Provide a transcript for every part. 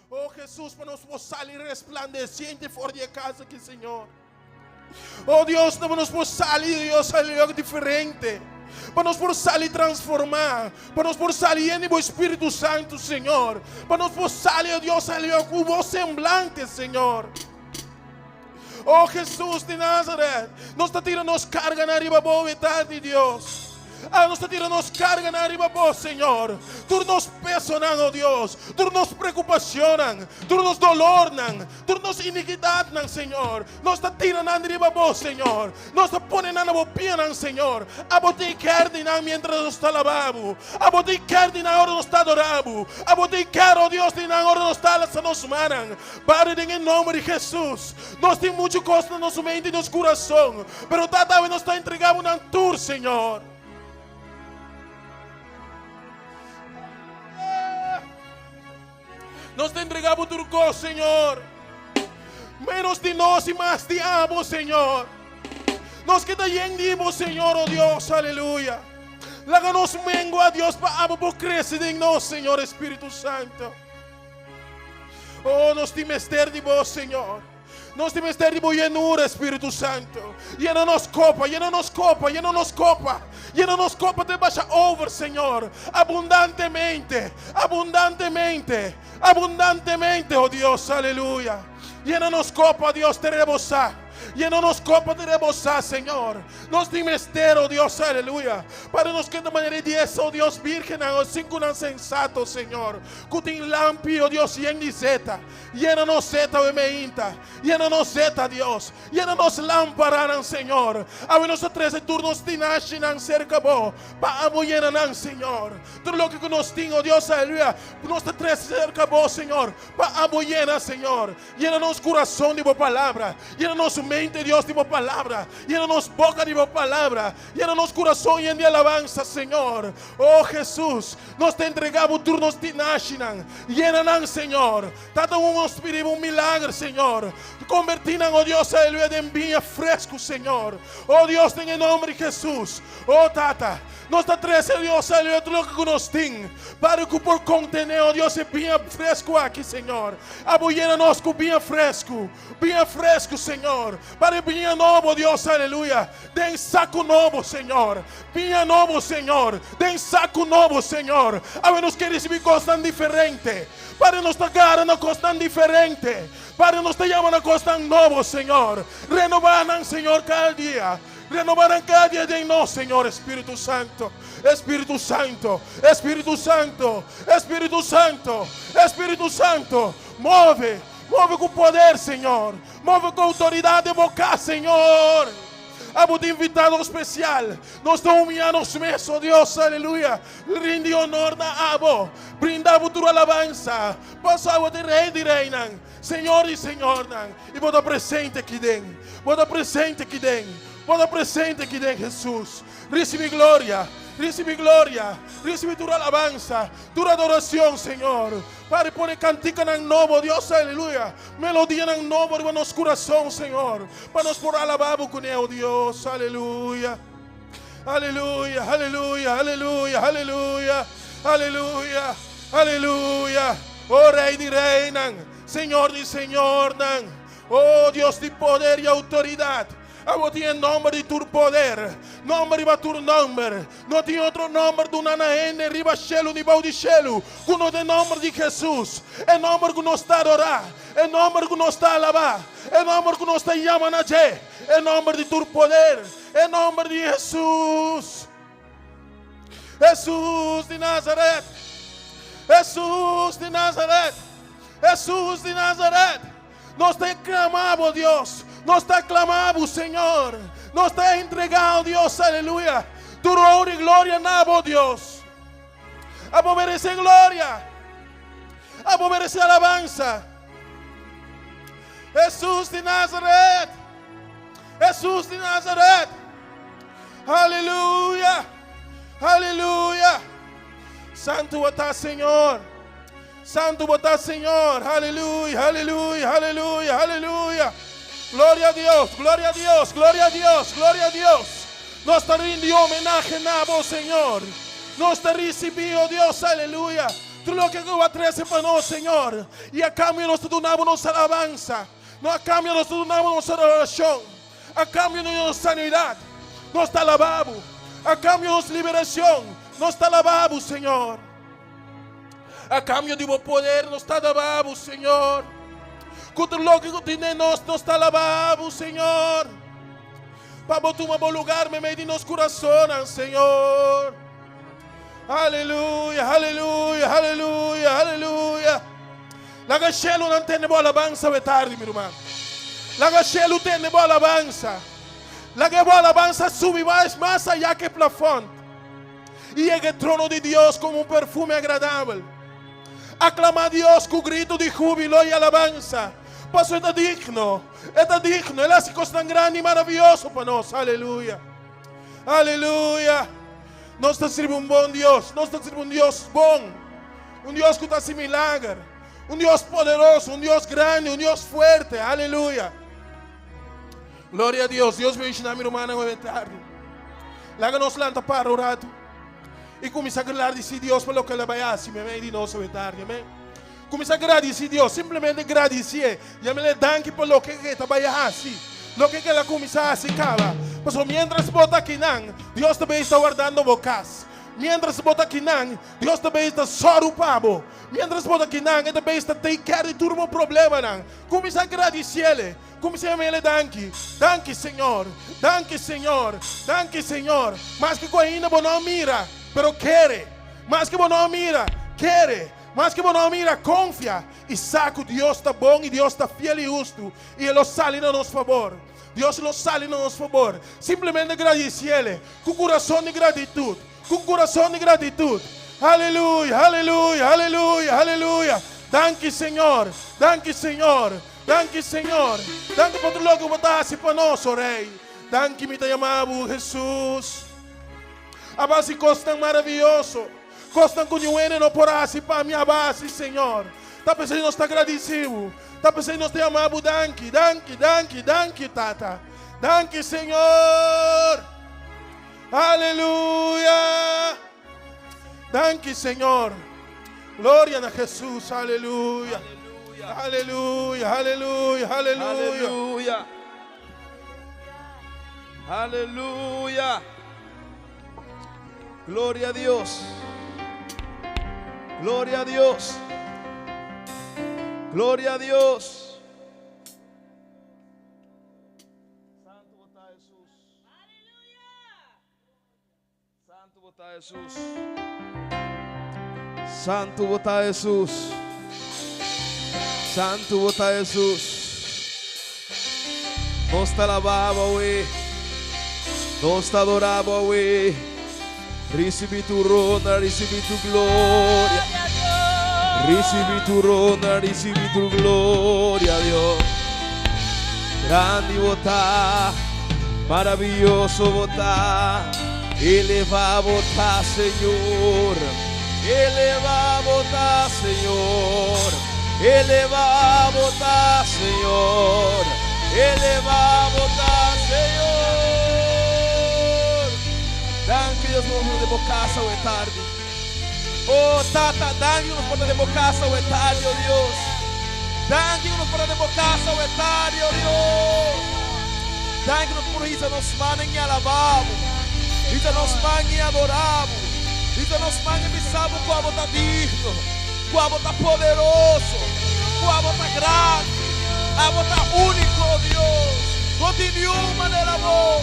Oh Hesus, pa nos por sali resplandeciente for di e kas aki, Señor. Oh Dios, pa nos por sali, Dios, aleluya, diferente. Pa nos por sali transformá. Pa nos por sali yen di bo Spiritu Santu, Señor. Pa nos por sali, oh Dios, aleluya, ku bo semblante, Señor. Oh Hesus di Nazaret, nos ta tira nos karganan riba bo e tardi, Dios. Ah, nos ta tira nos karganan riba bo, Señor. Tur nos pesonan, oh Dios, tur nos preocupacionnan, tur nos dolornan, tur nos iniquidadnan, Señor. Nos ta tira nan riba bo, Señor. Nos ta pone nan na bo pianan, Señor. Abo take care di nan mientras nos ta alabá bo. Abo take care di nan ora nos ta adorá bo. Abo take care, oh Dios, di nan ora nos ta alsa nos mannan. Padre, den e nomber di Jesus, nos tin muchu kos na nos mente i nos kurason, pero Tata, awe nos ta entregá bo nan tur, Señor. Nos ta entregá bo tur kos, Señor. Menos di nos i mas di abo, Señor. Nos ke ta yen di bo, Señor, oh Dios, aleluya. Laga nos mengua, Dios, pa abo por krese den nos, Señor Espíritu Santo. Oh, nos tin mester di bo, Señor. Nos tin mester di bo yenura, Espíritu Santo. Yena nos kopa, yena nos kopa, yena nos kopa. Yena nos kopa te basha over, Señor. Abundantemente, abundantemente, abundantemente, oh Dios, aleluya. Yena nos kopa, Dios, te rebosá. Yena nos kopa te rebosá, Señor. Nos tin mester, oh Dios, aleluya. Padre, nos keda manera di dies, oh Dios, virgennan, oh sinkunan sensato, Señor. Ku tin lampi, oh Dios, yen di zeta. Yena nos zeta awe meinta. Yena nos zeta, Dios. Yena nos lamparanan, Señor. Awe nos ta trese tur nos tinashinan serka Bo, pa abo yena nan, Señor. Tur loke ku nos tin, oh Dios, aleluya, nos ta trese serka Bo, Señor, pa abo yena, Señor. Yena nos kurason di Bo palabra. Yena nos mente, Dios, di Bo palabra. Yena nos boka di Bo palabra. Yena nos kurason yen di alabansa, Señor. Oh Hesus, nos ta entregá Bo tur nos tinashinan. Yena nan, Señor. Tata, un nos pidi Bo un milager, Señor. Kombertí nan, oh Dios, aleluya, den biña fresku, Señor. Oh Dios, den e nomber di Hesus. Oh Tata, nos ta trese, Dios, aleluya, tur loke ku nos tin, para ku por kontené, oh Dios, e biña fresku aki, Señor. Abo yena nos ku biña fresku, biña fresku, Señor. Para e biña nobo, Dios, aleluya, den saku nobo, Señor. Biña nobo, Señor, den saku nobo, Señor. Awe nos ke risibí kosnan diferente. Padre, nos ta gara na kosnan diferente. Padre, nos ta yama na kosnan nobo, Señor. Renobá nan, Señor, kada dia. Renobá nan kada dia den nos, Señor, Espíritu Santo. Espíritu Santo, Espíritu Santo, Espíritu Santo, Espíritu Santo, move, move ku poder, Señor. Move ku outoridat den bo kas, Señor. Abo ta invitado spesial. Nos ta humiyá nos mes, oh Dios, aleluya. Rindi honor na abo. Brinda bo tur alabansa. Paso abo ta e Rei di reinan, Señor di señornan. I bo ta presente aki den. Bo ta presente aki den. Bo ta presente aki den, Hesus. Risibi gloria, risibi gloria, risibi tur alabansa, tur adoracion, Señor. Padre, pone kantikanan nobo, Dios, aleluya. Melodianan nobo riba nos kurason, Señor, pa nos por alabá Bo kuné, o Dios, aleluya. Aleluya, aleluya, aleluya, aleluya, aleluya, aleluya. O Rei di reinan, Señor di señornan, o Dios di poder i outoridat. Abo tin e nomber di tur poder, nomber riba tur nomber. No tin otro nomber duna na hende riba shelu ni bou di shelu ku no ta e nomber di Hesus, e nomber ku nos ta adorá, e nomber ku nos ta alabá, e nomber ku nos ta yama na dje, e nomber di tur poder, e nomber di Hesus. Hesus di Nazaret! Hesus di Nazaret! Hesus di Nazaret! Nos ta clama bo, Dios. Nos ta clama bo, Señor. Nos ta entrega, oh Dios, aleluya. Tur honra y gloria na bo, Dios. Abo merece gloria. Abo merece alabanza. Jesús di Nazaret. Jesús di Nazaret. Aleluya. Aleluya. Santu bo ta, Señor. Santu bo ta Señor, aleluya, aleluya, aleluya, aleluya. Gloria a Dios, gloria a Dios, gloria a Dios, gloria a Dios. Nos ta rindi homenahe na bo, Señor. Nos ta ricibi, oh Dios, aleluya. Tur loke ku bo a trese pa nos, Señor. I a kambio nos ta duna bo nos alabansa. No a kambio nos ta duna bo nos adorashon. A kambio di nos sanidat, nos ta alabá bo. A kambio di nos liberashon, nos ta alabá bo, Señor. A kambio di bo poder, nos ta alabá bo, Señor. Ku tur loke ku tin den nos, nos ta alabá bo, Señor. Pa bo tuma bo lugar meimei di nos kurasonnan, Señor. Aleluya, aleluya, aleluya, aleluya. Laga shelunan tende bo alabansa awe tardi, mi ruman. Laga shelu tende bo alabansa. Laga e bo alabansa subi mas, mas ayá ku e plafònt i yega e trono di Dios komo un perfume agradabel. Aklamá Dios ku gritu di húbilo i alabansa, pasobra e ta digno, e ta digno. El a hasi kosnan grandi i maravioso pa nos. Aleluya! Aleluya! Nos ta sirbi un bon Dios. Nos ta sirbi un Dios bon. Un Dios ku ta hasi milager. Un Dios poderoso, un Dios grandi, un Dios fuerte. Aleluya. Gloria a Dios. Dios bendiciona mi rumannan hoy tardi. Laga nos lanta para un rato y cuminsa gradeci Dios pa loke el a bay haci meimei di nos hoy tardi. Amen. Cuminsa gradeci Dios. Simplemente gradicié. Yamele danki pa loke ke ta bay haci. Loke ke el a cuminsa haci caba. Pasobra mientras bo ta akinan, Dios ta bay sta wardando bo cas. Mientras bo ta akinan, Dios ta bay ta sòru pa bo. Mientras bo ta akinan, e ta bay sta take care di tur bo problemanan. Cuminsa gradiciele. Cuminsa yamele danki. Danki, Señor. Danki, Señor. Danki, Señor. Maske cu ainda bo no a mira, pero kere. Maske bo no a mira, kere. Maske bo no a mira, konfia i sa ku Dios ta bon i Dios ta fiel i hustu i e lo sali na nos fabor. Dios lo sali na nos fabor. Simplemente gradisiele ku kurason di gratitut, ku kurason di gratitut. Aleluya, aleluya, aleluya, aleluya. Danki Señor, danki Señor, danki Señor. Danki pa tur loke ku bo ta hasi pa nos, o Rei. Danki mi ta yama bo, Hesus. A bo hasi kosnan maravioso. Kosnan ku niun hende no por hasi pa mi aba hasi, Señor. Ta p'esei nos ta gradisí bo. Ta p'esei nos ta yama bo danki, danki, danki, danki, Tata. Danki, Señor. Aleluya. Danki, Señor. Gloria na Hesus. Aleluya. Aleluya, aleluya, aleluya. Aleluya. Aleluya. Gloria a Dios. Gloria a Dios. Gloria a Dios. Santu bo ta Hesus. Santu bo ta Hesus. Santu bo ta Hesus. Santu bo ta Hesus. Nos ta alabá bo awe. Nos ta adorá bo awe. Risibí tur honra, risibí tur gloria. Risibí tur honra, risibí tur gloria, Dios. Grandi bo ta, maraviyoso bo ta. Elevá bo ta, Señor. Elevá bo ta, Señor. Elevá bo ta, Señor. Elevá bo ta, Señor. Danki Dios por nos den bo casa awe tardi. Oh Tata, danki ku nos por ta den bo casa awe tardi, oh Dios. Danki ku nos por ta den bo casa awe tardi, oh Dios. Danki ku nos por hisa nos mannan i alabá bo, hisa nos man i adorá bo, hisa nos man i bisa bo ku abo ta digno, ku abo ta poderoso, ku abo ta grandi, abo ta úniko, oh Dios. No tin niun manera bo,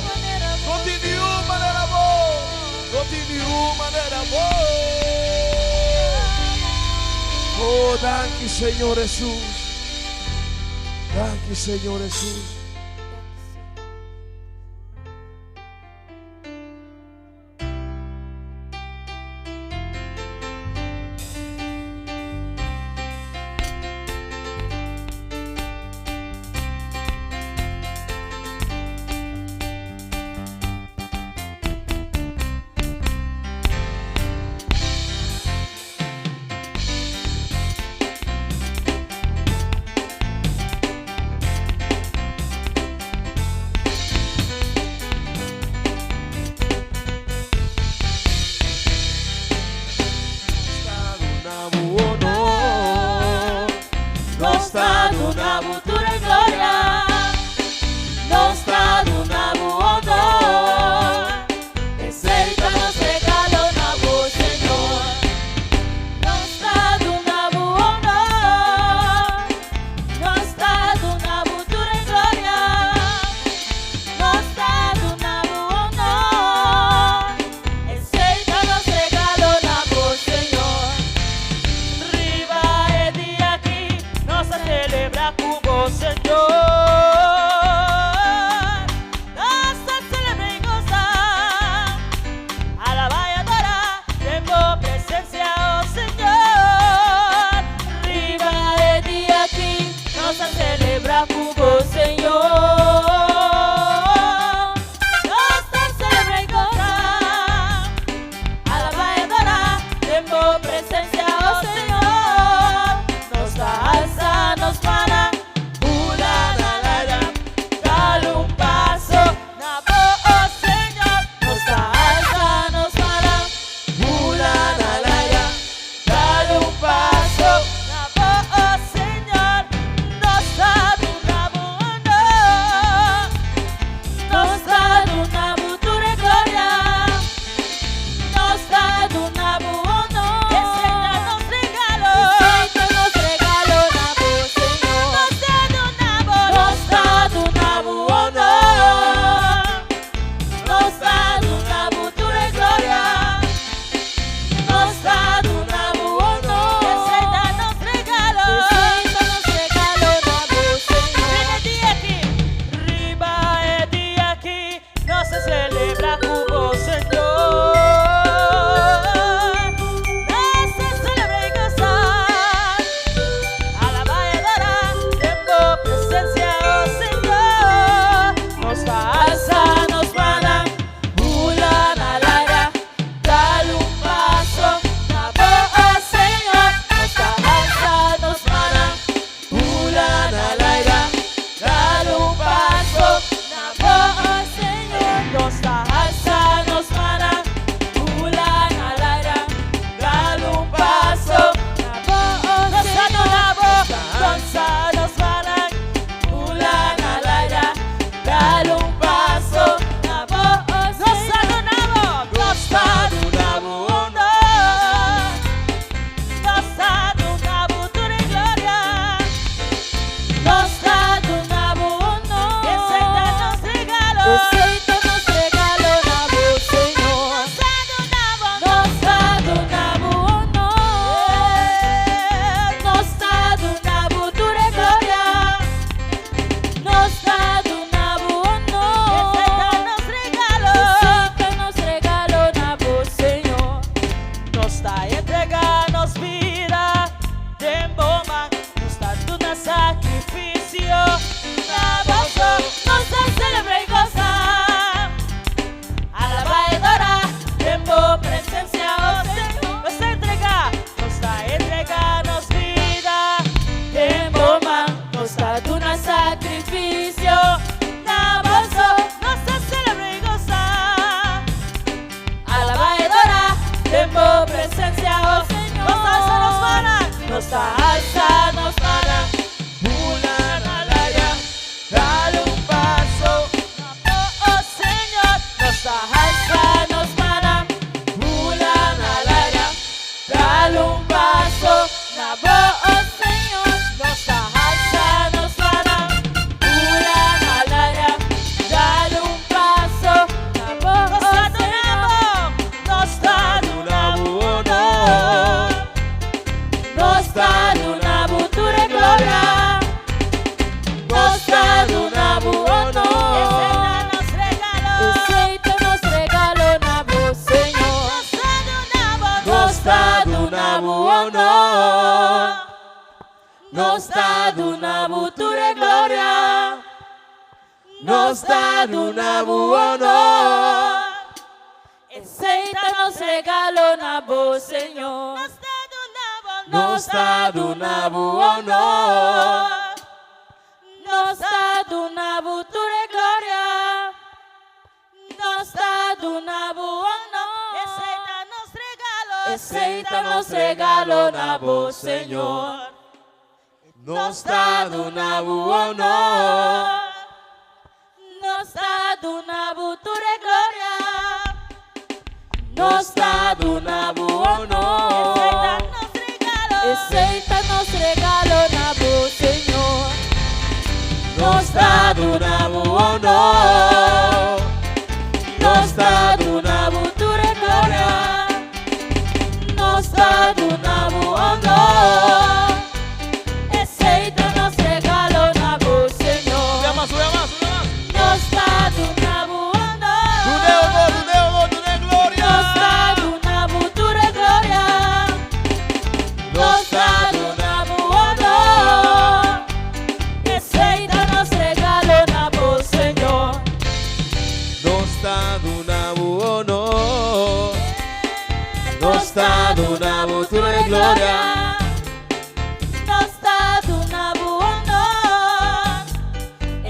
no tin niun manera bo, no tin niun manera bo. Oh, danki Señor Hesus, danki Señor Hesus. duna bo honor. Nos ta duna bo tur e gloria. Nos ta duna bo honor. Esei ta nos regalo na bo, Señor. Nos ta duna bo honor. Nos ta duna bo tur e gloria. Nos ta duna bo honor. Esei ta nos regalo. Esei ta nos regalo na bo, Señor. Nos ta duna bo honor. Nos ta duna bo tur e gloria. Nos ta duna bo honor. Esei ta nos regalo. Esei ta nos regalo na bo, Señor. Nos ta duna bo honor. Nos ta duna bo tur e gloria. Nos ta duna bo honor. Esei ta nos regalo na bo, Señor. Sube mas, sube mas, sube mas. Nos ta duna bo honor. Dun'é honor, dun'é honor, dun'é gloria. Nos ta duna bo tur e gloria. Nos ta duna bo honor. Esei ta nos regalo na bo, Señor. Nos ta duna bo honor. Nos ta duna bo tur e gloria. Nos ta duna bo honor.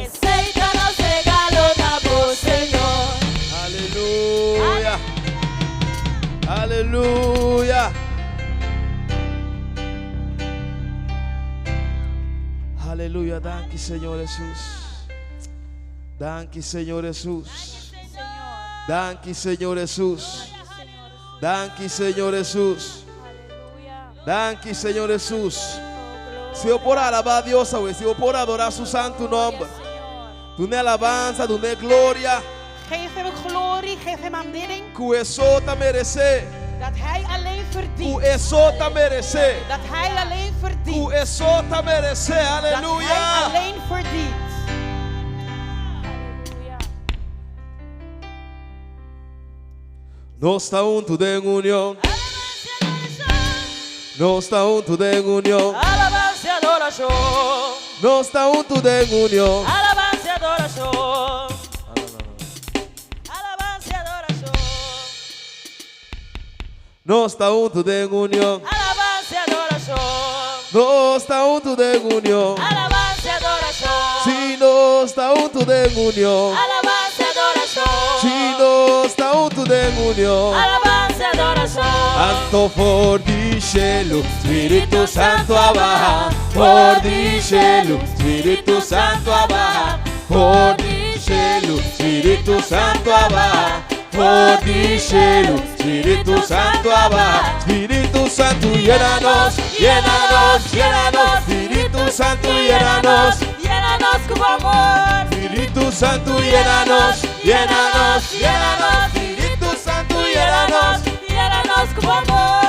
Esei ta nos regalo na bo, Señor. Aleluya. Aleluya. Aleluya. Danki, Señor Jesús. Danki, Señor Jesús. Danki, Señor Jesús. Danki, Señor Jesús. Danki, Señor Jesús. Si bo por alabá Dios, si bo por adorá su santu nòmber. Dun'é alabansa, dun'é gloria. Geef hem glorie, geef hem aanbidding. Ku e so ta meresé. Dat hij alleen Ku verdient. e so ta meresé. Dat hij alleen Ku verdient. e so ta meresé. Dat hij Aleluya. alleen verdient. Aleluya. Nos ta huntu den union. Nos ta huntu den union. Alabansa i adorashon. Nos ta huntu den union. Alabansa i adorashon. Alabansa i adorashon. Nos ta huntu den union. Alabansa i adorashon. Nos ta huntu den union. Alabansa i adorashon. Si nos ta huntu den union. Alabansa i adorashon. Si nos ta huntu den union. Alabansa i adorashon. Anto for di shelu, Spiritu Santu a baha. For di shelu, Spiritu Santu a baha. For di shelu, Spiritu Santu a baha. For di shelu, Spiritu Santu a baha. Spiritu Santu, yena nos, yena nos, yena nos. Spiritu Santu, yena nos. Yena nos ku amor. Spiritu Santu, yena nos, yena nos, yena nos. Spiritu Santu, yena nos. Yena nos ku amor.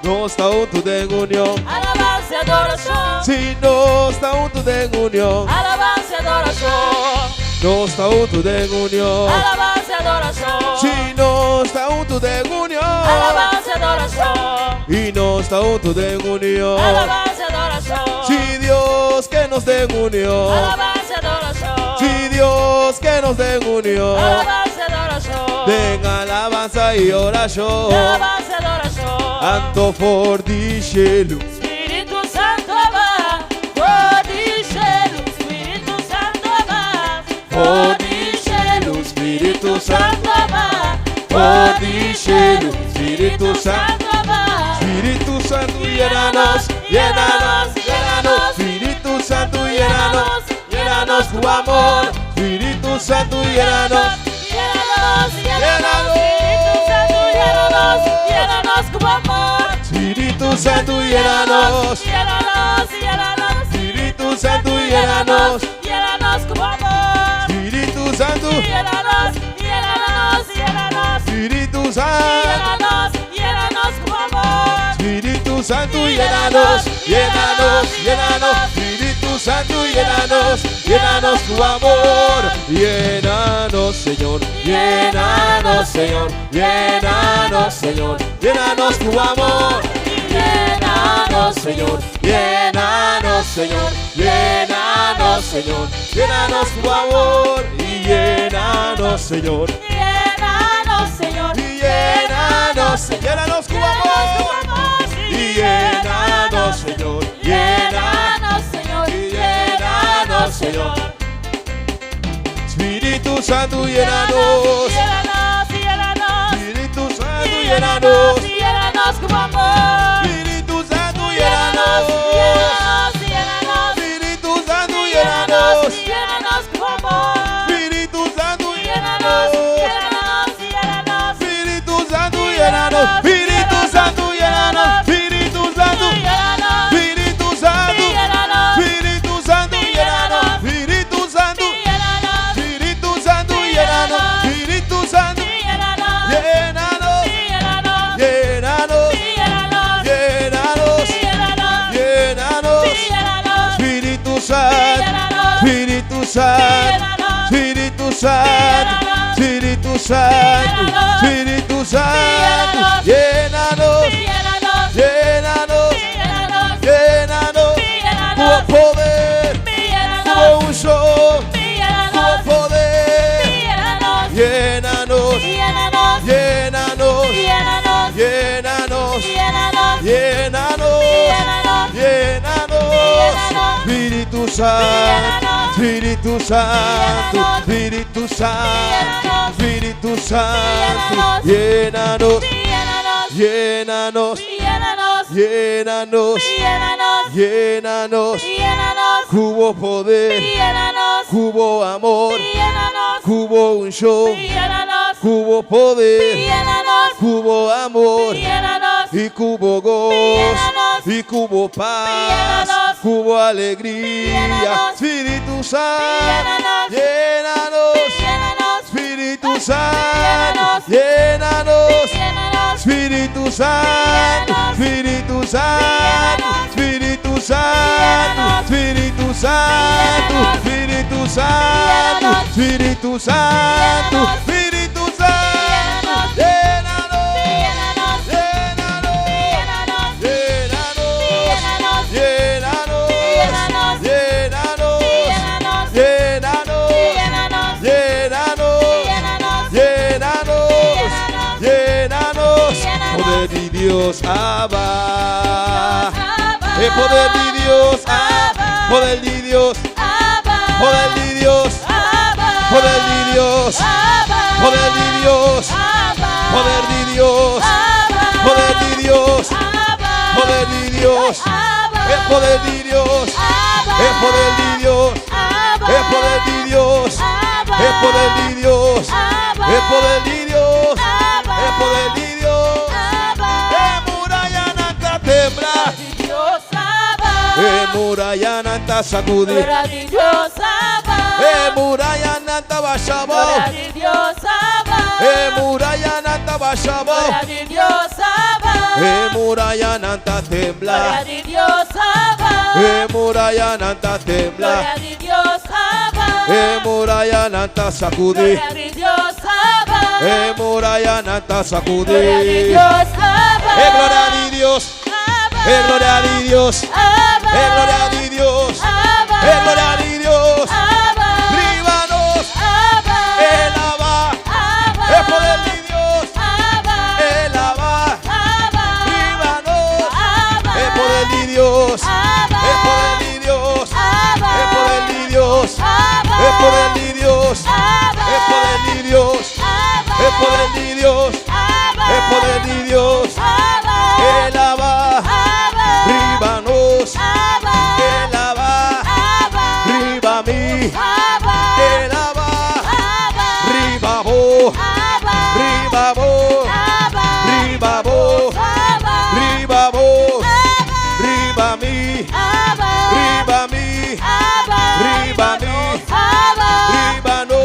Nos ta huntu den union. Alabansa i adorashon. Si nos ta huntu den union. Alabansa i adorashon. Nos ta huntu den union. Alabansa i adorashon. Si nos ta huntu den union. Alabansa i adorashon. I nos ta huntu den union. Alabansa i adorashon. Si Dios ke nos den union. Alabansa i adorashon. Si Dios ke nos den union. Alabansa i adorashon. Den alabansa i orashon. Alabansa i adorashon. Anto for di shelu. Spiritu Santu a baha. For di shelu. Spiritu Santu a baha. For di shelu. Spiritu Santu. Santu a baha. For di shelu. Spiritu Santu. a baha. Spiritu Santu, yena nos, yena nos, yena nos. Spiritu Santu, yena nos, yena nos ku amor. Spiritu Santu, yena nos. Yena nos, yena nos. Spiritu Santu, yena nos, yena nos ku amor. Spiritu Santu, yena nos. Yena nos, yena nos. Spiritu Santu, yena nos. Yena nos ku amor. Spiritu Santu, Yena nos, yena nos, yena nos. Spiritu Santu. Yena nos, yena nos ku amor. Spiritu Santu, yena nos, yena nos, yena nos. Spiritu Santu, yena nos, yena nos ku amor. Yena nos, Señor, yena nos, Señor, yena nos, Señor, yena nos ku amor. Yena Señor, llénanos, Señor, llénanos, Señor, llénanos tu amor y llénanos, Señor. Llénanos, Señor. Y llénanos, llénanos tu amor y llénanos, Señor, Llénanos, Señor. Y llénanos, Señor. Espíritu Santo, llénanos. Llénanos, llénanos. Espíritu Santo, Llénanos, llénanos. llénanos con amor. Espíritu Santo, Llénanos, llénanos. llénanos, llénanos. Espíritu Santo, Llénanos, llénanos. llénanos con amor. Espíritu Santo, Llénanos, llénanos. llénanos, llénanos. Espíritu Santo, llénanos. Espíritu Santo, llénanos. Espíritu Santo, Llénanos, Espíritu Santo, llénanos, Espíritu Santo, llénanos. Espíritu Santo, llénanos, Espíritu Santo, llénanos. Espíritu Santo, llénanos, llénanos, llénanos, llénanos, llénanos, llénanos, llénanos, llénanos. llénanos. Espíritu Santo, Espíritu Santo, Espíritu Santo, Espíritu Santo, Espíritu Santo, llénanos, Llénanos, llénanos, llénanos, llénanos, llénanos, tu poder, tu llénanos, unción, tu llénanos, poder, llénanos, llénanos, llénanos, llénanos, llénanos, llénanos, llénanos, llénanos, llénanos, llénanos, Llénanos. Espíritu Santo, Espíritu Santo, Espíritu Santo, Espíritu Santo, llénanos, llénanos, llénanos, llénanos, llénanos, llénanos, llénanos, llénanos, cubo poder, llénanos, cubo amor, llénanos, cubo unción, llénanos, cubo poder, llénanos, cubo amor, llénanos, y cubo gozo, Llénanos. y cubo paz, Llénanos. cubo alegría, Llénanos. Espíritu Santo, Llénanos. llénanos, llénanos, Espíritu Santo, Llénanos. llénanos, llénanos, Espíritu Santo, Llénanos. Espíritu Santo, Llénanos. Espíritu Santo, Llénanos. Espíritu Santo, Llénanos. Espíritu Santo, Llénanos. Espíritu Santo, Llénanos. Espíritu Santo, Llénanos. llénanos, llénanos, llénanos. llénanos, Llénanos, llénanos, llénanos, llénanos, llénanos, llénanos, llénanos, llénanos, llénanos, llénanos, llénanos, llénanos. Llénanos. Poder de Dios, Abba. Abba. El poder de Dios, Abba. Abba. Poder de Dios, Abba. poder de Dios, Abba. poder de Dios, Abba. poder de Dios, Abba. poder de Dios, Abba. poder de Dios, Abba. poder de Dios, Abba. el poder de Dios, Abba. el poder de Dios, Abba. el poder de Dios, Abba. el poder de Dios, Abba. el poder de Dios, Abba. el poder de Dios. Abba. E muralla nanta tembla, Dios Abba. e muralla nanta sacudir, Gloria de Dios Abba. e muralla nanta bashabo, Gloria de Dios Abba. e muralla nanta bashabo, Gloria de Dios Abba. e muralla nanta Gloria tembla, de Dios Abba. e muralla nanta tembla, Gloria de Dios Abba. e muralla nanta sacudir. Gloria de Dios Abba. E muralla nanta Gloria de sacudir. Dios Abba. E gloria de Dios, Abba. e gloria de Dios, Abba. e gloria de Dios, Abba. e gloria de Dios. Abba. Ríbanos, Abba. el Abba, Abba. el poder de Dios, Abba. el Abba, Abba. ríbanos, Abba. el poder de Dios, Abba. el poder de Dios, Abba. el poder de Dios, Abba. el poder de Dios, Abba. el poder de Dios, Abba. el poder de Dios, Abba. el poder de Dios, Abba. el Abba, Abba. ríbanos, Abba. el Abba, Abba. riba mi, Abba. el Abba, Abba. riba bo, Abba. riba bo, Abba. riba bo, Abba. riba bo, riba mi, Abba. riba mi, Abba. riba mi, Abba. riba no,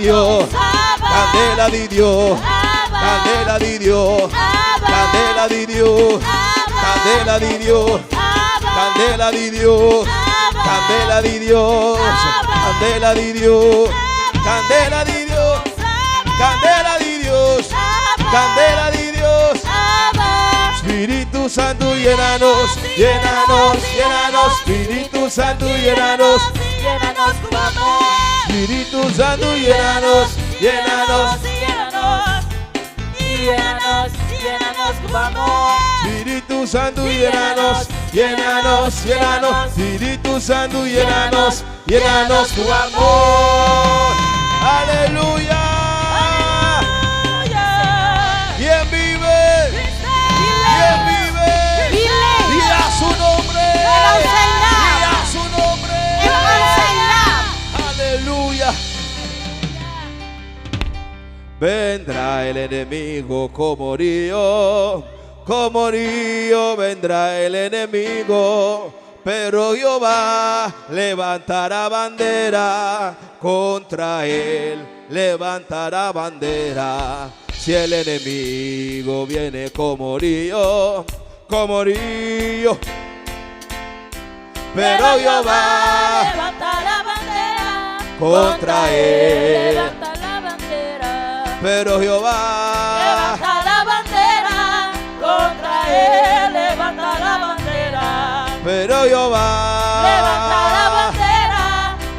Dios, candela di Dios, candela di Dios, candela di Dios, candela di Dios, candela di Dios, candela di Dios, candela di Dios, candela di Dios, candela di Dios, candela di Dios. Spiritu Santu yena nos, yena nos, yena nos, Spiritu Santu yena nos, Yena nos ku amor. Spiritu Santu yena nos, yena nos, Yena nos, yena nos, yena nos ku amor. Spiritu Santu yena nos, yena nos, yena nos, Spiritu Santu yena nos, yena nos ku amor. Aleluya. ¿Quién vive? ¿Quién vive? Y a su nombre. Y a su nombre. En aan zijn naam. Aleluya. Vendrá el enemigo como río, como río vendrá el enemigo, pero Jehová levantará bandera contra él, levantará bandera. Si el enemigo viene como río, pero Jehová levanta la bandera contra él. Levanta la bandera. Pero Jehová Levanta la bandera contra él. Levanta la bandera. Pero Jehová Levanta la bandera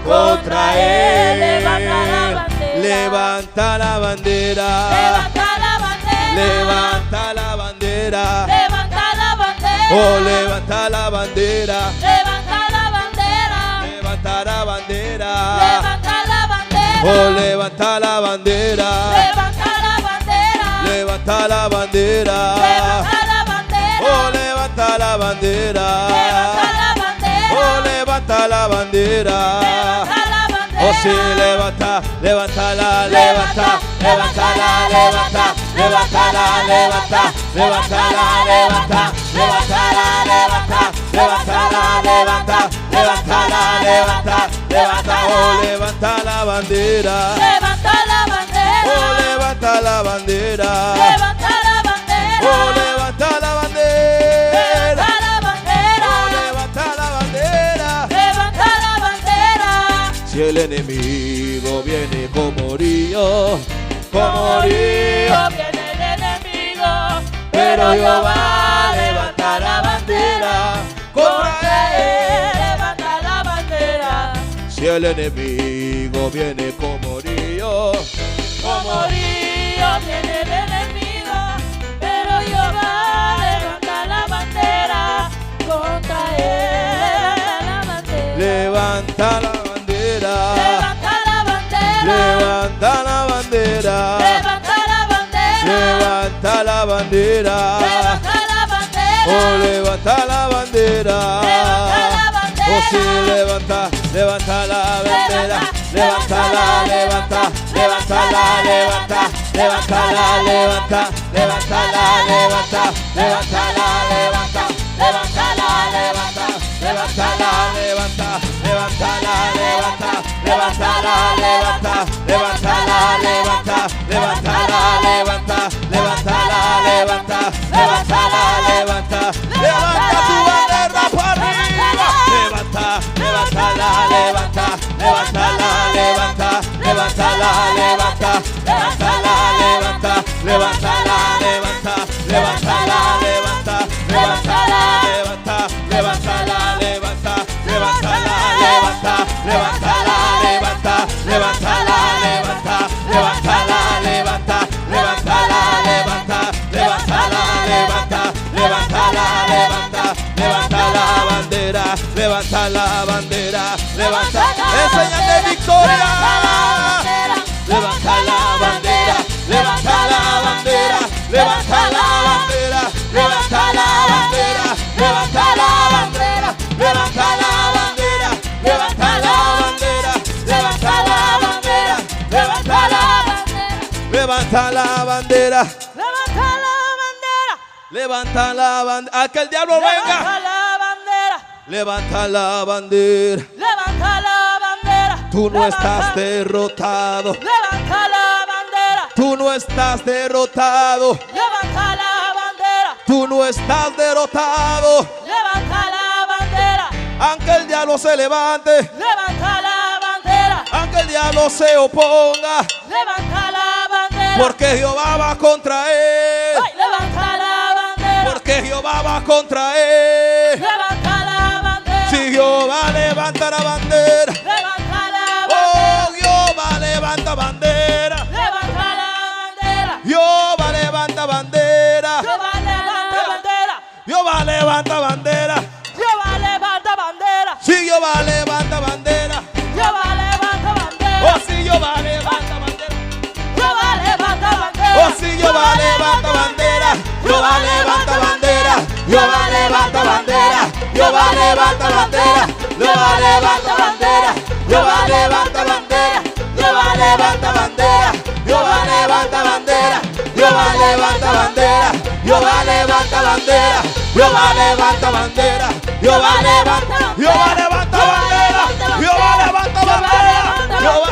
contra él. Levanta la bandera. Levanta la bandera. Levanta la bandera. Levanta la bandera. Levanta la bandera. Oh, levanta la bandera. Levanta la bandera. Levanta la bandera. Levanta la bandera. Oh, levanta la bandera. Levanta la bandera. Levanta la bandera. Levanta la bandera. Oh, levanta la bandera. Levanta la bandera. Oh, levanta la bandera. Levanta la bandera. Oh sí, levanta, levántala, levanta, levántala, levanta, levántala, levanta, levántala, levanta, levántala, levanta, levántala, levanta, levántala, levanta, levanta, oh levanta la bandera, Levanta la bandera. oh levanta la bandera, Levanta la bandera. oh levanta la bandera, Levanta la bandera. oh levanta la bandera. Levanta la bandera. Si el enemigo viene como río, Viene el enemigo, pero Jehová levanta la bandera contra él. él. Levanta la bandera. Si el enemigo viene Como río viene el enemigo, pero Jehová levanta la bandera contra él. Levanta la bandera. levanta la bandera, Levanta la bandera. levanta la bandera, Levanta la bandera. levanta la bandera, Levanta la bandera. oh levanta la bandera, Levanta la bandera. oh sí levanta, levanta la bandera, levanta la, levanta, levanta la, levanta, levanta la, levanta, levanta la, levanta, levanta la, levanta, levanta la, levanta, levanta la, levanta, levanta la, levanta, levanta la, levanta, levanta la, levanta, levanta la, levanta, levanta la, levanta, levanta la, levanta, levanta tu bandera para arriba, levanta, levanta la, levanta, levanta la, levanta, levanta la, levanta, levanta la, levanta, levanta la, levanta, levanta la, levanta, levanta la, levanta, levanta la, levanta, levanta la, levanta, levanta la, levanta, levanta la, levanta, levanta la, levanta, levanta la, levanta, levanta la, levanta, levanta la, levanta, levanta la bandera, levanta la bandera, levanta, enséñate victoria. Levanta la bandera, levanta la bandera, levanta la bandera, levanta la bandera, levanta la bandera, levanta la bandera, levanta la bandera, levanta la bandera, levanta la levanta la bandera, Levanta la bandera. levanta la bandera, a que el diablo Levanta venga. la bandera. Levanta la bandera, Levanta la bandera. tú no Levanta- estás derrotado. Levanta Tú no estás derrotado. Levanta la bandera. Tú no estás derrotado. Levanta la bandera. Aunque el diablo se levante. Levanta la bandera. Aunque el diablo se oponga. Levanta la bandera. Porque Jehová va contra él. Ay, levanta la bandera. Porque Jehová va contra él. Levanta la bandera. Si Jehová levanta la bandera. Levanta la bandera. Oh, Jehová levanta bandera. Levanta la bandera. Jehová levanta bandera. Jehová levanta bandera. Jehová levanta bandera. Jehová levanta bandera. Si Jehová levanta bandera. Jehová levanta bandera. Oh, si Jehová levanta bandera. Jehová levanta bandera. Oh, si Jehová levanta bandera. Jehová levanta bandera. Jehová levanta bandera. Jehová levanta bandera. Jehová levanta bandera. Jehová levanta bandera. Jehová levanta bandera. Jehová levanta bandera. Jehová levanta bandera. Jehová levanta bandera. Jehová levanta bandera. Jehová levanta. Jehová levanta bandera. Jehová levanta bandera. Jehová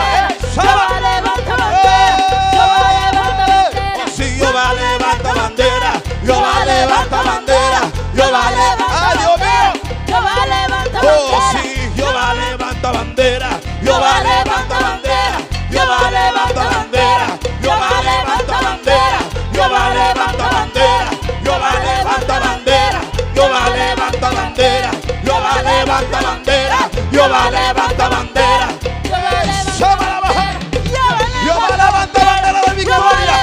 Jehová levanta bandera. Jehová levanta bandera. Si Jehová levanta bandera, Jehová levanta bandera, Jehová levanta, ¡ay Dios mío! Jehová levanta Oh, bandera. sí, Jehová levanta bandera, Jehová levanta bandera, Jehová levanta bandera, Jehová levanta bandera, Jehová levanta bandera, Jehová levanta bandera, Jehová levanta bandera, Jehová levanta bandera, Jehová levanta bandera. ¡Shabba-dabba! Jehová levanta bandera de victoria.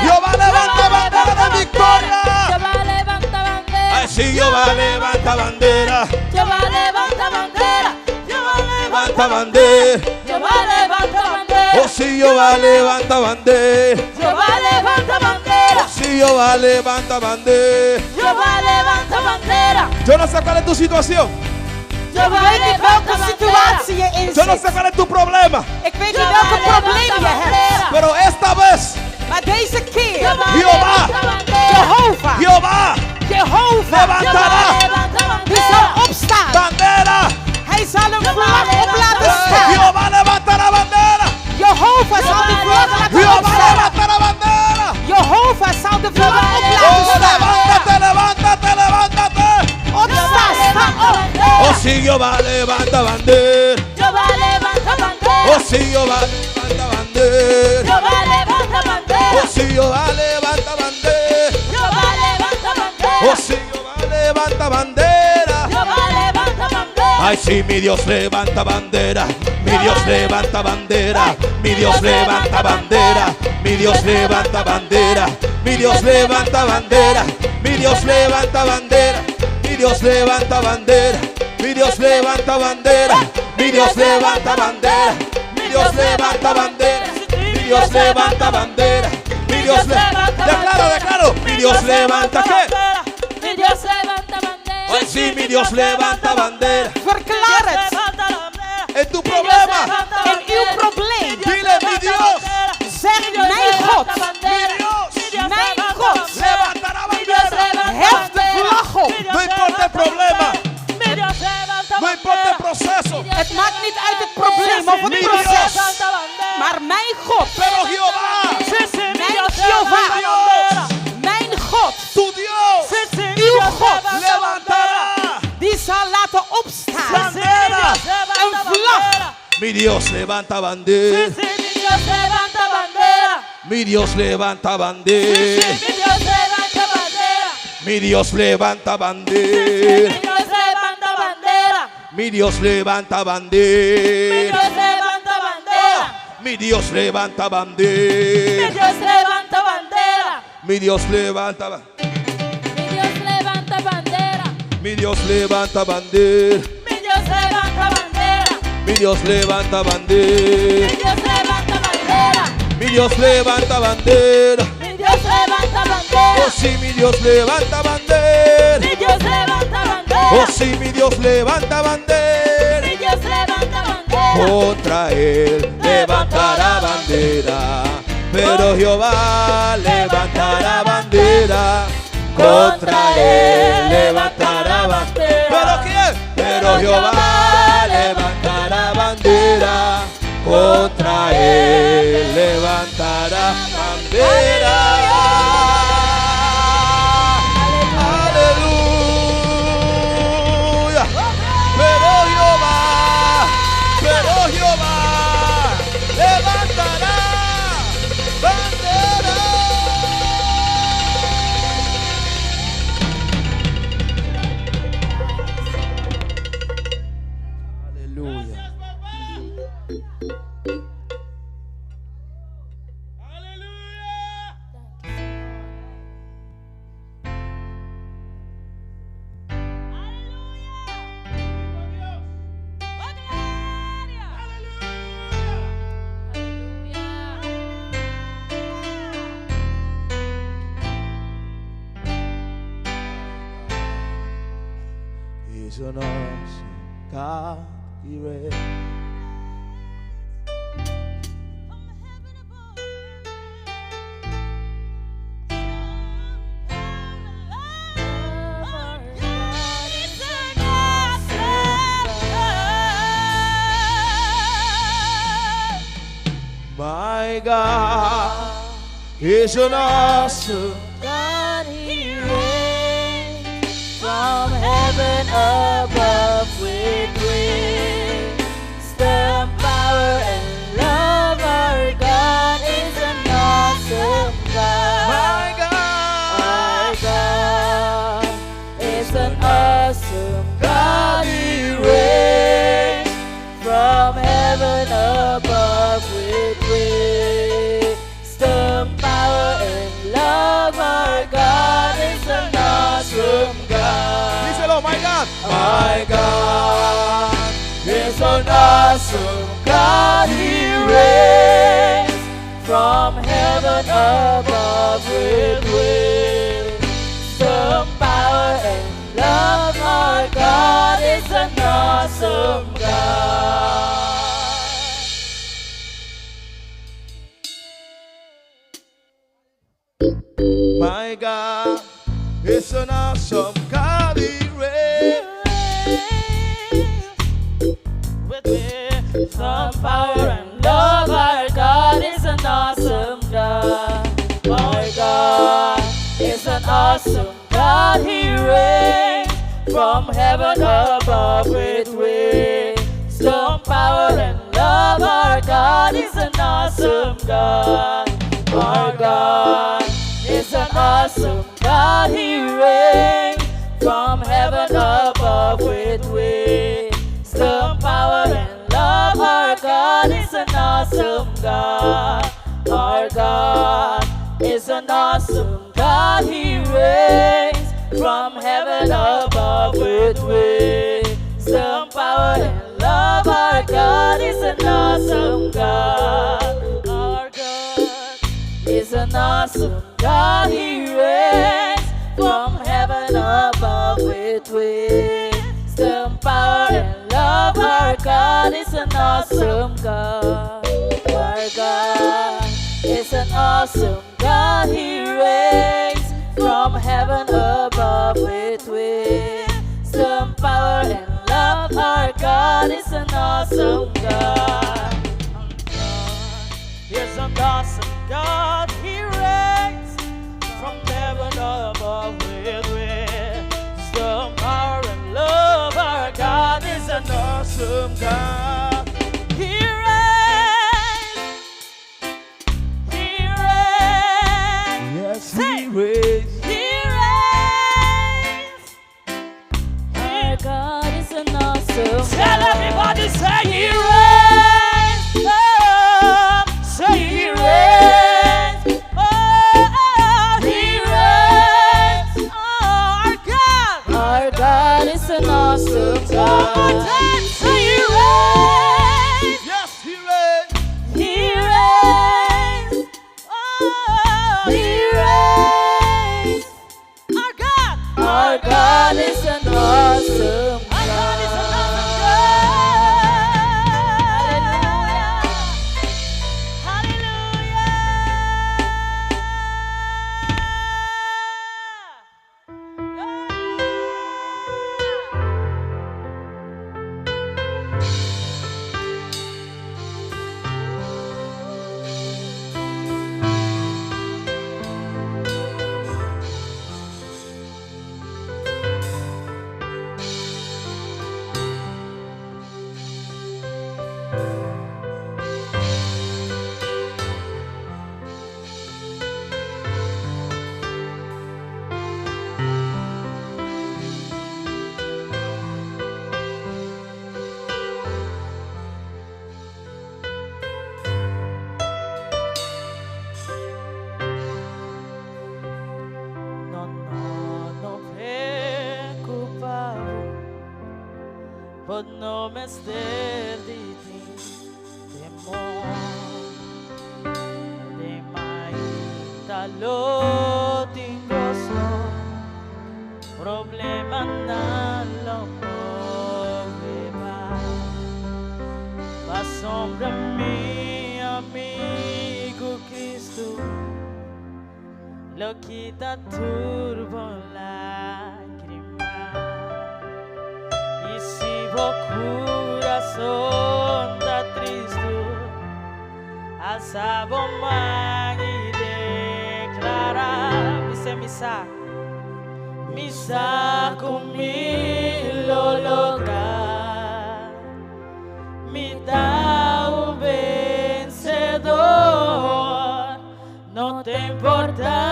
Jehová levanta bandera de victoria. Jehová levanta bandera. Ay, sí, Jehová levanta bandera, Jehová levanta bandera. Jehová levanta bandera. Jehová levanta bandera. Oh, sí, Jehová levanta bandera. Jehová levanta bandera. Oh, sí, Jehová levanta bandera. Jehová levanta bandera. Yo no sé cuál es tu situación. Ik Jehová weet niet levanta welke bandera. situatie je in Yo no zit. sé cuál es tu problema. Ik weet niet welke probleem je hebt. Pero esta vez, Maar deze keer, Jehová Jehová. levanta bandera. Jehovah, Jehová Jehovah, levantará Jehová levanta die zal bandera. opstaan. bandera. Hij zal een vlag op laten staan. Jehová levantará bandera. Jehovah zal de vlag laten Jehová opstaan. levantará bandera. Jehovah zal de vlag op laten Oh, staan. levántate, levántate, levántate. Opstaan, sta op. Oh, sí, Jehová levanta bandera. Jehová levanta bandera. Oh, sí, Jehová levanta bandera. Jehová levanta bandera. Oh, sí, Jehová levanta bandera. Jehová levanta bandera. Oh, sí, Jehová levanta bandera. Jehová levanta bandera. Ay, sí, mi Dios levanta bandera. Mi Dios levanta bandera. Mi Dios levanta bandera. Mi Dios levanta bandera. Mi Dios levanta bandera. Mi Dios levanta bandera. Mi Dios levanta bandera. Mi Dios levanta bandera. Mi Dios levanta bandera. Mi Dios levanta bandera. Mi Dios levanta bandera. Mi Dios levanta. Declaro, declaro. Mi Dios levanta qué. Mi Dios levanta bandera. Ay, sí, mi Dios levanta bandera. Verklaar het. Levanta bandera. En tu problema. In uw probleem. Dile, mi Dios. Zeg, mijn God, Mi Dios. Mijn God. Levantará bandera. hef de vlag op. No importa el problema. No importa el proceso. Het maakt niet uit het probleem of het Mi proces. Dios. Maar mijn God, Pero Jehová, mijn Jehovah, Dios, mijn God, tu Dios, uw God, levantará die zal laten opstaan. bandera. Een vlag. Mi Dios levanta bandera. Mi Dios levanta bandera. Mi Dios levanta bandera. Mi Dios levanta bandera. Mi Dios levanta bandera. Mi Dios levanta bandera. Mi Dios levanta Mi bandera. Dios levanta bandera. Mi Dios levanta Mi bandera. Dios levanta bandera. Mi Dios levanta ba- Mi Dios levanta bandera. Mi Dios levanta bandera. Mi Dios levanta bandera. Mi Dios levanta bandera. Mi Dios levanta bandera. Mi Dios levanta bandera. Mi Dios levanta bandera. Oh sí, mi Dios levanta bandera. Mi Dios levanta bandera. Oh sí, mi Dios levanta bandera. Mi Dios levanta bandera. Contra él levantará bandera. Pero Jehová levantará bandera. Contra él levantará bandera. ¿Pero quién? Pero Jehová levantará bandera. Contra Contra él levantará bandera. Aleluya. Pero Jehová, pero Jehová levantará bandera. Aleluya. He's an awesome God, He reigns. My God is an awesome God, He reigns from heaven above with wisdom, power, and love. Our God is an awesome God. My God. Our God is an awesome God. He reigns from heaven above with wisdom, power, and love. Our God is an awesome God. Díselo, my God. My God Is an awesome God. He reigns from heaven above with wisdom, power, and love. Our God is an awesome God. My God is an awesome God. He reigns. With wisdom, power, and love, our God is an awesome God. Our God is an awesome God. He reigns from heaven above with wisdom, power, and love. Our God is an awesome God. Our God is an awesome God. He reigns from heaven above with wisdom, power, and love. Our God is an awesome God. Our God is an awesome God. He reigns from heaven above with wisdom, power, and love. Our God is an awesome God. Our God is an awesome God. He reigns from heaven above with wisdom, power, and love. Our God is an awesome God. Our God is an awesome God. He reigns from heaven above with wisdom, power, and love. Our God is an awesome God. Is an awesome God. He reigns from heaven above with wisdom, power, and love. Our God is an Awesome God. He reigns. He reigns. Yes, He reigns. He reigns. Our God is an awesome Tell everybody, say he reigns. Oh, say he reigns. Oh, he reigns. Oh, our God. Our God is an awesome One more God. time, say he reigns. Yes, He reigns. He reigns. Oh, He reigns. our God. Our God is an awesome Our God is an awesome God. Hallelujah. Hallelujah. Bo no mester di tin temor. Den mainta lo tin goso, problemanan lo move bai. Pasobra mi amigu Cristo lo kita tur bo lágrima. I si bo kurason ta tristu, alsa bo man i deklará, Bis'é mi sa, mi sa ku mi lo logra. Mi ta un vensedor. No ta importá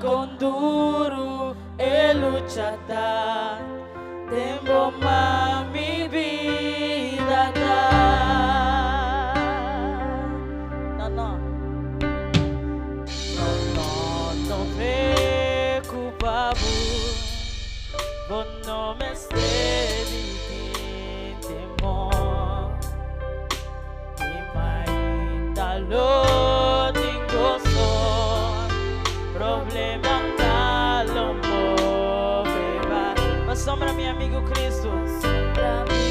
kon duru e lucha ta, den bo man mi bida ta. No, no. No, no, no preokupá bo, bo no mester di tin temor. Den mainta lo tin goso, problemanan lo move bai. Pasobra mi amigu Cristo. Pasobra mi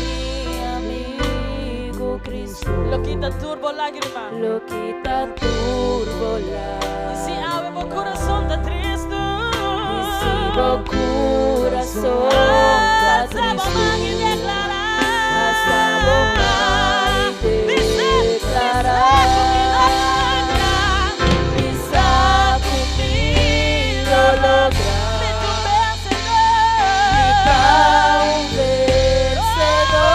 amigu Cristo. Lo kita tur bo lágrima. Lo kita tur bo lágrima. I si awe bo kurason ta tristu. I si bo kurason ta Alsa bo tristu. Man i deklará. Alsa bo man i deklará. Mi sa ku mi lo logra. Mi ta un vensedor. Mi ta un vensedor.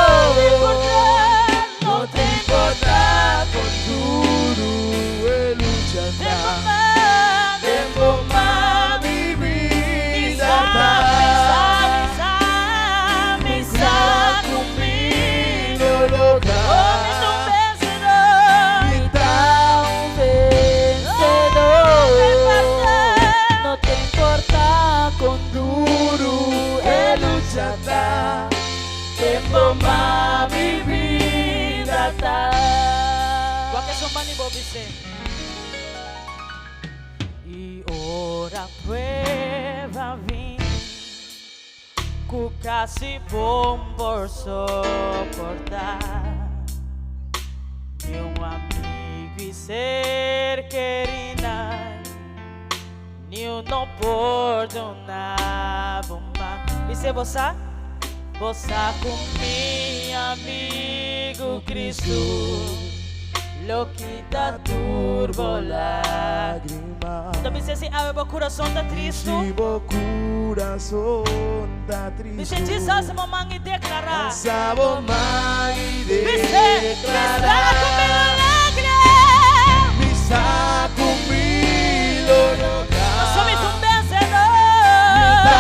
No te importa Kon duru e lucha ta. Den bo man Mi bida ta. Mi sa ku mi Lo logra. Oh, mi ta un vensedor. Mi ta un vensedor. No te importa kon duru e lucha ta. Den bo man mi bida ta. Wak esun banda di bo bis'é. I ora prueba bin ku kasi bo'n por soportá. Ni un amigu i ser kerínan, ni un no por duna bo man. Bis'é bo sa, bo sa ku mi amigu Cristo lo kita tur bo lágrima. Lágrima. Ta bis'é si awe bo kurason ta tristu. Si bo kurason ta tristu. Bis'é djis alsa bo man i deklará. Alsa bo man i Bis'é, mi deklará. sa ku mi lo logra. Mi sa ku mi lo logra. Paso mi ta un vensedor. Mi ta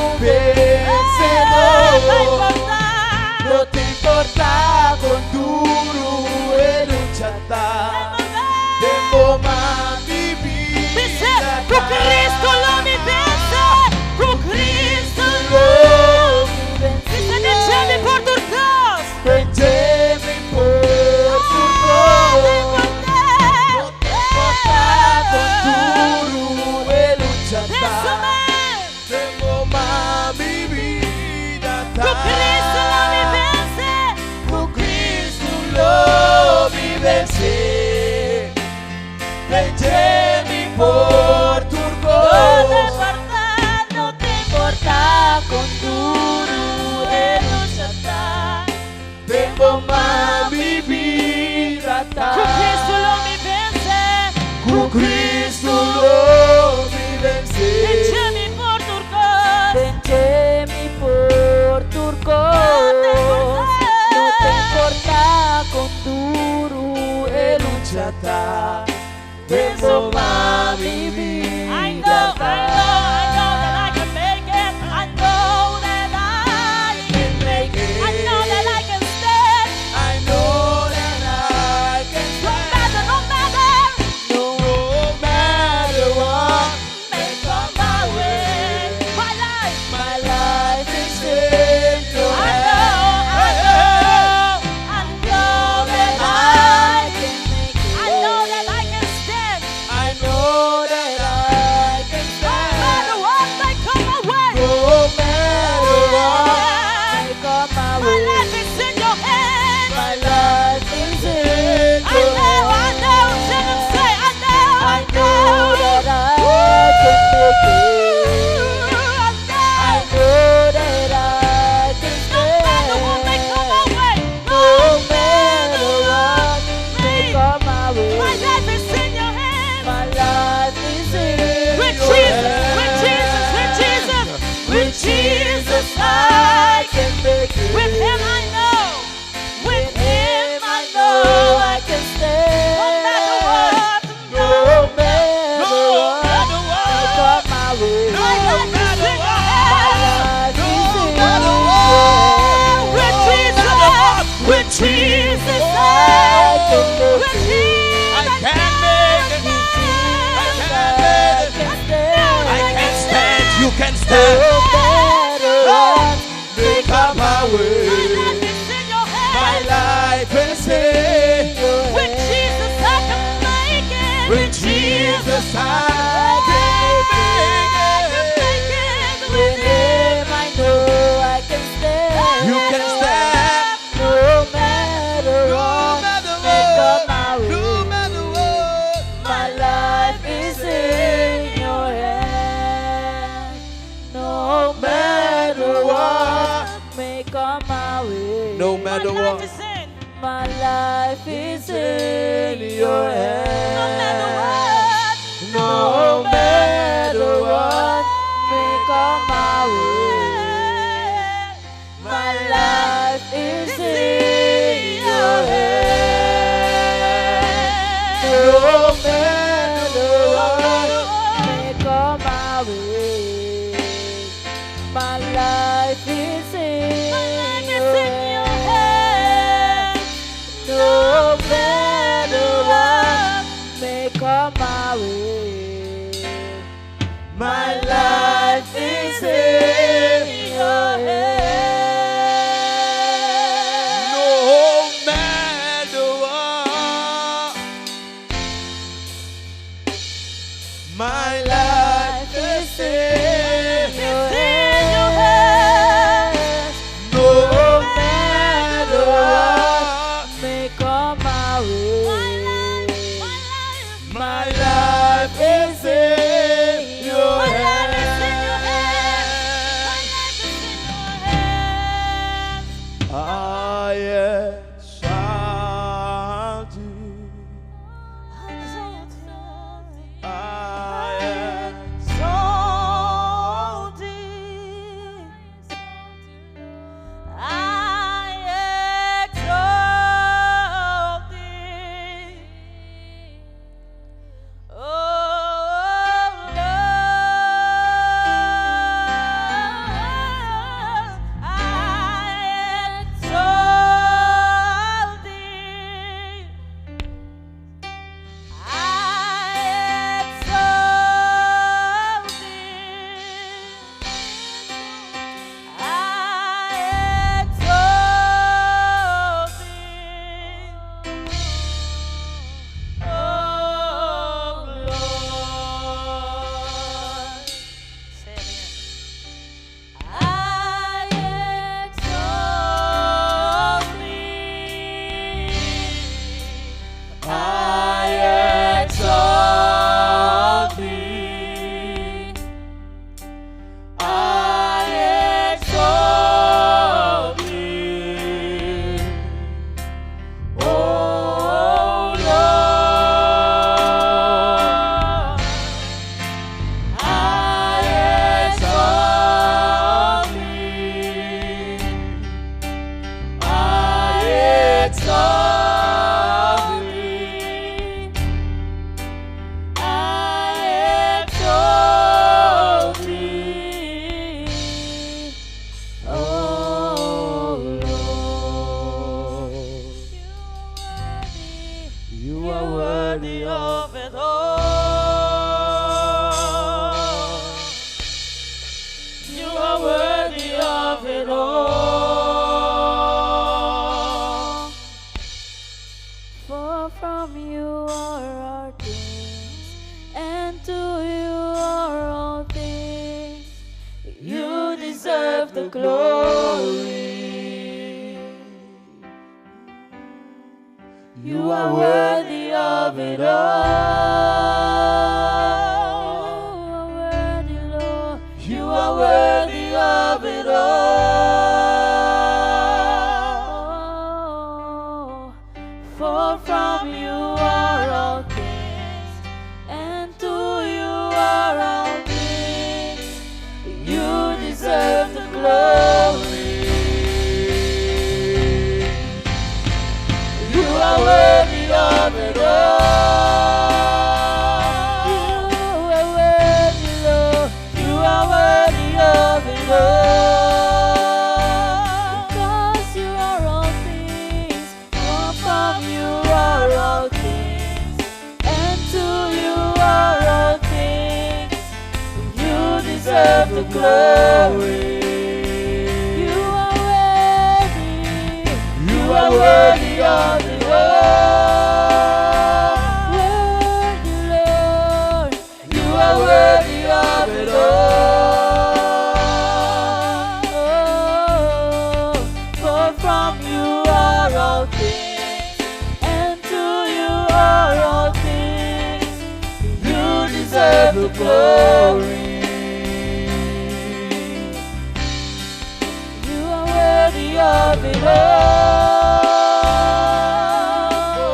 un vensedor. No ta importá. No ta importá kon duru e lucha ta. Den bo man mi Bis'é, bida ku ta. Cristo lo mi vense. Ku Cristo lo Bis'é vensé mi por tur kos. Vensé mi por tur kos. No ta importá kon duru e lucha ta. Den bo man mi bida ta. Ku Cristo lo mi vense. Ku Cristo lo mi vense. Vensé mi por tur No te kos. importa, no te importa kon duru e lucha ta. Den bo man mi bida ta. Ku Cristo lo mi vense. Ku Cristo lo mi vense. Vensé mi por tur kos. Vensé mi por tur kos. No ta importá kon duru e lucha ta. Den bo man mi I bida know, ta. I know, I know that I can make it. I know that stand. No matter what May come my My way. life is in your My hands. life is in your With Jesus I can make it. With Jesus I can make it. Make it. With With him I know I can stand. You can stand. No matter No what matter may come what. my way. No matter what. My life is in your hands. No matter what may come my way. No My matter life what. is in. My life is in your hands. No matter what. No matter what may come my way. My life is in your hands. No matter what may come my way. My life is in My life your is in your hands. hands. No matter what may come my way. My life is in your hands. No matter what. My life is in your It's in your hands. No matter what. May come my way. My life, my life, My life is in your my life is in your hands. My hands. life is in your hands. I exalt you. I Exalt thee. I exalt thee. Oh Lord, I exalt thee. I exalt thee. I exalt thee. Oh Lord. Say it again. I exalt thee. I exalt thee. I exalt thee. Oh Lord. I exalt thee. I exalt thee. I exalt thee, O Lord. You are worthy of Of it all. You are worthy of it all. For from you are all things, and to you are all things. You deserve the glory. You are worthy of it all. You are worthy, Lord. You are worthy of it all. For from you are all things, and to you are all things. You deserve the glory. You are worthy of it all. You are worthy, Lord. You are worthy of it all. Because you are all things, for from you are all things, and to you are all things. You deserve the glory. You are worthy. You are worthy of it all. Worthy, Lord. You are worthy of it all. For from you are all things, and to you are all things. You deserve the glory. You are worthy of it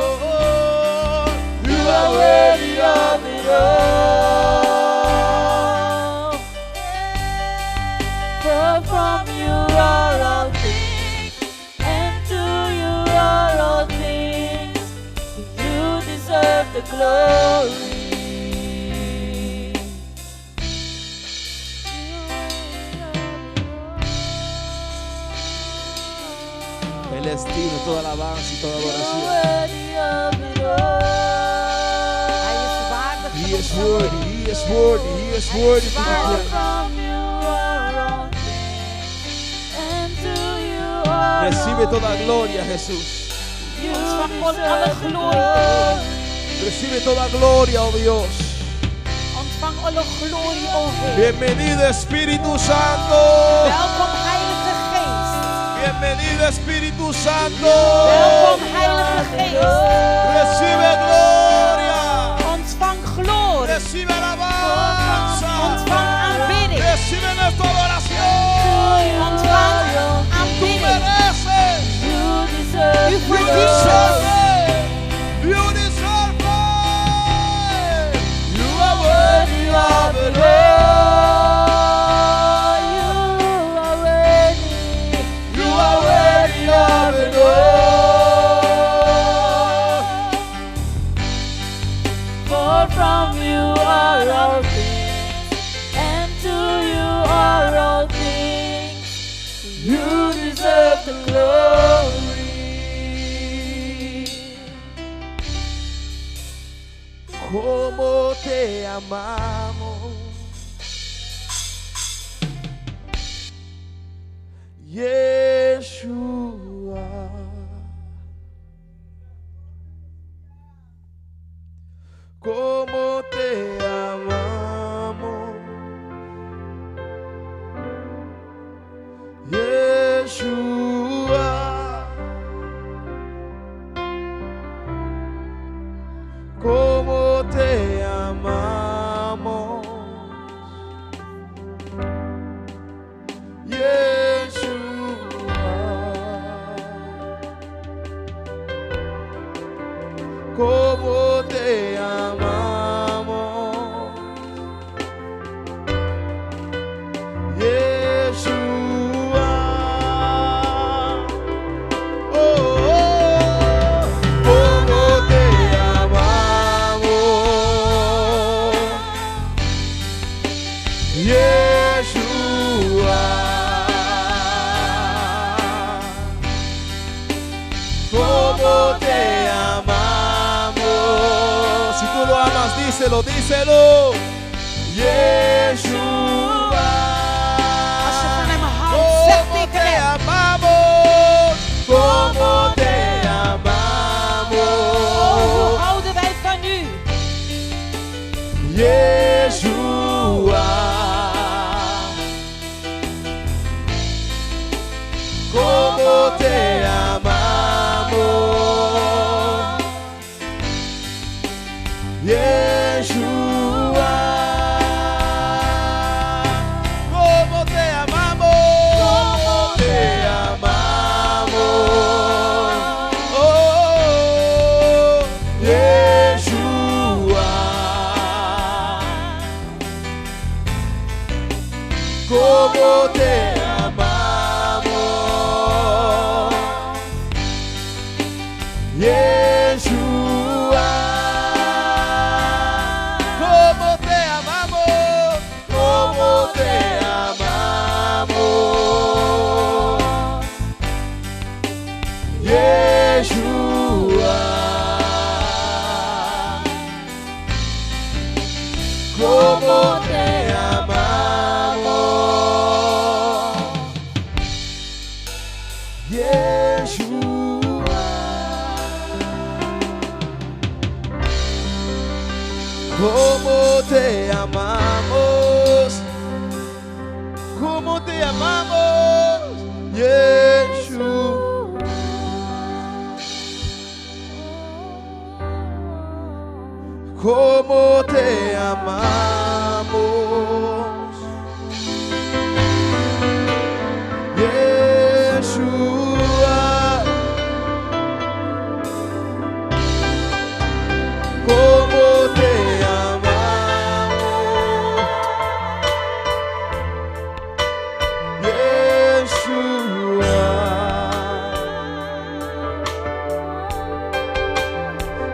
all. You are worthy of it all. For from you are all things, and to you are all things. You deserve the glory. Él es digno de toda alabanza y toda You are adoración. worthy of it all. Hij is waardig He van is onze worthy, he is worthy, he is worthy to be For praised. from you are all things, and to you are Recibe all toda things. gloria, Jesús. You Ontvang alle deserve the glorie. glory. Recibe toda gloria, oh Dios. Ontvang alle glorie, o Heer. Bienvenido, Espíritu Santo. Welkom, Heilige Geest. Bienvenido, Espíritu Santo. Welkom, Heilige Geest. Recibe gloria. Ontvang glorie. Recibe alabanza. Ontvang aanbidding. Recibe nuestra adoración. Ontvang Tú aanbidding. mereces. You deserve U the You verdient het. deserve it. You deserve it. You are worthy of it all. You are worthy. You are worthy of it all. For from you are all things, and to you are all things. You deserve the glory. Como te amamos. Yeshua. Como te amamos. Yeshua. Como te amamos. Yeshua. Como te amamos. Yeshua. Oh, oh, como te amamos. Yeshua. Como te amamos. Si tú lo amas, díselo, díselo. Yeshua. Als je van hem houdt, zeg Como tegen te hem. amamos, como te Oh, hoe amamos, houden wij van u? Yeshua. Como te amamos, Yeshua. Como te amamos, como te amamos, oh Yeshua. Como te amamos, Yeshua. Como te amamos, como te amamos, Yeshua. Como te amamos. Yeshua. Como te amamos, como te amamos, Yeshua. Como te amamos, Yeshua. Como te amamos, Yeshua.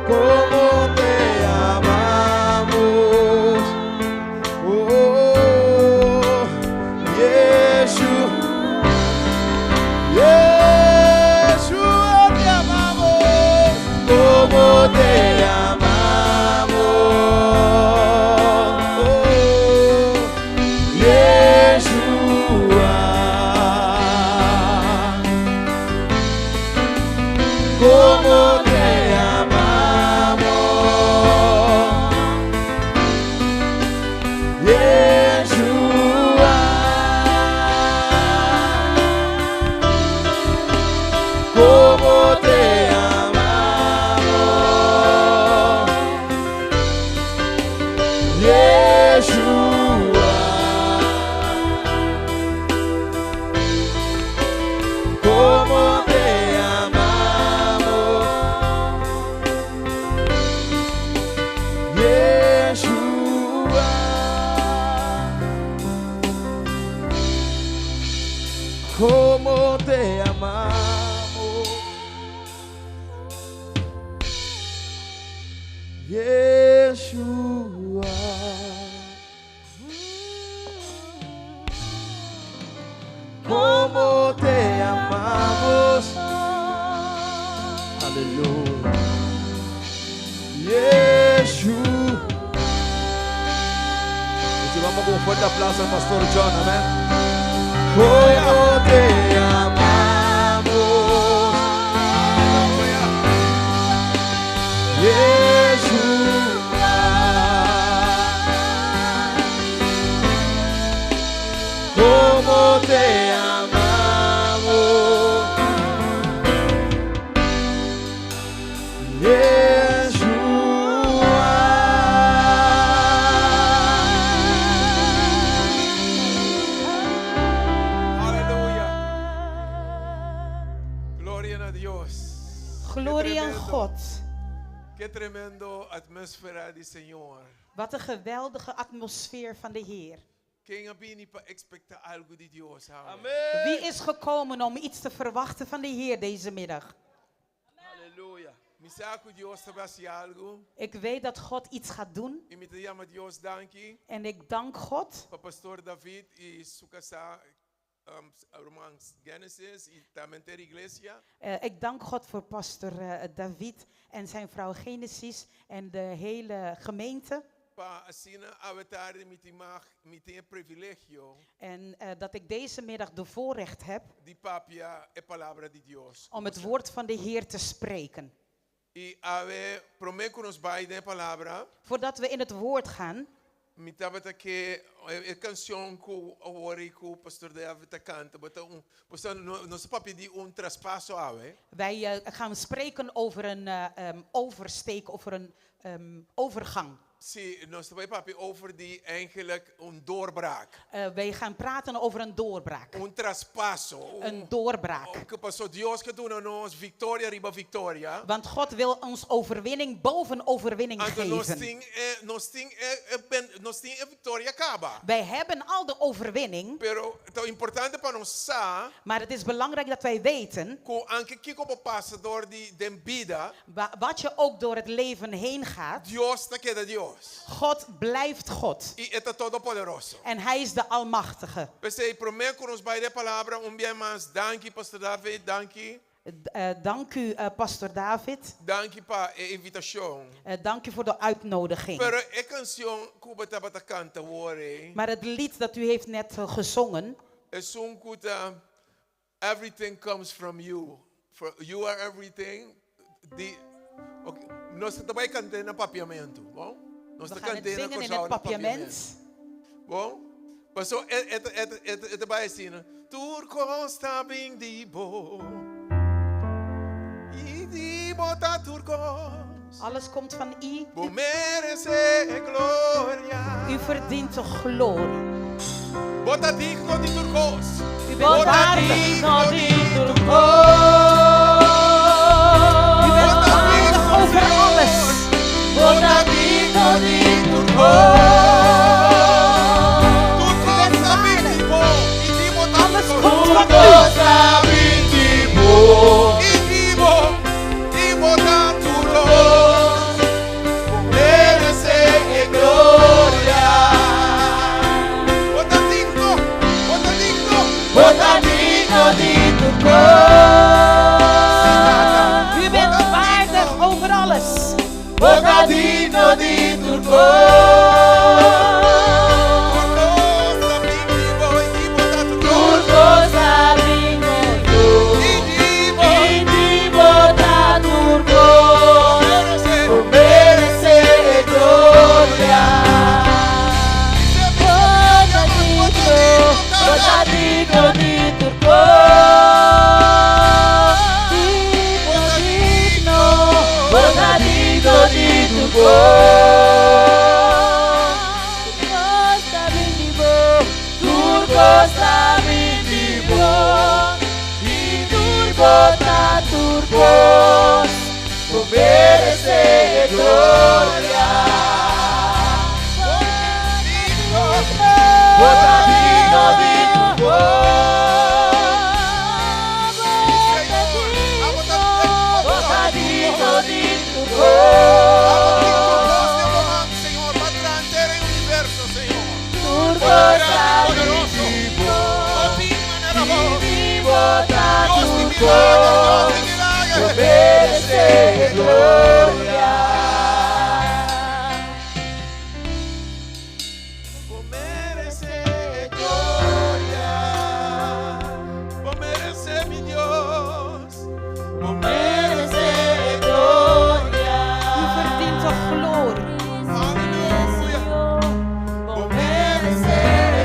Como te amamos, oh Yeshua, Yeshua te amamos, como te amamos, oh Yeshua. Como te amamos, Yeshua. Como te amamos, Yeshua. Como te amamos, Yeshua. Como te amamos, Yeshua. Como te amamos. Aleluya. Yeshua. Recibamos con un fuerte aplauso al pastor John, amén. Como te amamos, Yeshua. Como te amamos, Yeshua. Aleluya. Gloria na Dios. Glorie aan God. Ki tremendo atmósfera di Señor. Wat een geweldige atmosfeer van de Heer. Ken a bini pa ekspektá algu di Dios? Amèn. Wie is gekomen om iets te verwachten van de Heer deze middag? Aleluya. Mi sa ku Dios ta bai hasi algu. Ik weet dat God iets gaat doen I mi ta yama Dios danki en ik dank God pa Pastor David i su kasá ruman Genesis i tambe e iglesia. Ik dank God voor pastor David en zijn vrouw Genesis en de hele gemeente. Pa asina awe tardi mi tin mag mi tin e privilegio En dat ik deze middag de voorrecht heb di papia e palabra di Dios. om het woord van de Heer te spreken. I awe promé ku nos bai den palabra. Voordat we in het woord gaan, Mi tabata ke e kansion ku awor ku Pastor David ta kanta, bo ta un, bo no, nos ta papia di un traspaso awe. Wij gaan spreken over een oversteek, over een overgang. Si, nos ta bai papia over di eigenlijk un doorbraak. Wij gaan praten over een doorbraak. Un traspaso. Een doorbraak. Ku paso Dios ke duna nos viktoria riba viktoria. Want God wil ons overwinning boven overwinning Anto nos geven. tin e, nos tin e, e ben, nos tin e viktoria kaba. Wij hebben al de overwinning. Pero ta importante pa nos sa. Maar het is belangrijk dat wij weten. Ku anke kiko bo pasa dor di den bida. Wat je ook door het leven heen gaat. Dios ta keda Dios. God blijft God. I e ta todopoderoso. En hij is de Almachtige. P'esei promé ku nos bai den palabra un bia mas danki Pastor David, danki. Dank u, pastor David. Danki pa e invitashon. Dank u voor de uitnodiging. Pero e kansion ku bo tabata kanta awor ei. Maar het lied dat u heeft net gezongen. Esun ku ta. Everything comes from you. For you are everything. Di, okay. Nos ta bai kant'é na papiamentu, bon? Nos We ta gaan het kant'é na zingen in Kòrsou het na papiament. papiamentu. Bon? Paso e, e, ta- e, ta- e, ta- e ta bai asina. Tur kos ta bin di bo. I di bo ta tur kos. Alles komt van u. Bo meresé e gloria. U verdient de glorie. Bo ta digno di tur kos. U Bo bent ta waardig. digno di tur U bent waardig over alles. Bo ta digno di tur kos. Tur kos ta bin di bo. I di bo ta Alles tur komt kos. van u. ta bin di bo. I di bo, di bo ta tur kos. Bo meresé e gloria. Bo ta digno, bo ta digno. Bo ta digno di tur kos. U bent waardig over alles. Bo ta digno di tur kos. Tur kos ta bin di bo i di bo ta tur Tur kos. kos ta bin di bo. I di bo, I di bo ta tur kos. meresé. Bo meresé e gloria. Bo ta digno, bo ta digno di tur kos. Digno, digno, bo ta digno di tur kos. Tur kos ta bin di bo, tur kos ta bin di bo. I tur bo ta tur kos. Bo meresé e gloria. Bo ta digno di tur kos. Bo ta digno di tur kos. Señor, pa grande e universo, Señor. Tur kos ta bin di bo. I bo ta Dios di tur milagro, kos. Dios di milagro. Bo meresé e gloria. Bo meresé gloria. Bo meresé mi Dios. Bo meresé gloria. U verdient de glorie. Aleluya. Bo meresé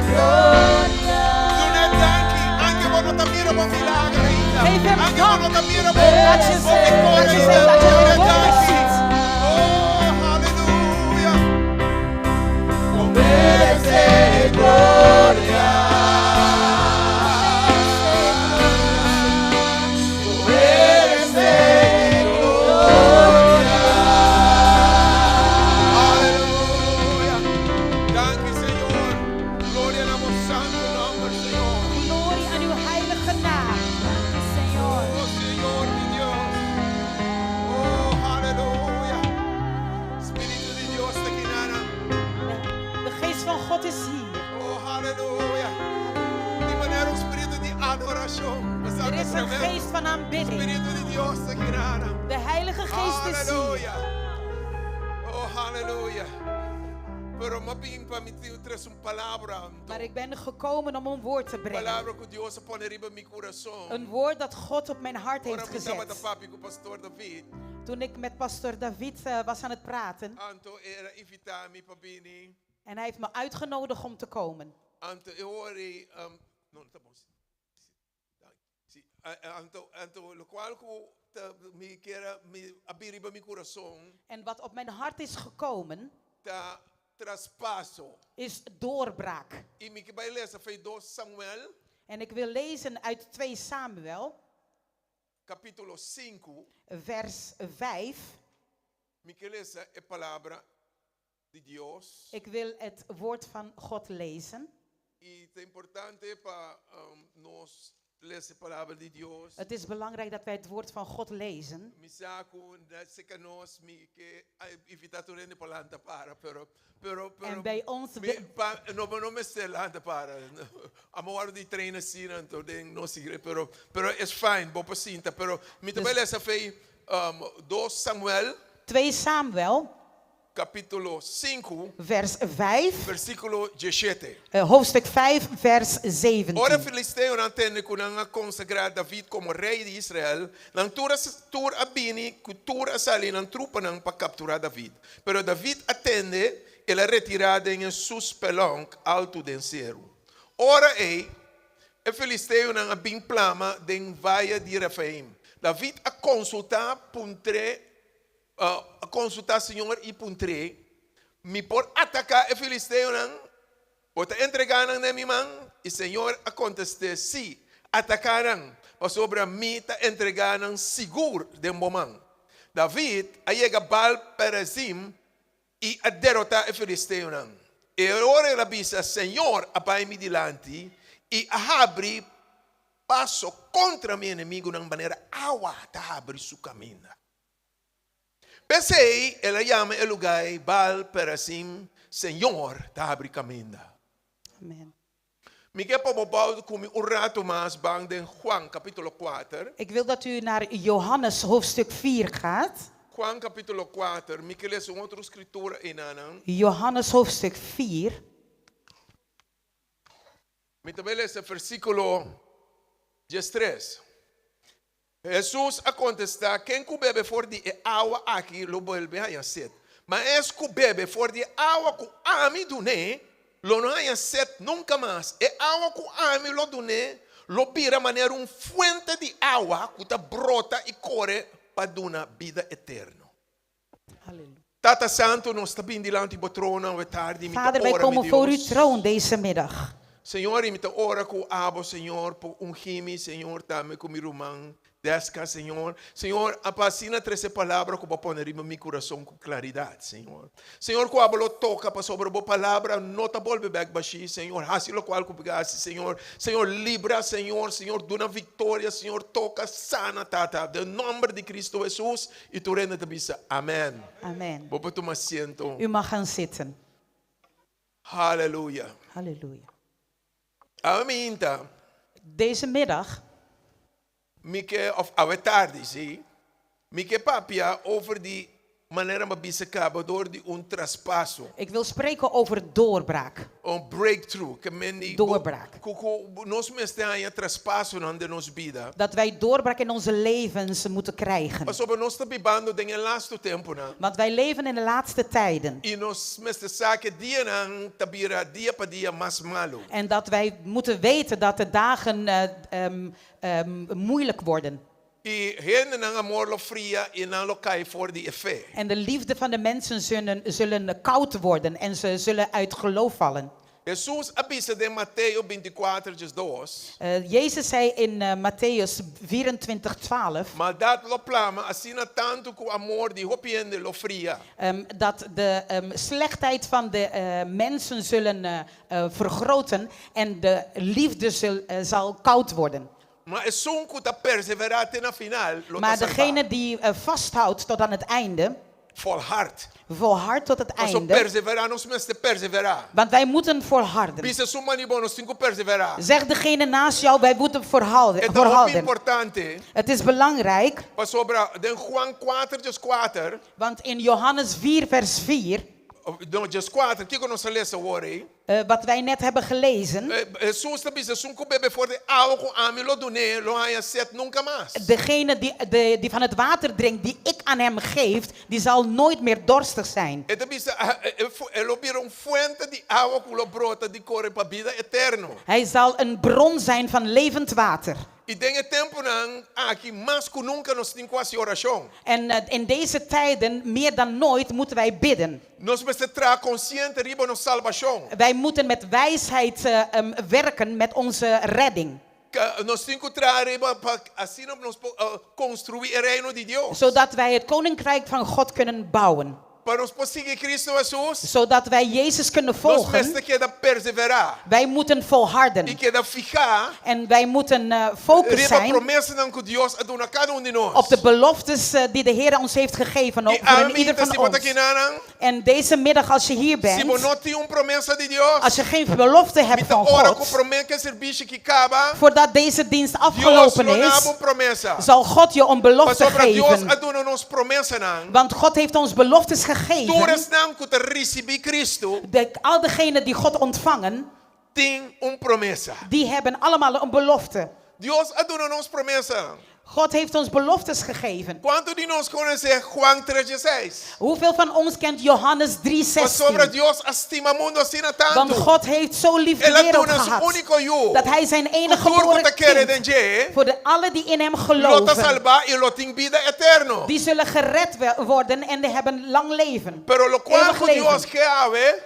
gloria. Dun'é danki, aunke bo no ta mira bo milagro ainda. Geef hem Aunke bo dank. no ta mira bo Laat je bo zien, victoria laat je ainda. zien dat je Dun'é de wonders danki. ziet. Oh, aleluya. Bo meresé gloria. Bo meresé gloria. Aleluya. Danki, Señor. Gloria na bo santu nòmber, Señor. Glorie aan uw heilige naam. Oh, Señor, mi Dios. Oh, aleluya. Spiritu di Dios ta akinan. De geest van God is hier. Oh, aleluya. Di manera un spiritu di adorashon. Er is een geest van aanbidding. Spiritu di Dios ta akinan. De Heilige Geest is hier. Aleluya. Oh, aleluya. Pero m'a bin pa mi trese un palabra. Maar ik ben gekomen om een woord te brengen. Palabra ku Dios a pone riba mi kurason. Een woord dat God op mijn hart Ora heeft mi tabata gezet. papia ku pastor David. Toen ik met pastor David was aan het praten. Anto el a invitá mi pa bini. En hij heeft me uitgenodigd om te komen. Anto e ora no, ta bon. Si, anto anto lokual ku ta mi kier a mi a bin riba mi kurason. En wat op mijn hart is gekomen Ta traspaso. is doorbraak. I mi ke bai lesa for di 2 Samuel En ik wil lezen uit 2 Samuel, kapítulo 5. vers 5. Mi ke lesa e palabra di Dios. Ik wil het woord van God lezen. I ta importante pa nos lesa e palabra di Dios. Het is belangrijk dat wij het woord van God lezen. Mi sa ku serka nos mi ke invitá tur hende pa lanta para, pero pero pero En bij ons mi, pa, no no mester lanta para. Amor di treina asina, anto den nos iglesia, pero pero is fijn, bo por sinta, pero mi Dus ta bai lesa for di 2 Samuel 2 Samuel. kapítulo 5, vers 5, versíkulo 17. hoofdstuk 5, vers Ora 17. filisteonan a tende ku nan a konsagrá David komo rei di Israel, nan tur a tur a bini ku tur a sali nan trupanan pa kapturá David. Pero David a tende, el a retirá den e su spelònk altu den seru. Ora ei, e filisteonan a bin plama den vaye di Refaim. David a konsultá puntr'é A konsultá Señor i puntr'é, Mi por ataká e filisteonan? Bo ta entregá nan den mi man? I Señor a kontest'é, Sí, ataká nan, pasobra mi ta entregá nan sigur den bo man. David a yega Baal-Perazim i a derotá e filisteonan. E ora el a bisa, Señor a bai mi dilanti i a habri paso kontra mi enemigunan manera awa ta habri su kaminda. P'esei el a yama e lugá ei Baal Perasim, Señor ta habri kaminda. Amen. Mi ke pa bo bou ku mi un ratu mas ban den Juan kapítulo kuater. Ik wil dat u naar Johannes hoofdstuk 4 gaat. Juan kapítulo kuater, mi ke lesa un otro skritura einanan. Johannes hoofdstuk 4. Mi ta bai lesa versíkulo diestres. Hesus a kontestá, Ken ku bebe for di e awa aki lo bolbe haña set. Ma es ku bebe for di e awa ku ami dun'é, lo no haña set nunka mas. E awa ku ami lo dun'é lo bira manera un fuente di awa ku ta brota i kore pa duna bida eterno. Tata Santu, nos ta bin dilanti bo trono awe tardi. Mi ta Vader, wij ora, mi komen voor uw Dios. troon deze middag. Señor, i mi ta ora ku abo, Señor, por ungi mi, Señor, tambe ku mi ruman Deska, Señor. Señor, a pa asina trese palabra ku bo a pone riba mi kurason ku klaridat, Señor. Señor, ku abo lo toka pasobra bo palabra no ta bolbe bèk bashí, Señor. Hasi lokual ku bo ke hasi, Señor. Señor, libra, Señor. Señor, duna viktoria, Señor. Toka, sana, Tata. Den nòmber di Kristu Hesus, i tur hende ta bisa, Amèn. Amen. Bo por tuma asiento. U mag gaan zitten. Haleluya. Halleluja. Awe minta. Deze middag. Mi ke, of awe tardi, si, mi ke papia over di manera mi a bisa kaba door di un traspaso. Ik wil spreken over doorbraak. Un breakthrough, ke men di Doorbraak. Ku ku nos mester haña traspasonan den nos bida. Dat wij doorbraak in onze levens moeten krijgen. Pasobra nos ta bibando den e lastu tempunan. Want wij leven in de laatste tijden. I nos mester sa ku e dianan ta bira dia pa dia mas malu. En dat wij moeten weten dat de dagen moeilijk worden. I hendenan amor lo fria i nan lo kai for di e fe. En de liefde van de mensen zullen, zullen koud worden en ze zullen uit geloof vallen. Hesus a bisa den Mateo bintikuater diesdos. Jezus zei in Matteüs 24, 12. Maldat lo plama asina tantu ku amor di hopi hende lo fria. Dat de slechtheid van de mensen zullen vergroten en de liefde zal koud worden. Ma esun ku ta perseverá te na final lo ta Maar salbá. degene die vasthoudt tot aan het einde. Volhard. Volhard tot het Paso einde. perseverá, nos mester perseverá. Want wij moeten volharden. Bisa esun banda di bo, nos tin ku perseverá. Zeg degene naast jou, wij moeten E ta hopi volharden. importante. Het is belangrijk. Pasobra den Juan kuater dieskuater. Want in Johannes 4 vers 4. No, dieskuater, kiko nos a lesa awor ei? Wat wij net hebben gelezen. Hesus ta bisa, Esun ku bebe for di awa ku ami lo dun'é, lo haña set nunka mas. Degene die, de, die van het water drinkt die ik aan hem geef, die zal nooit meer dorstig zijn. E ta bisa, E lo bira un fuente di awa ku lo brota di kore pa bida eterno. Hij zal een bron zijn van levend water. I den e tempunan aki mas ku nunka nos tin ku hasi orashon. En in deze tijden meer dan nooit moeten wij bidden. Nos mester traha konsiente riba nos salbashon. Wij moeten met wijsheid werken met onze redding. Nos tin ku traha riba pa asina nos por konstruí e reino di Dios. Zodat wij het koninkrijk van God kunnen bouwen. Pa nos por sigui Cristo Hesus. Zodat wij Jezus kunnen Nos volgen. mester keda perseverá. Wij moeten volharden. I keda fihá. En wij moeten focus Riba zijn. promesanan ku Dios a duna kada un di nos. Op de beloftes die de Heer ons heeft gegeven. I Ook voor een ami ieder ta van si bo ta ons. kinanan. En deze middag als je hier Si bo bent. no tin un promesa di Dios. Als je geen belofte hebt Mi ta van ora God. ku promé ku e servisio aki kaba. Voordat deze dienst Dios afgelopen lo duna is. bo un promesa. Zal God je een belofte Pasobra Dios geven. a duna nos promesanan. Want God heeft ons beloftes Tur gegeven. esnan ku ta risibí Kristu De, al degenen die God ontvangen, tin un promesa. die hebben allemaal een belofte. Dios a duna nos promesa. God heeft ons beloftes gegeven. Kuantu di nos konosé Juan 3,16? Hoeveel van ons kent Johannes Pasobra 3:16? Dios a stima mundu asina Want tantu. God heeft zo lief de El a wereld duna su gehad. úniko yu. Dat hij zijn enige Ku tur ku geboren ta kere kind, den dje, voor de alle die in hem lo ta geloven, salbá i lo tin bida eterno. die zullen gered worden en die hebben lang leven. Pero lokual Eeuwig ku leven. Dios ke awe,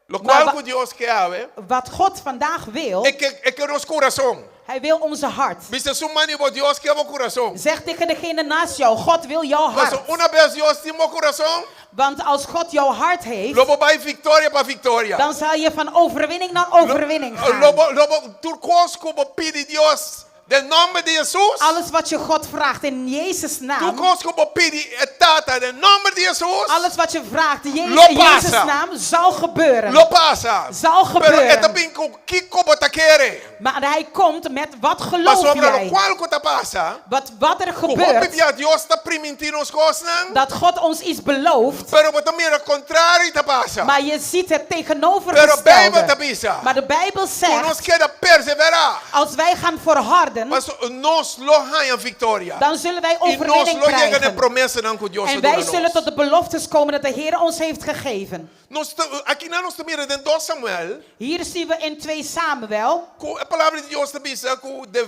lo Maar kual wa- ku Dios ke awe, Wat God vandaag wil, e ke, e ke nos kurason. hij wil onze hart. Bisa esun band'i bo, Dios ke bo kurason. Zeg tegen degene naast jou, God wil jouw Paso hart. unabes Dios tin bo kurason, Want als God jouw hart heeft, lo bo bai viktoria pa viktoria. dan zal je van overwinning naar overwinning Lo gaan. bo, lo bo, tur kos ku bo pidi Dios den nòmber di Hesus. Alles wat je God vraagt in Jezus' Tur naam, kos ku bo pidi e Tata den nòmber di Hesus. alles wat je vraagt in Lo Jezus, pasa. Jezus' naam, zal gebeuren. Lo pasa. Zal Pero gebeuren. e ta bin ku kiko bo ta kere. Maar hij komt met wat geloof Pasobra jij? lokual ku ta pasa. Wat er Ku hopi gebeurt, bia Dios ta primintí nos kosnan. dat God ons iets belooft, Pero bo ta mira kontrario ta pasa. maar je ziet het Pero tegenovergestelde. Beibel ta bisa. Maar de Bijbel Ku nos zegt, keda perseverá. als wij gaan volharden, Paso nos lo haña viktoria. dan zullen wij I nos overwinning lo yega na e krijgen. promesanan ku Dios En a wij duna zullen nos. tot de beloftes komen dat de Heer ons heeft gegeven. Nos ta, akinan nos ta mira den 2 Samuel, Hier zien we in 2 Samuel, ku e palabra di Dios ta bisa ku de,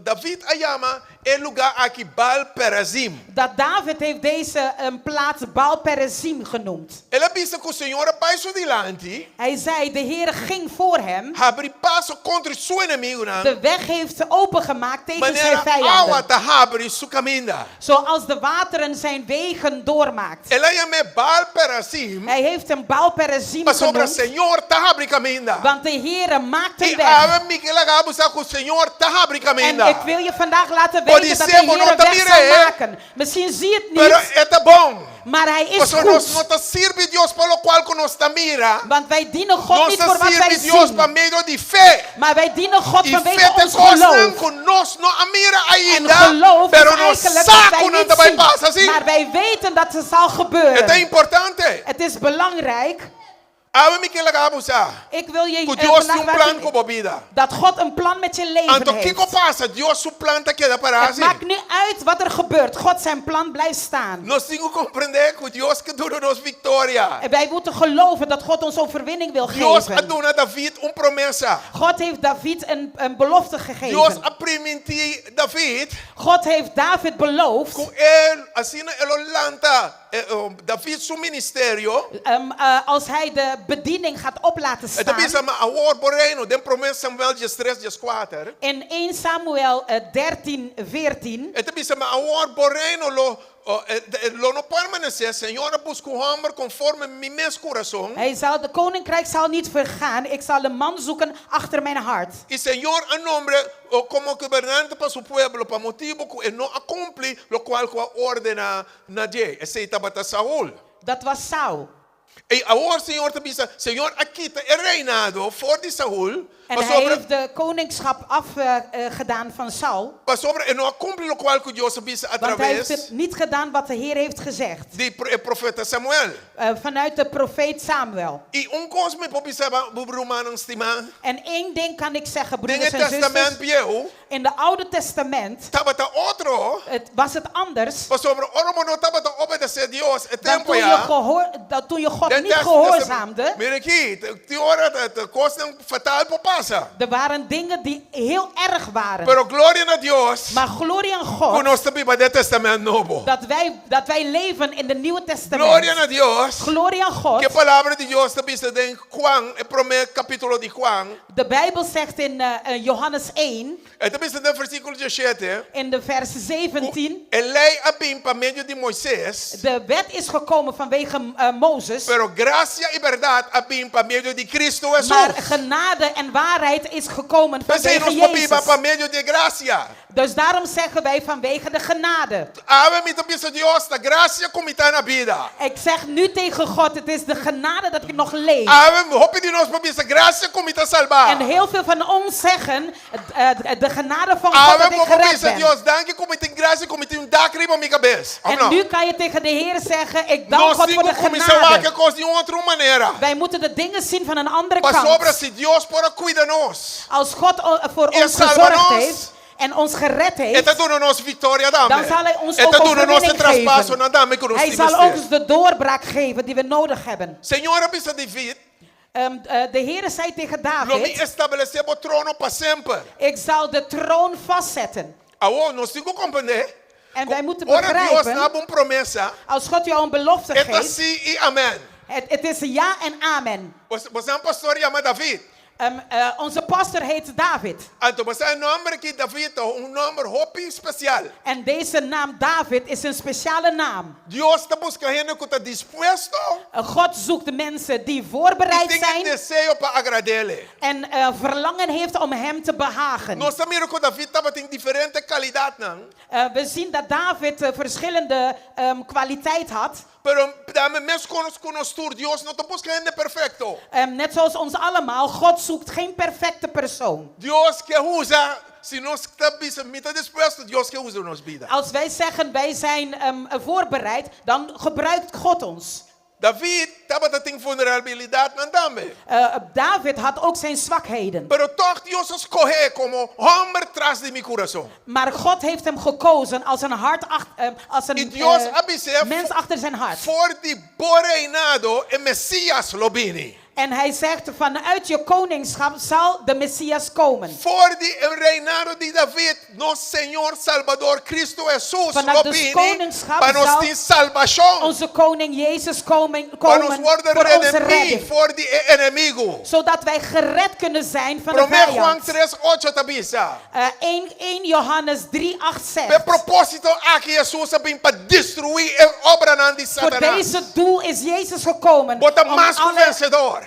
David a yama e lugá aki Baal Perazim. dat David heeft deze plaats Baal Perazim genoemd. El a bisa ku Señor a bai su dilanti, Hij zei, de Heer ging voor hem, habri paso kontra su enemigunan, de weg heeft ze opengemaakt tegen zijn manera awa vijanden. ta habri su kaminda. Zoals de wateren zijn wegen doormaakt. El a yam'é Baal Perazim, Hij heeft hem Baal Perazim pasobra genoemd, Señor ta habri kaminda. want de Heer maakt een I weg. awe mi ke laga bo sa ku Señor ta habri En kaminda. ik wil je vandaag laten Por weten dat de dicebo Heer no een ta weg mira, zal eh. maken. Misschien zie je het Pero niet, e ta bon. maar hij is Pasobra nos no goed. ta sirbi Dios pa lokual ku nos ta mira. Want wij dienen God Nos niet ta voor wat wij sirbi Dios zien. pa medio di fe. Maar wij dienen God I vanwege fe ta ons kosnan geloof. ku nos no a mira En ainda, geloof is pero nos eigenlijk sa wat wij ku nan niet ta bai zien. pasa, sí? Maar wij weten dat het zal E ta gebeuren. importante. Het is belangrijk. Awe mi ke laga bo sa. Ik wil je Ku eh, Dios tin vandaag un plan laten ku bo bida. dat God een plan met je leven Anto heeft. kiko pasa, Dios su plan ta keda pará, Het sí? maakt niet uit wat er gebeurt. God zijn plan blijft staan. Nos tin ku komprondé ku Dios ke duna nos viktoria. En wij moeten geloven dat God ons overwinning wil Dios geven. a duna David un promesa. God heeft David een belofte Dios gegeven. a primintí David God heeft David beloofd. ku el asina e lo lanta David su ministerio. Als hij de bediening gaat op laten E ta bisa staan. ma awor bo reino den promé Samuel 13 14. In 1 Samuel 13, 14. E ta bisa ma awor bo reino lo oh, lo no permanesé. Señor a buska un hòmber konforme mi mes kurason. Hij zal, de koninkrijk zal niet vergaan. Ik zal een man zoeken achter mijn hart. I Señor a nombr'é oh, komo gobernante pa su pueblo, pa motibu ku e no a kumpli lokual ku a ordená na dje. Esei tabata Saul. Dat was Saul. I awor Señor ta bisa, Señor a kita e reinado for di Saul, En pa hij sobre, heeft de koningschap afgedaan van Saul. pasobra e no a kumpli lokual ku Dios a bisa Want hij heeft a traves het niet gedaan wat de Heer heeft gezegd. di profeta Samuel. Vanuit de profeet Samuel. I un kos mi por bisa bo rumannan stimá. En één ding kan ik zeggen, Den broeders en Tèstamènt zusters. Bieu, In de Oude Testament tabata otro, het, was het anders. pasobra ora bo no tabata obedesé Dios, e Want tempu toen je, ya. dat toen je God Den niet Test- gehoorzaamde, Mira aki, tin ora ta kosnan fatal por pasa. er waren dingen die heel erg waren. Pero gloria na Dios, Maar glorie aan ku God nos ta biba den Tèstamènt Nobo. dat wij leven in het Nieuwe Testament. Gloria na Dios. Glorie aan God. Ku e palabra di Dios ta bisa den Juan, e promé kapítulo di Juan. De Bijbel zegt in Johannes 1, E ta bisa den versíkulo 17. in de vers 17. E lei a bin pa medio di Moises, De wet is gekomen vanwege Mozes. pero grasia i bèrdat a bin pa medio di Kristu Maar Hesus. genade en waarheid is gekomen P'esei vanwege nos por biba Jezus. pa medio di grasia. Dus daarom zeggen wij vanwege de genade. Awe mi ta bisa Dios, ta grasia ku mi ta na bida. Ik zeg nu tegen God, het is de genade dat ik nog leef. Awe hopi di nos por bisa grasia ku mi ta salbá. En heel veel van ons zeggen, de genade van God Awe dat ik bo gered bisa ben. Dios, danki ku mi tin grasia. danki ku mi tin un dak riba mi kabes. Òf En no? nu kan je tegen de Heer zeggen, ik dank Nos God tin voor de ku kuminsá wak e genade. kos di un otro manera. Wij moeten de dingen zien van een andere Pasobra kant. si Dios por a kuida nos, Als God voor I ons salba gezorgd nos, heeft en ons gered E ta heeft, duna nos viktoria tambe. dan zal hij ons E ook ta duna nos e overwinning traspasonan geven. tambe ku nos Hij tin zal mester. ons de doorbraak geven die we nodig hebben. Señor a bisa David, De Heer zei tegen Lo mi David, establesé bo trono pa semper. ik zal de troon vastzetten. Awor, nos tin ku komprendé En wij moeten Ora Dios begrijpen, duna bo un promesa, als God jou een belofte e ta geeft, sí i amèn. het is ja en amen. Bo sa pastor yama David. Onze pastor heet David. Anto bo sa e nòmber aki David ta un nòmber hopi spesial. En deze naam David is een speciale naam. Dios ta buska hende ku ta dispuesto God zoekt mensen die i voorbereid tin e zijn deseo pa agrad'El. en verlangen heeft om hem te behagen. Nos ta mira ku David tabatin diferente kalidatnan. We zien dat David verschillende kwaliteit had. Pero tambe meskos ku nos tur, Dios no ta buska hende perfekto. Net zoals ons allemaal, God zoekt geen perfecte persoon. Dios ke usa, si nos ta bisa mi ta dispuesto, Dios ke usa nos bida. Als wij zeggen wij zijn voorbereid, dan gebruikt God ons. David tabata tin vulnerabilidatnan tambe. David had ook zijn zwakheden. Pero tòg Dios a skoh'é komo hòmber tras di mi kurason. Maar God heeft hem gekozen als een hart ach-, als een, I Dios a bis'é mens achter zijn hart. For di bo reinado e Mesias lo bini. En hij zegt, vanuit je koningschap zal de Messias komen. For di e reinado di David, nos Señor Salbador Cristo Hesus Vanuit lo de bini koningschap pa nos zal tin salbashon. Onze koning Jezus komen, Pa nos komen wòrdu voor onze redimí redding. for di e enemigu. Zodat wij gered kunnen zijn van de Promé Juan vijand. tres ocho ta bisa. 1, 1 Johannes 3, 8 zegt. P'e propósito aki Hesus a bin pa destruí e obranan di Voor Satanas. deze doel is Jezus gekomen. Bo ta om mas ku alle vensedor.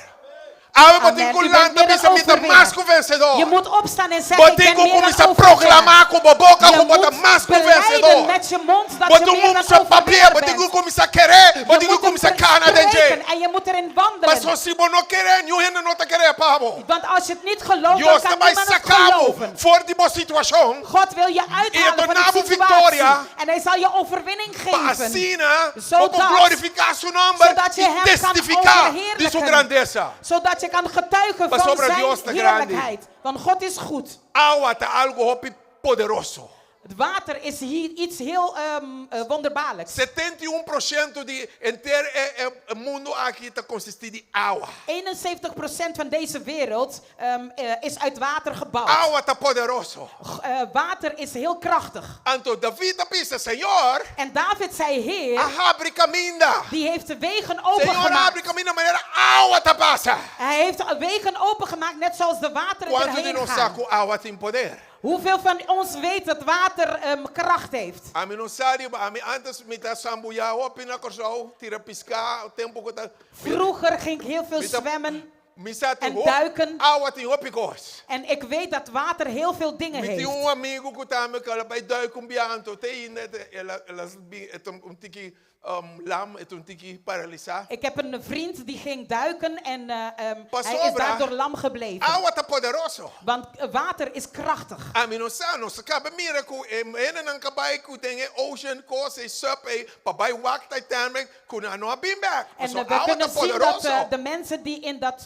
Awe bo tin Amen. ku U bent lanta meer dan bisa mi ta overwinnaar. mas ku vensedor. Je moet opstaan en zeggen, Bo ik tin ben ku meer dan kuminsá overwinnaar. proklamá ku bo boka Je ku bo ta moet mas ku belijden vensedor. met je mond dat Bo je tin meer dan kuminsá papia, overwinnaar bo tin ku bent. kuminsá kere, bo Je tin ku moet kuminsá het kana den dje. spreken en je moet erin wandelen. Paso si bo no kere, niun hende no ta kere pa bo. Want als je het niet gelooft, dan Dios kan ta bai niemand het saka bo geloven. for di bo situashon. God wil je I e uithalen van duna die bo situatie. viktoria. En hij zal je overwinning Pa geven. asina bo por Zodat glorifiká su nòmber zodat je i hem kan testifiká di su overheerlijken. grandesa. Zodat je kan getuigen van Pasobra zijn Dios ta grandi. heerlijkheid. Want God is goed. Awa ta algu hopi poderoso. Het water is hier iets heel wonderbaarlijks. 71 por shento di henter e e mundu aki ta konsistí di awa. 71% van deze wereld is uit water gebouwd. Awa ta poderoso. Water is heel krachtig. Anto David a bisa, Señor, En David zei, Heer, a habri kaminda. die heeft de wegen Señor, a opengemaakt. habri kaminda manera awa ta pasa. Hij heeft de wegen opengemaakt, net zoals de wateren Kuantu di erheen nos sa gaan. ku awa tin poder? Hoeveel van ons weet dat water kracht heeft? Ami no sa di, ami antes mi ta sambuyá hopi na Kòrsou, tira piská, tempu ku ta. Vroeger ging ik heel veel Mi ta zwemmen mi sa tin en hopi duiken. Awa tin hopi kos. En ik weet dat water heel veel dingen Mi tin heeft. un amigu ku tambe ku el a bai duik un bia anto te ainda el a el a bin e ta un tiki lam, e ta un tiki paralisá. Ik heb een vriend die ging duiken en Pasobra, hij is daardoor lam gebleven. Awa ta poderoso. Want water is krachtig. Ami no sa, nos a kaba mira ku e hendenan ku a bai ku den e ocean kos, e sub ei, pa bai wak Titanic, ku nan no a bin bek. En Pasobra we awa ta kunnen zien dat poderoso. de mensen die in dat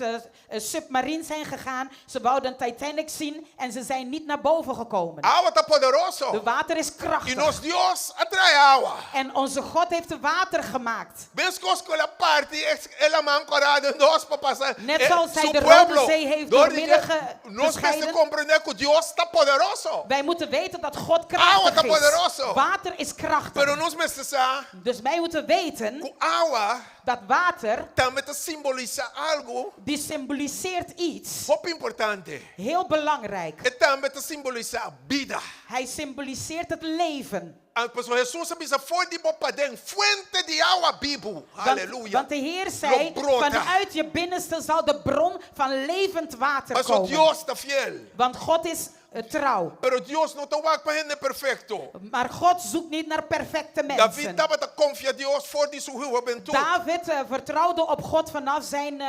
submarine zijn gegaan, ze wouden Titanic zien en ze zijn niet naar boven gekomen. Awa ta poderoso. De water is I krachtig. nos Dios a traha awa. En onze God heeft de water gemaakt. Meskos ku el a parti e laman kòrá den dos pa pasa Net e zoals hij su de pueblo. Rode Zee heeft Door die doormidden nos mester gescheiden. komprendé ku Dios ta poderoso. Wij moeten weten dat God Awa krachtig ta is. poderoso. Water is krachtig. Pero nos mester sa Dus wij moeten weten ku awa dat water tambe ta simbolisá algu die symboliseert iets hopi importante. heel belangrijk. E tambe ta simbolisá bida. Hij symboliseert het leven. Ah, pasobra Hesus a bisa for di bo paden, fuente di awa bibu. Want, Aleluya. want de Heer zei, Lo brota. vanuit je binnenste zal de bron van levend water Pasobra komen. Dios ta fiel. Want God is Trouw. Pero Dios no ta wak pa hende perfekto. Maar God zoekt niet naar perfecte David mensen. tabata konfia Dios for di su hubentut. David vertrouwde op God vanaf zijn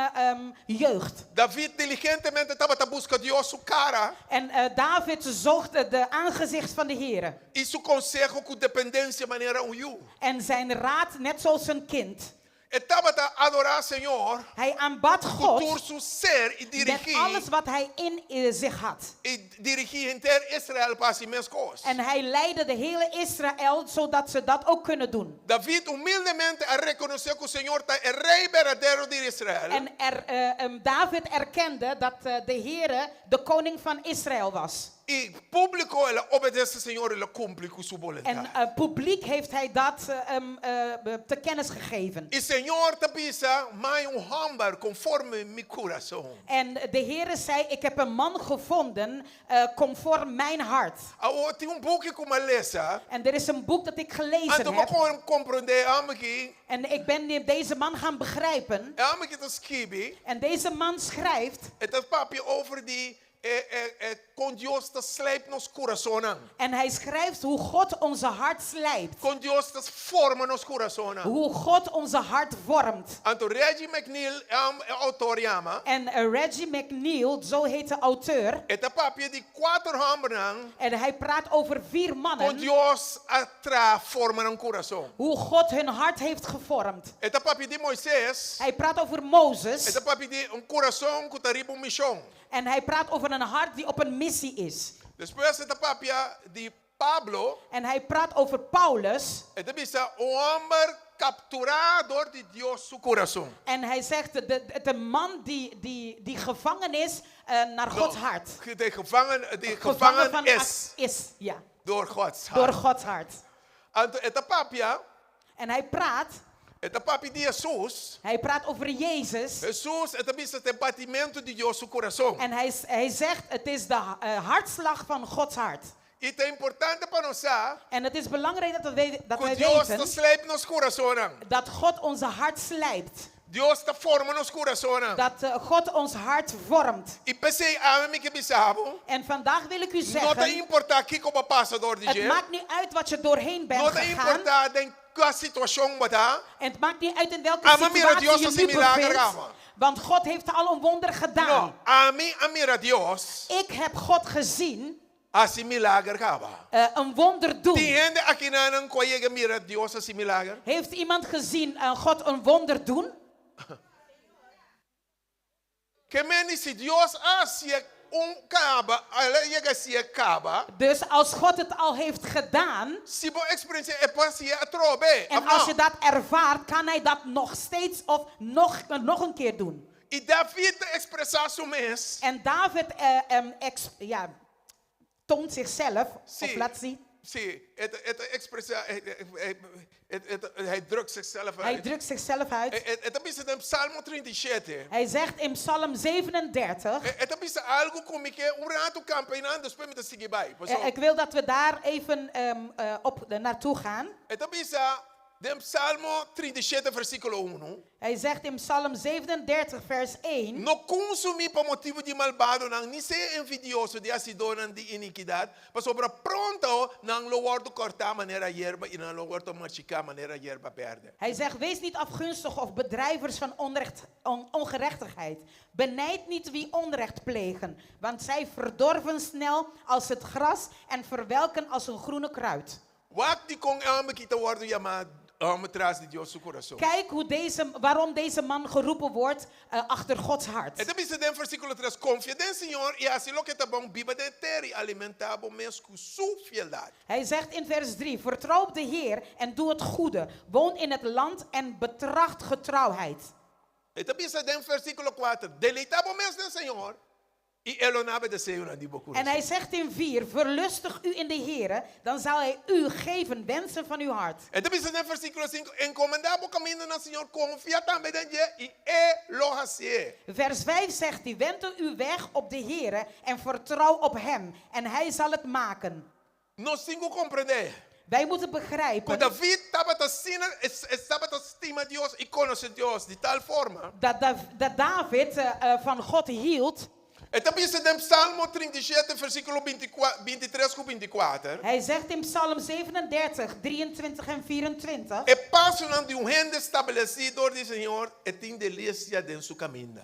jeugd. David diligentemente tabata buska Dios su kara. En David zocht de aangezicht van de Heere. I su konseho ku dependensia manera un yu. En zijn raad net zoals een kind. E tabata adorá Señor Hij aanbad ku tur God su ser i met dirigí alles wat hij in zich had. i dirigí henter Israel pa hasi mes kos. En hij leidde de hele Israël zodat ze dat ook kunnen doen. David humildemente a rekonosé ku Señor ta e Rei berdadero di Israel. En er, David erkende dat de Heere de koning van Israël was. I públiko el a obedesé Señor, el a kumpli ku su En boluntat. publiek heeft hij dat te kennis gegeven. I Señor ta bisa, M'a un hòmber konforme mi kurason. En de Heere zei, ik heb een man gevonden conform mijn hart. Awor tin un buki ku m'a lesa. En er is een boek dat ik gelezen Anto m'a heb. kon komprondé e hòmber aki. En ik ben deze man gaan begrijpen. E hòmber aki ta skibi. En deze man schrijft. E ta papia over di e, e, e, kon Dios ta slijp nos kurasonnan. En hij schrijft hoe God onze hart slijpt. Kon Dios ta forma nos kurasonnan. Hoe God onze hart vormt. Anto Reggie McNeil, e outor yama. En Reggie McNeil, zo heet de auteur. E ta papia di kuater hòmbernan. En hij praat over vier Kon mannen. Dios a traha forma nan kurason. Hoe God hun hart heeft gevormd. E ta papia di Moises. Hij praat over Mozes. E ta papia di un kurason ku ta riba un mishon. En hij praat over een hart die op een missie is. Despues e ta papia di Pablo. En hij praat over Paulus. E ta bisa un hòmber kapturá dor di Dios su kurason. En hij zegt, de man die gevangen is naar Gods hart. De gevangen, die Gevangen gevangen van is. Is, ja. Door Gods hart. Door Gods hart. Anto e ta papia. En hij praat. E ta papia di Hesus. Hij praat over Jezus. Hesus, e ta bisa ta e batimentu di Dios su kurason. En hij zegt, het is de hartslag van Gods hart. I ta importante pa nos sa. En het is belangrijk dat Ku wij Dios weten ta slijp nos kurasonnan. dat God onze hart slijpt. Dios ta forma nos kurasonnan. Dat God ons hart vormt. I p'esei awe mi ke bisa bo. En vandaag wil ik u No ta zeggen, importá kiko bo a pasa dor di het dje. maakt niet uit wat je doorheen bent No ta gegaan. importá den kua situashon bo ta. En het maakt niet uit in welke Ami a mira situatie Dios je hasi nu milager bevindt. kaba. Want God heeft al een wonder gedaan. No, ami a mira Dios. Ik heb God gezien. Hasi milager kaba. Een wonder doen. Tin hende akinan ku a yega mira Dios hasi milager? Heeft iemand gezien God een wonder doen? Ke men si Dios a hasié un kaba, el a yega hasié kaba. Dus als God het al heeft gedaan. Si bo eksperensiá e por hasié atrobe. En als je dat ervaart, kan hij dat nog steeds of nog een keer doen. I David ta ekspresá su mes. En David ja, toont zichzelf, Si. of laat zien. Si, e ta, e ta ekspresá, e, e, e, e, e, e, hij drukt zichzelf Hij uit. drukt zichzelf uit. E, e, e ta bisa den Salmo 37. Hij zegt in Psalm 37. E, e ta bisa algu ku mi ke un ratu kampa einan, despues mi ta sigui bai. Ik wil dat we daar even op naartoe gaan. E ta bisa den Salmo 37 versíkulo 1. Hij zegt in Psalm 37 vers 1. No konsumí pa motibu di malbadonan, ni sea envidioso di hasidónan di inikidat, pasobra pronto nan lo wòrdu kòrtá manera yerba i nan lo wòrdu machiká manera yerba bèrdè. Hij zegt, wees niet afgunstig of bedrijvers van ongerechtigheid. Benijd niet wie onrecht plegen, want zij verdorven snel als het gras en verwelken als een groene kruid. Wak dikon e hòmber aki ta wòrdu yamá hòmber tras di Dios su kurason. Kijk waarom deze man geroepen wordt achter Gods hart. E ta bisa den versíkulo 3, Konfia den Señor i hasi loke ta bon, biba den tera i alimentá bo mes ku su fieldat. Hij zegt in vers 3, vertrouw op de Heer en doe het goede. Woon in het land en betracht getrouwheid. E ta bisa den versíkulo 4, Deleitá bo mes den Señor i e lo duna bo deseonan di bo En kurason. hij zegt in 4, verlustig u in de Heere, dan zal hij u geven wensen van uw hart. E ta bisa den versíkulo 5, encomendá bo kaminda na Señor, konfia tambe den dje i e lo hasié. Vers 5 zegt hij, wend uw weg op de Heere en vertrouw op hem en hij zal het maken. Nos tin ku komprendé. Wij moeten begrijpen Ku David tabata asina, e tabata stima Dios i konosé Dios di tal forma. Dat David van God hield. E ta bisa den Salmo 37, versíkulo 23 ku 24. Hij zegt in Psalm 37, 23 en 24. E pasonan di un hende stablesí dor di Señor, e tin delisia den su kaminda.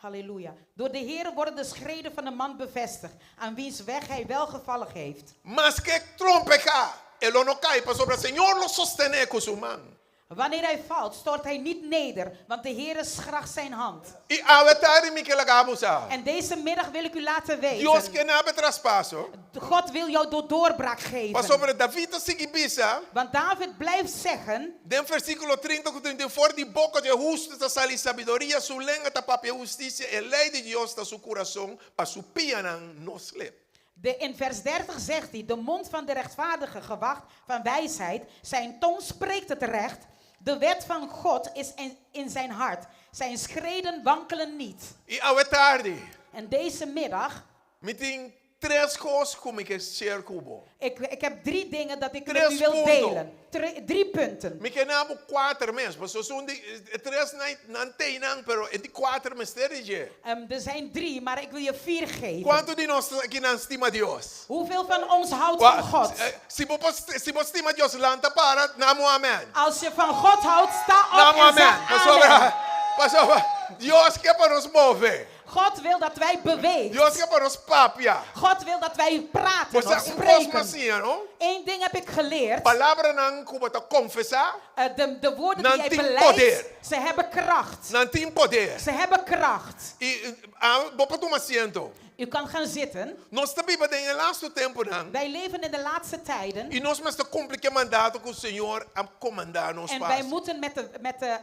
Halleluja. Door de Heer worden de schreden van de man bevestigd, aan wiens weg hij welgevallig heeft. Maske e trompeká, e lo no kai, pasobra Señor lo sostené ku su man. Wanneer hij valt, stort hij niet neder, want de Heere schracht zijn hand. I awe tardi mi ke laga bo sa. En deze middag wil ik u laten Dios weten, ke nabe traspaso. God wil jou de doorbraak geven. Pasobra David ta sigui bisa. Want David blijft zeggen. Den versíkulo 30 ku 31, For di boka di e hustu ta sali sabiduria, su lenga ta papia hustisia, e lei di Dios ta su kurason, pa su pianan no slep. De, in vers 30 zegt hij, de mond van de rechtvaardige gewacht van wijsheid, zijn tong spreekt het recht, de wet van God is in, in zijn hart, zijn schreden wankelen niet. I awe tardi, En deze middag, mi tin tres kos ku mi ke share ku bo. ik, ik heb drie dingen dat ik met Tres u wil punto. delen. Tre- drie punten. Mi ke na bo kuater mes, paso esun di e tres nan nan tei nan, pero e di kuater mester di dje. Er zijn drie, maar ik wil je vier geven. Kuantu di nos aki nan stima Dios? Hoeveel van ons houdt Wa- van God? eh, Si bo por si bo stima Dios, lanta para, na mo amen. Als je van God houdt, sta op Na mo en amen. zeg Pasobra, amen. pasobra, Dios ke pa nos move. God wil dat wij bewegen. Dios ke pa nos papia. God wil dat wij praten Bo sa of un kos spreken. m'a siña, no? Eén ding heb ik geleerd. Palabranan ku bo ta konfesá. De, de woorden die Nan jij tin belijdt, poder. ze hebben kracht. Nan tin poder. Ze hebben kracht. I, ah, bo por tuma asiento. U kan gaan zitten. Nos ta biba den e lastu tempunan. Wij leven in de laatste tijden. I nos mester kumpli ku e mandato ku Señor a komandá nos En pas. wij moeten met de, met de,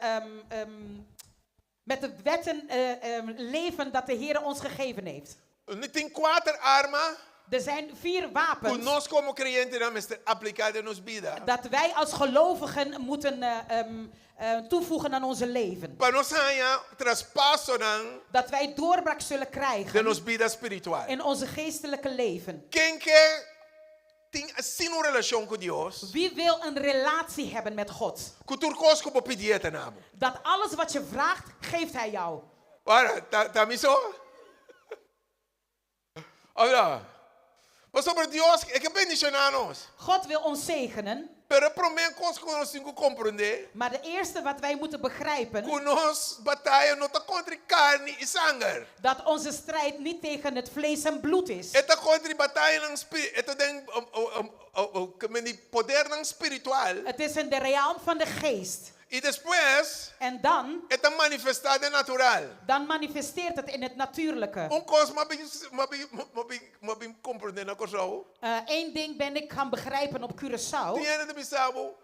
met de wetten leven dat de Heer ons gegeven heeft. Mi tin kuater arma Er zijn vier ku wapens nos komo kreyentenan mester apliká den nos bida. dat wij als gelovigen moeten toevoegen aan onze leven. Pa nos haña traspasonan Dat wij doorbraak zullen den krijgen nos bida spiritual. in onze geestelijke leven. Ken ke tin asina un relashon ku Dios? Wie wil een relatie hebben met God? Ku tur kos ku bo pidi e ta na bo. Dat alles wat je vraagt, geeft hij jou. Ora, ta, ta mi so? Ora, pasobra Dios e ke bendishoná nos. God wil ons zegenen. Pero e promé kos ku nos tin ku komprondé, Maar de eerste wat wij moeten begrijpen, ku nos bataya no ta kontra karni i sanger. dat onze strijd niet tegen het vlees en bloed is. E ta kontra batayanan spi-, e ta den podernan spiritual. Het is in de realm van de geest. I despues, En dan, e ta manifestá den natural. dan manifesteert het in het natuurlijke. Un kos m'a bin, m'a bin, m'a bin, m'a bin komprondé na Kòrsou. Eén ding ben ik gaan begrijpen op Curaçao. Tin hende ta bisa bo,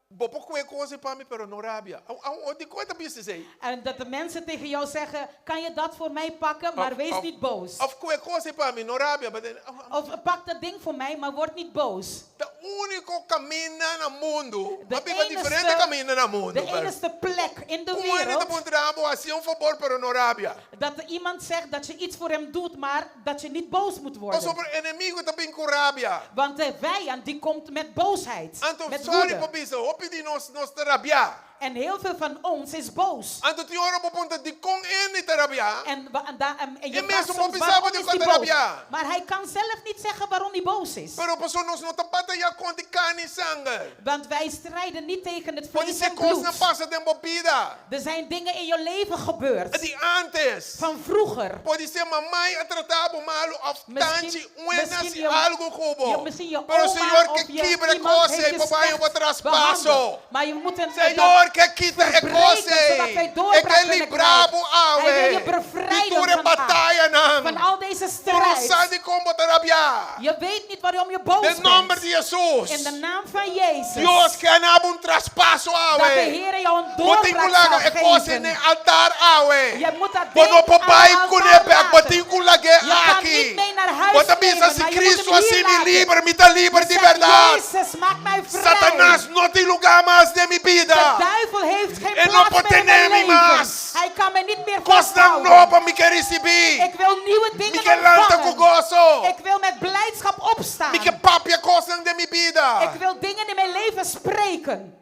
bo por kue kos ei pa mi, pero no rabia. Au, au, dikon e ta bisa esei? En dat de mensen tegen jou zeggen, kan je dat voor mij pakken, maar Of, wees of, niet boos. Of kue kos ei pa mi, no rabia. But then, au, au. Of pak dat ding voor mij, maar word niet boos. Ta úniko kaminda na mundu. De M'a biba diferente kaminda na mundu. de enige plek in de Ku hende ta wereld puntra bo, hasi un fabor, pero no rabia. dat er iemand zegt dat je iets voor hem doet, maar dat je niet boos moet worden. Pasobra enemigu ta bin ku rabia. Want de vijand die komt met boosheid, Anto, met sorry woede. pa bisa, hopi di nos, nos ta rabia. En heel veel van ons is boos. Anto tin ora bo puntra dikon e ta rabia. En, en, en, en je E vraagt mes soms no waarom sabi is di die kon boos. rabia. Maar hij kan zelf niet zeggen waarom hij boos is. Pero paso nos no ta bataya kontra karni i sanger. Want wij strijden niet tegen het Pode vlees ser en kosnan bloed. pasa den bo bida. Er zijn dingen in je leven gebeurd. Di antes. Van vroeger. Pode ser mamai a trata bo malu of Misschien- tanchi un misschien nasi je- algo ku bo. je, misschien je Pero oma Señor of ke je kibra iemand kos heeft ei, je pa bai slecht bo traspaso. behandeld. Maar je moet een, Señor, ke kita e verbreken, kos ei. zodat wij E doorbraak ke kunnen libra bo krijgen. Hij wil je awe. bevrijden Di tur e van bataya nan. Van al deze Bo no strijd. sa dikon bo ta rabia. Je weet niet waarom je boos Den nòmber bent. di Jesus. In de naam van Jezus. Dios ke na bo un traspaso Dat de awe. Heer jou een Bo tin ku doorbraak laga zal e kos geven. na altar awe. Je moet dat Bo ding no por aan bai het kuné altaar bèk, bo laten. tin ku lag'é Je kan aki. niet mee naar huis Bo ta bisa nemen, si maar je moet Kristu hem hier a hasi mi laten. liber, mi ta liber Je di zegt, bèrdat. Jezus, maak mij vrij. Satanas no tin lugá mas den mi De bida. duivel heeft geen E no plaats por meer in mijn tene mi leven. mas. Hij kan mij niet meer Kosnan vasthouden. nobo mi ke risibí. Ik wil nieuwe Mi dingen ke lanta ku ontvangen. goso. Ik wil met blijdschap opstaan. Mi ke papia kosnan den mi bida. Ik wil dingen in mijn leven spreken.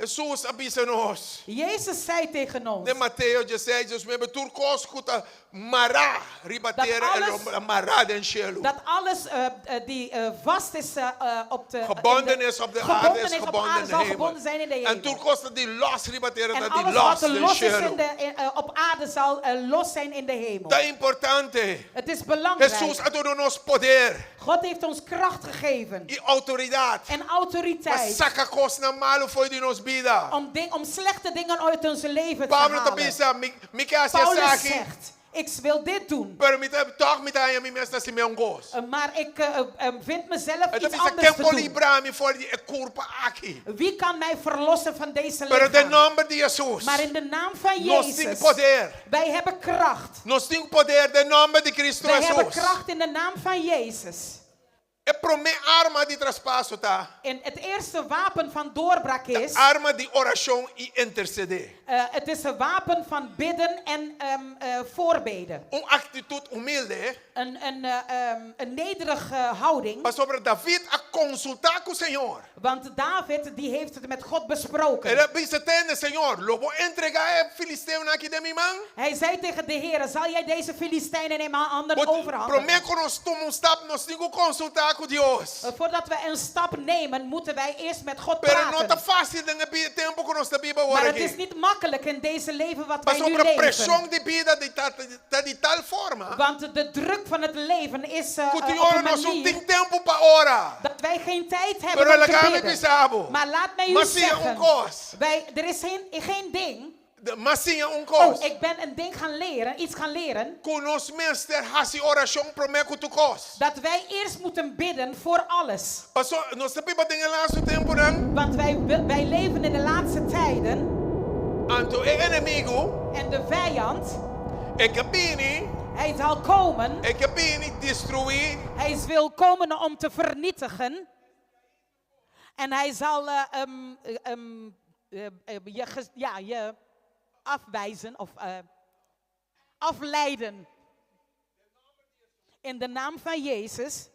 Hesus a bisa nos. Jezus zei tegen ons. Den Mateo 16, 19, tur kos ku ta mará riba Dat tera e lo alles- ta mará den shelu. Dat alles eh, eh, die eh, vast is eh, eh, op de... in de- Gebonden is op de aarde gebonden is is op gebonden aarde in de zal hemel. gebonden zijn in de En hemel. tur kos ta di los riba tera En ta di alles los wat er den los is in shelu. de, in, eh, op aarde zal eh, los zijn in de hemel. Ta importante. Het is belangrijk. Hesus a duna nos poder God heeft ons kracht gegeven i outoridat en pa autoriteit saka kosnan malu for di nos bida. om, ding, om slechte dingen uit ons leven te Pablo ta halen. bisa, mi, mi ke hasi Paulus esaki, zegt, ik wil dit doen, pero mi ta, tòg mi ta haña mi mes ta hasi mesun kos. eh, maar ik eh, eh, vind mezelf E ta iets bisa, anders ken te por doen. libra mi for di e kurpa aki? Wie kan mij verlossen van deze Pero den lichaam? nòmber di Hesus, Maar in de naam van nos tin Jezus, poder. wij hebben kracht. Nos tin poder den nòmber di Kristu Wij hebben Hesus. kracht in de naam van Jezus. E promé arma di traspaso ta En het eerste wapen van doorbraak is, arma di orashon i intersedé. eh, het is een wapen van bidden en ehm, eh, voorbeden. Un aktitut humilde. Een, een, eh, ehm, een nederige houding. Pasobra David a konsultá ku Señor. Want David die heeft het met God besproken. El a bisa, Tende, Señor, lo bo entregá e filisteonan aki den mi man? Hij zei tegen de Heer, zal jij deze Filistijnen in mijn handen But overhandigen? promé ku nos tuma un stap, nos tin ku konsultá ku Dios. Eh, Voordat we een stap nemen, moeten wij eerst met God Pero no ta praten. fásil den e tempu ku nos ta biba Maar awor het is aki. niet makkelijk in deze leven wat wij nu Pasobra leven. preshon di bida di ta, ta di tal forma Want de druk van het leven is eh, ku eh, tin op ora een nos no manier tin tempu pa ora. dat wij geen tijd hebben Pero om te laga mi bidden. bisa bo. Maar laat mij u M'a siña un zeggen, kos. wij, er is geen, geen ding. M'a siña un kos. Oh, ik ben een ding gaan leren, iets gaan leren. Ku nos mester hasi orashon promé ku tur kos. Dat wij eerst moeten bidden voor alles. Paso, nos ta biba den e laatste tempunan. Want wij, wij leven in de laatste tijden. Anto e enemigu En de vijand, e ke bini, hij zal komen. e ke bini destruí. Hij wil komen om te vernietigen. En hij zal eh, ehm, eh, ehm, eh, eh, je, ges- ja, je afwijzen of eh, afleiden. In de naam van Jezus.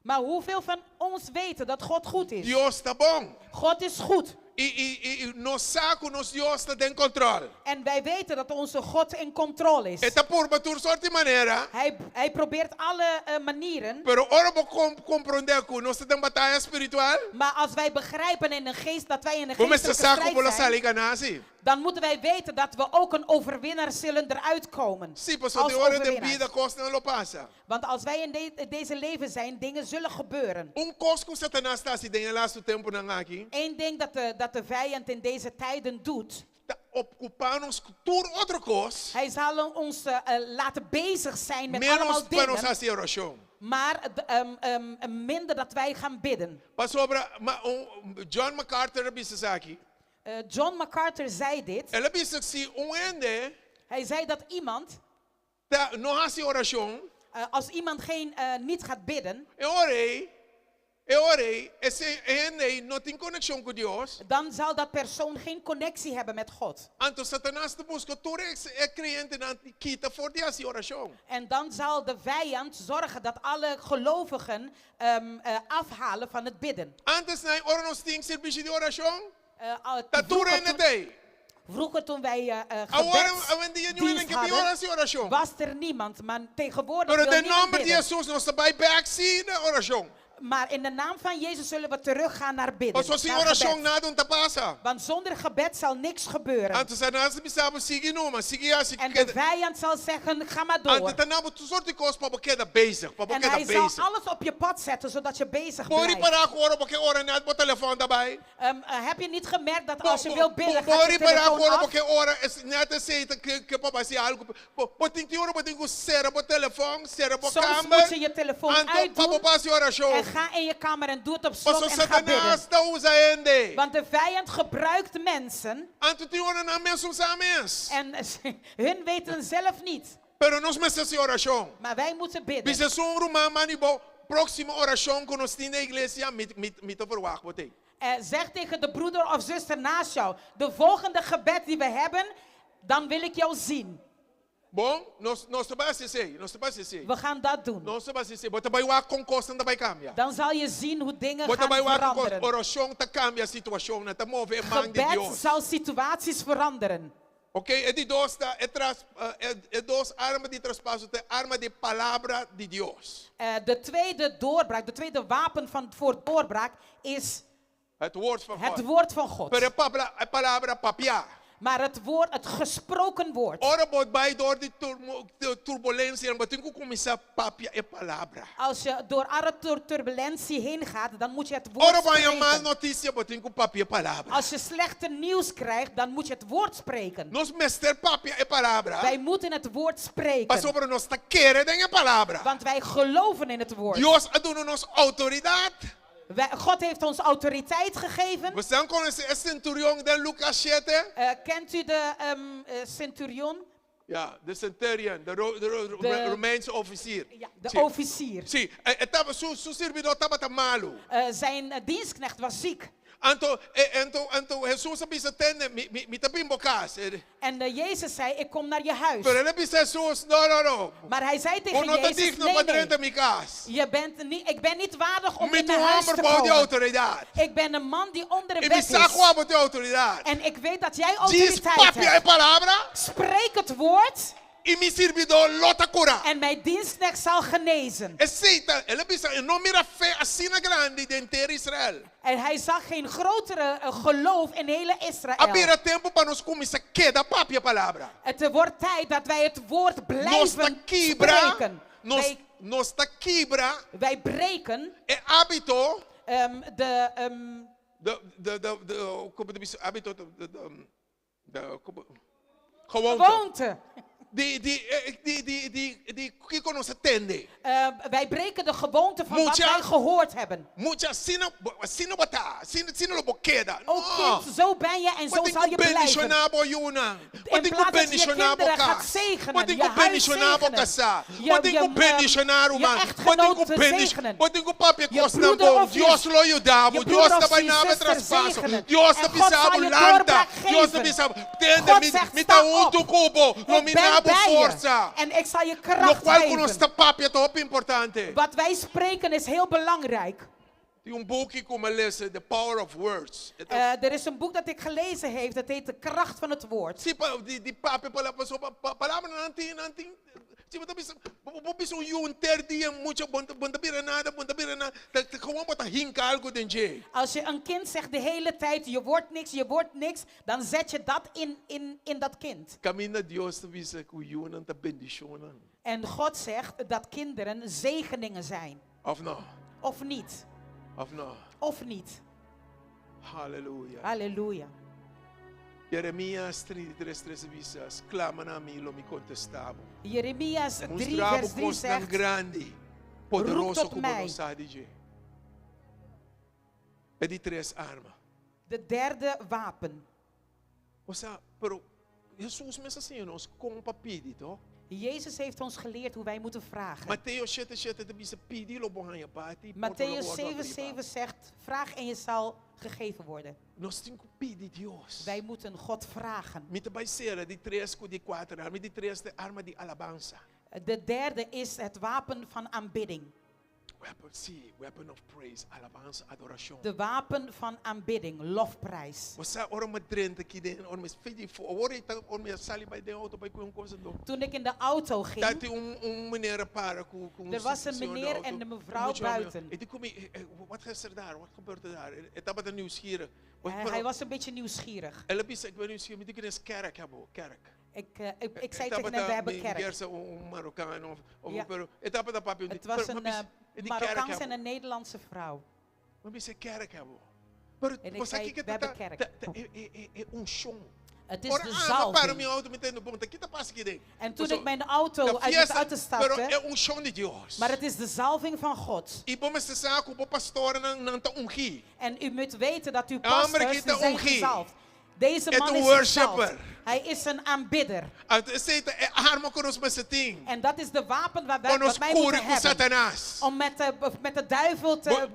Maar hoeveel van ons weten dat God goed is? Dios ta bon. God is goed. I, i, i, i nos sa ku nos Dios ta den kontròl. En wij weten dat onze God in controle is. E ta purba tur sorto di manera. Hij, hij probeert alle eh, manieren. Pero ora bo kom, komprondé ku nos ta den bataya spiritual. Maar als wij begrijpen in de geest dat wij in de Bo mester geestelijke sa ku strijd bo lo zijn, sali gana si. dan moeten wij weten dat we ook een overwinnaar zullen eruit komen. Si, paso Als tin ora den overwinnaars. bida kosnan lo pasa. Want als wij in de- deze leven zijn, dingen zullen gebeuren. Un kos ku Satanas ta hasi den e laatste tempunan aki. Eén ding dat de, dat de vijand in deze tijden doet, Ta okupá nos ku tur otro kos. hij zal ons eh, eh, laten bezig zijn met Ménos allemaal pa nos dingen, hasi orashon. maar eh, ehm, ehm, minder dat wij gaan bidden. Pasobra, ma, un, John MacArthur a bisa esaki. Eh, John MacArthur zei dit. El a bisa si un hende Hij zei dat iemand, ta, no hasi orashon, eh, als iemand geen, eh, niet gaat bidden, e ora ei, e ora ei, e hende no tin konekshon ku Dios. dan zal dat persoon geen connectie hebben met God. Anto Satanas ta buska tur e kreyentenan kita for di hasi orashon. En dan zal de vijand zorgen dat alle gelovigen ehm, eh, afhalen van het bidden. Antes nan ora nos tin servisio di orashon, Eh, al- ta tur vroeger, hende toen, t'ei. vroeger toen wij eh eh, Awor, awendia niun gebedsdienst hende ke bin hadden, hasi orashon. was er niemand. Maar tegenwoordig Pero wil den niemand nòmber di bidden. Hesus nos ta bai bèk si na orashon. Maar in de naam van Jezus zullen we teruggaan naar bidden. Paso sin naar orashon gebed. nada no ta pasa. Want zonder gebed zal niks gebeuren. Anto Satanas ta bisa bo sigui numa, sigui hasi. En de vijand zal zeggen, ga maar Anto door. e ta duna bo tur sorto di kos pa bo keda bezig, pa bo En keda hij zal bezig. alles op je pad zetten, zodat je bezig Por blijft. ripará ku ora bo ke ora nèt bo telefòn ta bai. Ehm, eh, heb je niet gemerkt dat als je wil bidden, Por gaat je ripará telefoon ku ora af? bo ke ora nèt esei ta ke ke pa hasi algu. Bo bo tin tin ora bo tin ku sera bo telefòn, sera bo Soms kamer. moet je je telefoon Anto uitdoen pa bo hasi orashon. En ga in je kamer en doe het op slot Paso en ga bidden. Satanas ta usa hende. Want de vijand gebruikt mensen Anto tin ora nan mes no sa mes. en hun weten zelf niet. Pero nos mester hasi orashon. Maar wij moeten bidden. Bisa esun ruman mani bo próksimo orashon ku nos tin na iglesia, mi mi mi ta verwacht bo t'ei. Eh, zeg tegen de broeder of zuster naast jou, de volgende gebed die we hebben, dan wil ik jou zien. Bon, nos nos ta bai hasi esei, nos ta bai hasi esei. We gaan dat doen. Nos ta bai hasi esei. Bo ta bai wak kon kosnan ta bai kambia. Dan zal je zien hoe dingen Bo ta gaan bai wak kon kos. veranderen. Orashon ta kambia situashonnan, ta move e man di Gebed Dios. zal situaties veranderen. Ok, e di dos ta e tras e e dos arma di traspaso ta e arma di palabra di Dios. De tweede doorbraak, de tweede wapen van voor doorbraak is Het woord van het God. woord van God. Pero e papla e palabra papiá. Maar het woord, het gesproken woord. Ora bo bai dor di turbulensianan, bo tin ku kuminsá papia e palabra. Als je door alle turbulentie heen gaat, dan moet je het woord Ora bo haña mal spreken. notisia, bo tin ku papia e palabra. Als je slechte nieuws krijgt, dan moet je het woord spreken. Nos mester papia e palabra. Wij moeten het woord spreken. Pasobra nos ta kere den e palabra. Want wij geloven in het woord. Dios a duna nos outoridat. Wij, God heeft ons autoriteit gegeven. Boso konosé e senturion den Lucas shete? Eh, kent u de um, centurion? Ja, de centurion, de, ro, de, ro, De- Romeinse officier. Ja, de Sí. officier. Sí, e, e taba, su, su servidor tabata malu. Eh, zijn eh, dienstknecht was ziek. Anto, e, anto, anto Hesus a bisa tende, mi, mi, mi ta bin bo kas. E, En eh, Jezus zei, ik kom naar je huis. Pero el a bisa Hesus, no, no, no. Maar hij zei Bo tegen no ta Jezus, digno nee, pa nee. drenta mi kas. Je bent niet, ik ben niet waardig om Mi in ta mijn un huis hòmber te bou di komen. outoridat. Ik ben een man die onder de I mi wet sa ku is. abo tin outoridat. En ik weet dat jij Djis autoriteit papia e hebt. palabra Spreek het woord i mi sirbidó lo ta kurá. en mijn dienstknecht zal genezen. Esei ta, el a bisa, e no mira fe asina grandi den henter Israel. En hij zag geen grotere eh, geloof in hele A Israël. bira tempu pa nos kuminsá keda papia palabra. Het wordt tijd dat wij het woord Nos ta blijven kibra, spreken. nos, Wij, nos ta kibra wij breken e hábito, ehm, de, ehm, de, de, de, de, komo ta bisa, hábito, de, de, de, de, komo, gewoonte. gewoonte. Di, di, eh, di, di, di, di kiko nos a tende. Eh, wij breken de gewoonte van wat Mucha. wij gehoord hebben. Mucha, asina, asina bo ta, asina, asina lo bo keda. O No. kind, zo ben je en zo Bo tin zal ku je blijven. bendishoná bo yunan. Bo In tin ku plaats dat je je bendishoná bo kinderen gaat kas. zegenen, Bo tin je ku huis bendishoná bo zegenen, kasá. je, Bo tin je, ku ehm, bendishoná je ruman. Bo tin ku echtgenoot bendish, zegenen. bo tin ku papia Je kosnan broeder bon. of je, Dios lo yuda je bo. broeder Dios ta of bai je na bo zuster traspaso. zegenen. Dios ta En God bisa zal bo je lanta. doorbraak Dios ta geven. bisa bo, tende God mi, zegt, mi sta ta op. huntu ku bo. Lo Ik mi ben na bo bij je. forsa. En ik zal je kracht Lokual ku nos geven. ta papia ta hopi importante. Wat wij spreken is heel belangrijk. Tin un buki ku mi a lesa, The Power of Words. E ta Eh, er is een boek dat ik gelezen heb, dat heet De Kracht van het Woord. Si pa di di papia pala paso pa pa palabra nan tin nan tin si bo ta bisa bo bo bisa un yu henter dia mucha bon bon ta bira nada bon ta bira nada ta ta gewoon bo ta hinka algo den dje. Als je een kind zegt de hele tijd, je wordt niks, je wordt niks, dan zet je dat in, in, in dat kind. Kaminda Dios ta bisa ku yunan ta bendishonnan. En God zegt dat kinderen zegeningen zijn. Of no? Of niet. Of no? Of niet. Halleluja. Halleluja. Jeremias 33, 3 ta bisa, Sklama na mi, lo mi kontestá bo. Jeremias 3 Mustra bo vers 3 kosnan zegt, grandi, roep poderoso tot ku bo no mij. sa di dje. E di tres arma. De derde wapen. Osea, pero Hesus mes a siña nos kon pa pidi, toch? Jezus heeft ons geleerd hoe wij moeten vragen. Mateo shete shete ta bisa pidi lo bo haña bati porta lo Mattheüs wòrdu 7, abrí pa 7 zegt, vraag en je zal gegeven worden. Nos tin ku pidi Dios. Wij moeten God vragen. Mi ta bai sera di tres ku di kuater arma. Di tres ta arma di alabansa. De derde is het wapen van aanbidding. Weapon, sí, weapon of praise, alabansa, adorashon. De wapen van aanbidding, lofprijs. Bo sa ora mi a drenta aki den, ora mi fidi fo, ora i ta, ora mi a sali bai den auto bai ku un kos anto. Toen ik in de auto ging, Tabatin un, un meneer a para ku, ku un Er was een señor den meneer auto, en de un mevrouw mucha homber. buiten. E di ku mi, eh, eh, wat is er daar? Wat gebeurt er daar? E tabata nieuwsgierig. Wat, hij, pero hij was een beetje nieuwsgierig. El a bisa, ik ben nieuwsgierig, mi di ku n'es kerk habo, kerk. Ik, eh, ik, ik zei E tegen tabata hem, we hebben mi kerk. Gersa un, un Marokano of, of Ja. un pero, e tabata papia un Het was pero, een ma eh, bisa, e di kerk Marokkaanse en habo. een Nederlandse vrouw. Ma bisa kerk habo. Pero, En ik bo sa zei, kiko we hebben ta, kerk. ta, ta, e, e, e, e unshon. Het is Ora de ami a para mi zalving. auto, mi tende bon, ta ki ta pasa aki den? En toen Paso, ik mijn auto ta uit de fiesta, auto pero stapte, e unshon di Dios. maar het is de zalving van God. I bo mester sa ku bo pastornan nan ta ungí. En u moet weten dat uw E hòmber pastors aki die ta zijn ungí. gezalfd. Deze Het man een is worshipper. gezalfd. Hij is een aanbidder. Anto esei ta e arma ku nos mester tin. En dat is de wapen waar wij, Pa nos wat wij kore moeten ku hebben. Satanas. Om met de duivel Bo-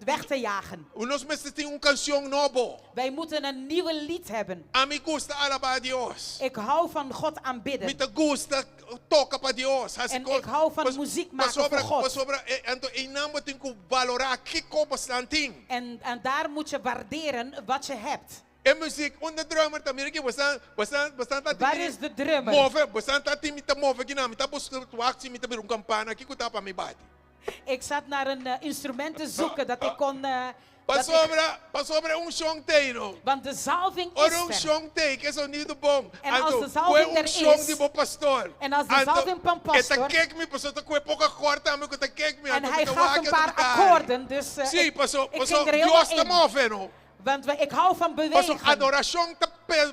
weg te jagen. Nos mester tin un kanshon nobo. Wij moeten een nieuwe lied hebben. Ami gusta alabá Dios. Ik hou van God Mi aanbidden. ta gusta toka pa Dios. Hasi En ik hou van muziek maken pasobra, voor God. Pasobra, anto einan bo tin ku valorá kiko bo tin. En daar moet je waarderen wat je hebt. E muziek, unda drummer ta mira aki, bosan, bosan, bosan ta Waar is de drummer? Move, bosan ta tin mi ta move aki na, mi ta buska wak si mi ta mira un kampana, kiko ta pa mi bati. Ik zat naar een instrument te zoeken dat ik kon, dat ik- Pasobra, pasobra un shon tei no. want de zalving Ora is un er. shon tei, ke sonido bon. En als Anto, de zalving kue un er shon is, di bo pastor. en als de Anto, zalving van pastor, E ta kek mi, pasobra ta kue poko akkoord tambe ku ta kek mi. En Anto hij mi ta gaf wak een anto paar mi ta hari. akkoorden, dus Sí, paso, ik paso, ging er helemaal Dios ta in. move no. Want ik hou van Paso bewegen. adorashon ta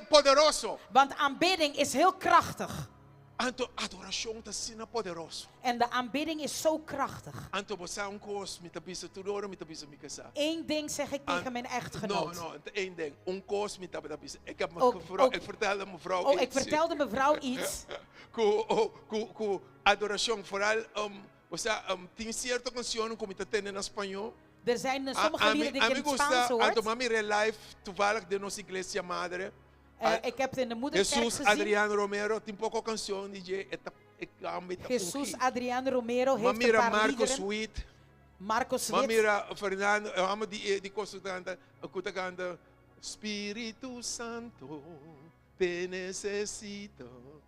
poderoso. Want aanbidding is heel krachtig. Anto adorashon ta asina poderoso. En de aanbidding is zo krachtig. Anto bo sa un kos, mi ta bisa tur ora, mi ta bisa mi kasá. Eén ding zeg ik tegen mijn echtgenoot. No, no, één ding. Un kos mi tabata bisa. Ik heb mijn Ook, vrouw, ook. ik vertelde mevrouw Oh, ik iets. vertelde mevrouw iets. Ku, oh, ku, ku adorashon, vooral, bo sa, tin sierto kanshon ku mi ta tende na spañó. Er zijn sommige liederen die ik A in mi het gusta, Spaans hoor. anto m'a mir'é live, toevallig den nos iglesia madre. Ik heb het in de moederkerk Jesús gezien. Adrián Romero, tin poko kanshon di dje, e ta, e kambia, ta Jesús ungi. Adrián Romero Ma heeft een mira paar Marcos liederen. Witt. Marcos Ma Witt. mira Fernando, amo di, di cosa canta, kuta canta, Spiritu Santo, te necesito,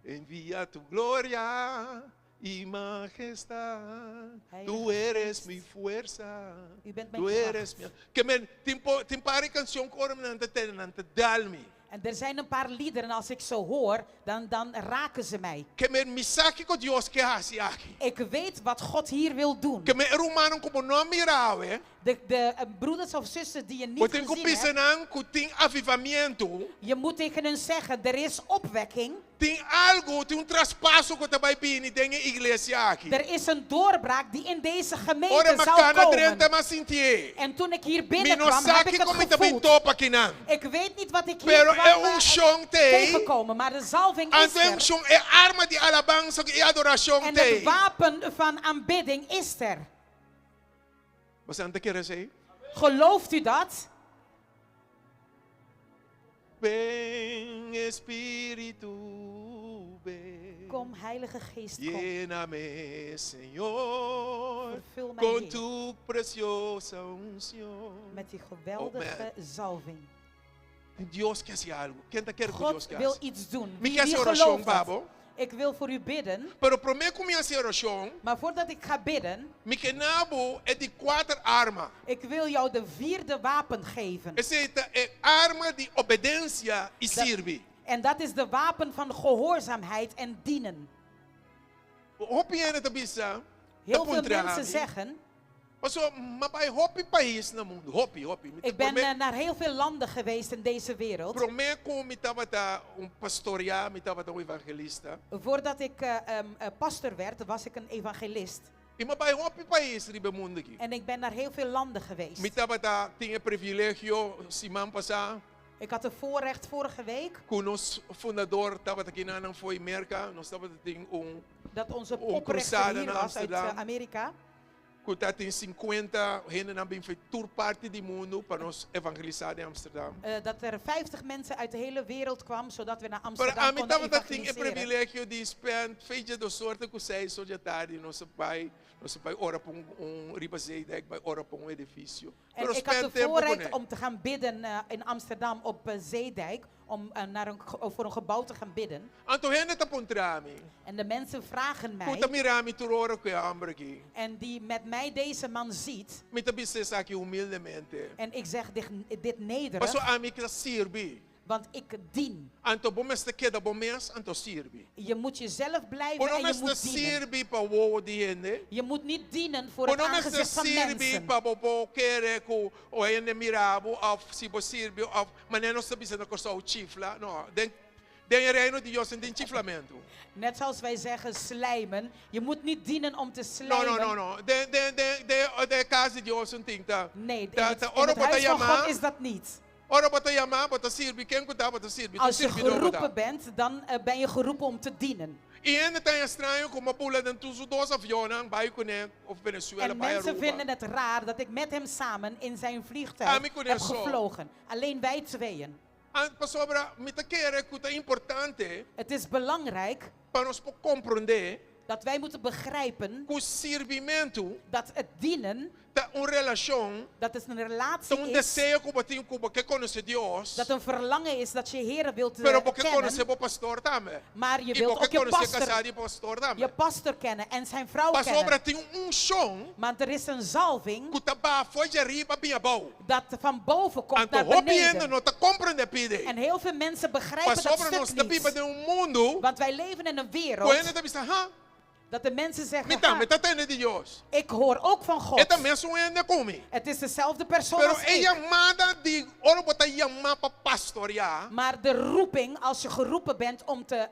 envía tu gloria y majestad. Heilige Tu eres Geest. mi fuerza. U bent mijn Tu eres kracht. mi. Ke men, tin po, tin par kanshon ku ora mi nan ta tende, nan ta dal mi. En er zijn een paar liederen, als ik zo hoor, dan raken ze mij. Ke men mi sa kiko Dios ke hasi aki. Ik weet wat God hier wil doen. Ke men e rumannan ku bo no a mira awe. De broeders of zussen die je niet Bo tin ku gezien bisa hebt, nan ku tin avivamentu. je moet tegen hun zeggen, er is opwekking. Tin algu, tin un traspaso ku ta bai bini den e iglesia aki. Er is een doorbraak die in deze gemeente Ora zal m'a kana komen. drenta m'a sintié. En toen ik hier Mi no binnenkwam, heb sa ik kiko het mi ta bin gevoeld. topa akinan. Ik weet niet wat ik hier Pero kwam, e unshon tei. tegenkomen, maar de zalving is Anto e er. unshon e arma di alabansa i adorashon En tei. het wapen van aanbidding is er. Boso ta kere esei? Gelooft u dat? Ven Espíritu, ven. Kom, Heilige Geest, kom. Lléname, Señor, Vervul mij, con Heer. tu preciosa unción. Met die geweldige Oh, man. zalving. Dios ke hasi algu. Ken ta kere ku Dios God ke wil hasi? iets doen. Mi Wie, ke hasi wie orashon gelooft dat? pa bo. Ik wil voor u bidden. Pero promé ku mi hasi orashon, Maar voordat ik ga bidden, mi ke duna bo e di kuater arma. ik wil jou de vierde wapen geven. Esei ta e arma di obedensia i sirbi. En dat is de wapen van gehoorzaamheid en dienen. Hopi hende ta bisa, Heel veel puntra mensen mi. zeggen, Paso, m'a bai hopi pais na mundu, hopi, hopi. ik ben naar heel veel landen geweest in deze wereld. Promé ku mi tabata un pastoreá, mi tabata un evangelista. Voordat ik pastor werd, was ik een evangelist. I m'a bai hopi pais riba mundu aki. En ik ben naar heel veel landen geweest. Mi tabata tin e privilegio siman pasá. Ik had het voorrecht vorige week Ku nos fundador tabata akinan fo'i Merka, nos tabatin un dat onze un oprichter cruzada hier na was uit Amsterdam. Amerika. Ku tabatin 50 hendenan a bin fo'i tur parti di mundu pa nos evangelisá na Amsterdam. Dat er 50 mensen uit de hele wereld kwamen, zodat we naar Pero Amsterdam ami konden tabatin e evangeliseren. privilegio di spend for di 2 or ku 6 or di atardi, nos a bai, nos a bai ora pa un riba Zeedijk, bai ora pa un edifisio. En Pero ik had spend de tempu voorrecht kuné. om te gaan bidden in Amsterdam op Zeedijk, om voor een gebouw te gaan bidden. Anto hende ta puntra mi. En de mensen vragen mij, Ku ta mira mi tur ora ku e hòmber aki. en die met mij deze man ziet, Mi ta bisa esaki humildemente. en ik zeg dit nederig, Paso ami ke sirbi. want ik dien. Anto bo mester keda bo mes, anto sirbi. Je moet jezelf blijven Bo no en je mester moet dienen. sirbi pa wowo di hende. Je moet niet dienen voor het Bo no mester aangezicht van sirbi mensen. pa bo bo kere ku o hende mira bo òf si bo sirbi òf manera nos ta bisa na Kòrsou chifla. No, den reino di Dios no tin chiflamentu. Net zoals wij zeggen slijmen. Je moet niet dienen om te No, slijmen. no, no, no. Den, den, den, den, den kas di Dios no tin ta. Nee, in Ta, het, ta in ora het bo ta huis van yama. God is dat niet. Ora bo ta yamá, bo ta sirbi. Ken ku ta, bo ta sirbi. Tur Als je sirbidó bo ta. geroepen bent, dan eh, ben je geroepen om te dienen. I hende ta estraño ku mi a bula den tur su dos avionnan bai kuné of Venezuela En bai mensen Aruba. vinden het raar dat ik met hem samen in zijn vliegtuig Ami kuné heb so. gevlogen. Alleen wij tweeën. An pasobra mi ta kere ku ta importante Het is belangrijk pa nos por komprondé dat wij moeten begrijpen ku sirbimentu dat het dienen, ta un relashon, dat het een ta relatie un is, deseo ku bo tin ku bo ke konosé Dios, dat een verlangen is dat je Heer wilt eh, pero bo ke konosé kennen, bo pastor tambe. maar je I bo wilt ke ook je konosé kasá pastor, di pastor je tambe. pastor kennen en zijn vrouw Pasobra kennen. tin un unshon Want er is een zalving ku ta baha for di ariba bin abou. dat van boven komt Anto naar hopi hende beneden. no ta komprondé pide. En heel veel mensen begrijpen dat Pasobra nos stuk ta biba niet. den un mundu Want wij leven in een ku hende wereld ta bisa, ha, dat de mensen mi zeggen, tambe "Ha, ta tende di Dios. ik hoor ook van E God. ta mesun hende ku mi. Het is dezelfde persoon Pero als e ik. yamada di ora bo ta yamá pa pastoriá, Maar de roeping, als je geroepen bent om te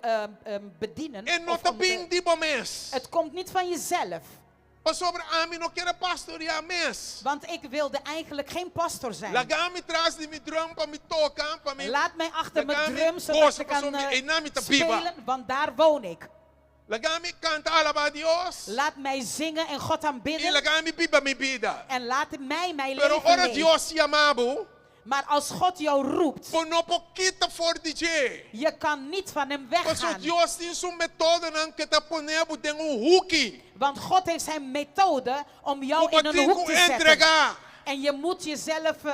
bedienen, e no of ta om te- bin di bo mes. het komt niet van jezelf. Pasobra ami no ker a pastoriá mes. Want ik wilde eigenlijk geen pastor zijn. Laga mi tras di mi drum pa mi toka, pa mi Laat mij achter mijn Laga mi drum, zodat gosa ik kan pasobra eh, einan mi ta biba. spelen, want daar woon ik. Laga mi kanta alabá Dios. Laat mij zingen en God I aanbidden. laga mi biba mi bida. En laat mij mijn Pero leven ora leven. Dios yama bo, Maar als God jou roept, bo no por kita for di dje. je kan niet van hem Pasobra weggaan. Dios tin su metodonan ku ta pone bo den un huki. Want God heeft zijn methode om jou Ku bo in een tin hoek ku te zetten. entregá. En je moet jezelf eh,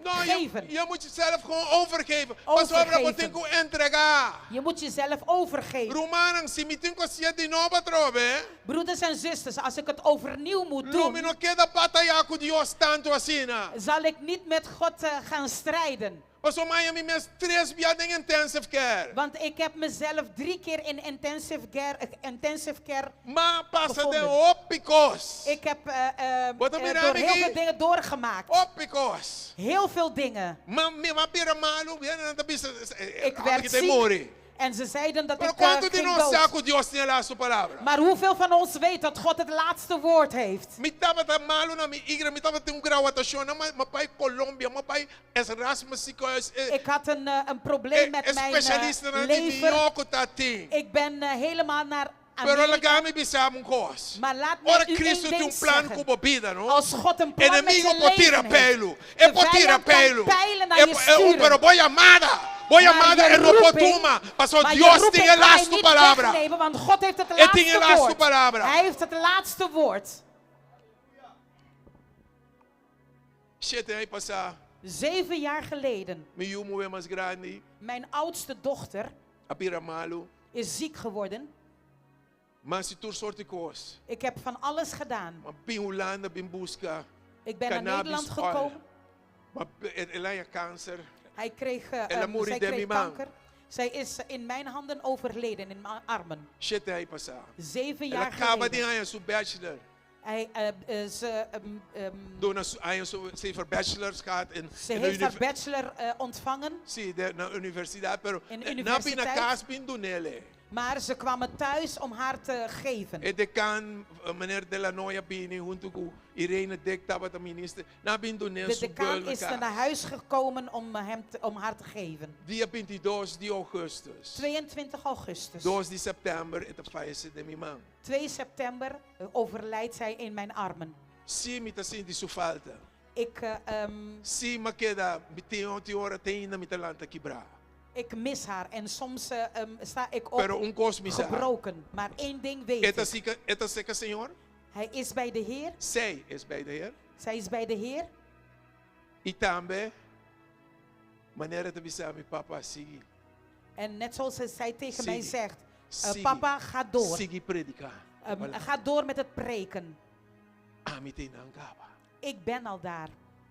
No, je, geven. je moet jezelf gewoon overgeven. Pasobra bo Overgeven. tin ku entregá. Je moet jezelf overgeven. Rumannan, si mi tin ku hasié di nobo atrobe, Broeders en zusters, als ik het overnieuw moet lo mi doen, no keda batayá ku Dios tantu asina. zal ik niet met God eh, gaan strijden. Pasobra m'a haña mi mes tres bia den intensive care. Want ik heb mezelf drie keer in intensive care, intensive care M'a pasa den Gevonden. hopi kos. ik heb eh, eh, Wat heb je eh, daar, door heel Mickey? veel dingen doorgemaakt. Hopi kos. Heel veel dingen. Ma mi m'a bira malu, nan ta bisa, Ik werd te ziek muri. en ze zeiden dat Pero ik eh, kuantu di ging nos sa dood. ku Dios tin e laatste palabra? Maar hoeveel van ons weet dat God het laatste woord heeft? Mi tabata malu na mi igra, mi tabatin un grawatashon, m'a m'a bai Colombia, m'a bai Erasmus ziekenhuis. Ik had een, eh, een probleem met mijn eh, Especialistanan di lever. mihó ku tabatin. Ik ben eh, helemaal naar Pero Amerika. laga mi bisa un kos. Maar laat mij Ora u Cristo één tin un ding plan zeggen. ku bo bida, no? Als God een plan met Enemigu je por tira leven heeft, peilu. de E por tira vijand kan peilu. pijlen naar E, je e, sturen. pero bo yamada. Bo Maar yamada je e no por roeping- tuma. Paso maar je Dios roeping tin e kan hij laatste niet palabra. wegnemen, want God heeft het E tin e laatste laatste woord. palabra. Hij heeft het laatste woord. 7 aña pasá. 7 jaar geleden, Mi yu muhé mas grandi. mijn oudste dochter A bira malu. is ziek geworden. M'a hasi tur sorto di kos. Ik heb van alles gedaan. M'a bin Hulanda, bin buska. Ik ben naar Cannabis Nederland oil. gekomen. Ma el a haña kanser. Hij kreeg, eh, El a muri zij den kreeg mi man. kanker. Zij is in mijn handen overleden, in mijn armen. 7 aña pasá. Zeven El a jaar kaba di geleden. haña su bachelor. Hij, eh, ze, Duna su, haña su, ze bachelors gehad in, ze in de heeft haar univer- bachelor eh, ontvangen, Si, de, na universidat, pero In de nan a bin na universiteit. kas bin dun'é. maar ze kwamen thuis om haar te geven. E dekan, meneer De La Noia bini, huntu ku Irene Dek tabata minister. Nan a bin dun'é De su decaan bul is na naar huis gekomen om, om haar te geven. Dia 22 di ougùstùs. 22 augustus. 2 di sèptèmber, e ta fayesé den mi man. 2 september overlijdt zij in mijn armen. Si, mi ta sinti su falta. Ik, Si, m'a keda, mi tin ora te ainda mi ta lanta kibrá. ik mis haar en soms sta ik op Pero un kos mi sa. gebroken. Maar één ding weet E ta ik. serka, e ta serka Señor. Hij is bij de Heer. Zij is bij de Heer. Zij is bij de Heer. I tambe, manera e ta bisa mi papa, sigui. En net zoals zij tegen mij Sigui. zegt, Sigui. papa, ga door. Sigui prediká. Ga door met het preken. Ami t'einan kaba. Ik ben al daar.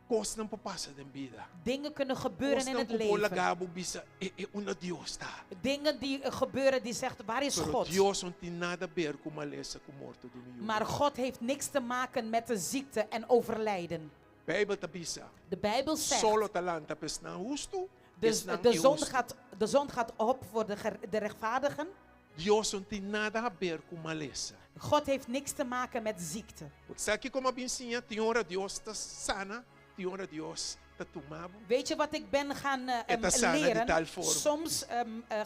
Kosnan por pasa den bida. Dingen kunnen gebeuren in Kosnan het ku por leven. laga bo bisa e, e unda Dios ta. Dingen die gebeuren die zegt, waar is Pero God? Dios no tin nada di aber ku malesa ku morto di mi yu. Maar God heeft niks te maken met de ziekte en overlijden. Beibel ta bisa. De Bijbel zegt, Solo ta lanta pa esnan hustu. dus de zon gaat, de zon gaat op voor de, de rechtvaardigen. Dios no tin nada di aber ku malesa. God heeft niks te maken met ziekte. Sabe ku mi a siña, tin ora Dios ta sana, Tin ora Dios ta tuma bo. Weet je wat ik ben gaan E ta sana di leren? tal forma. Soms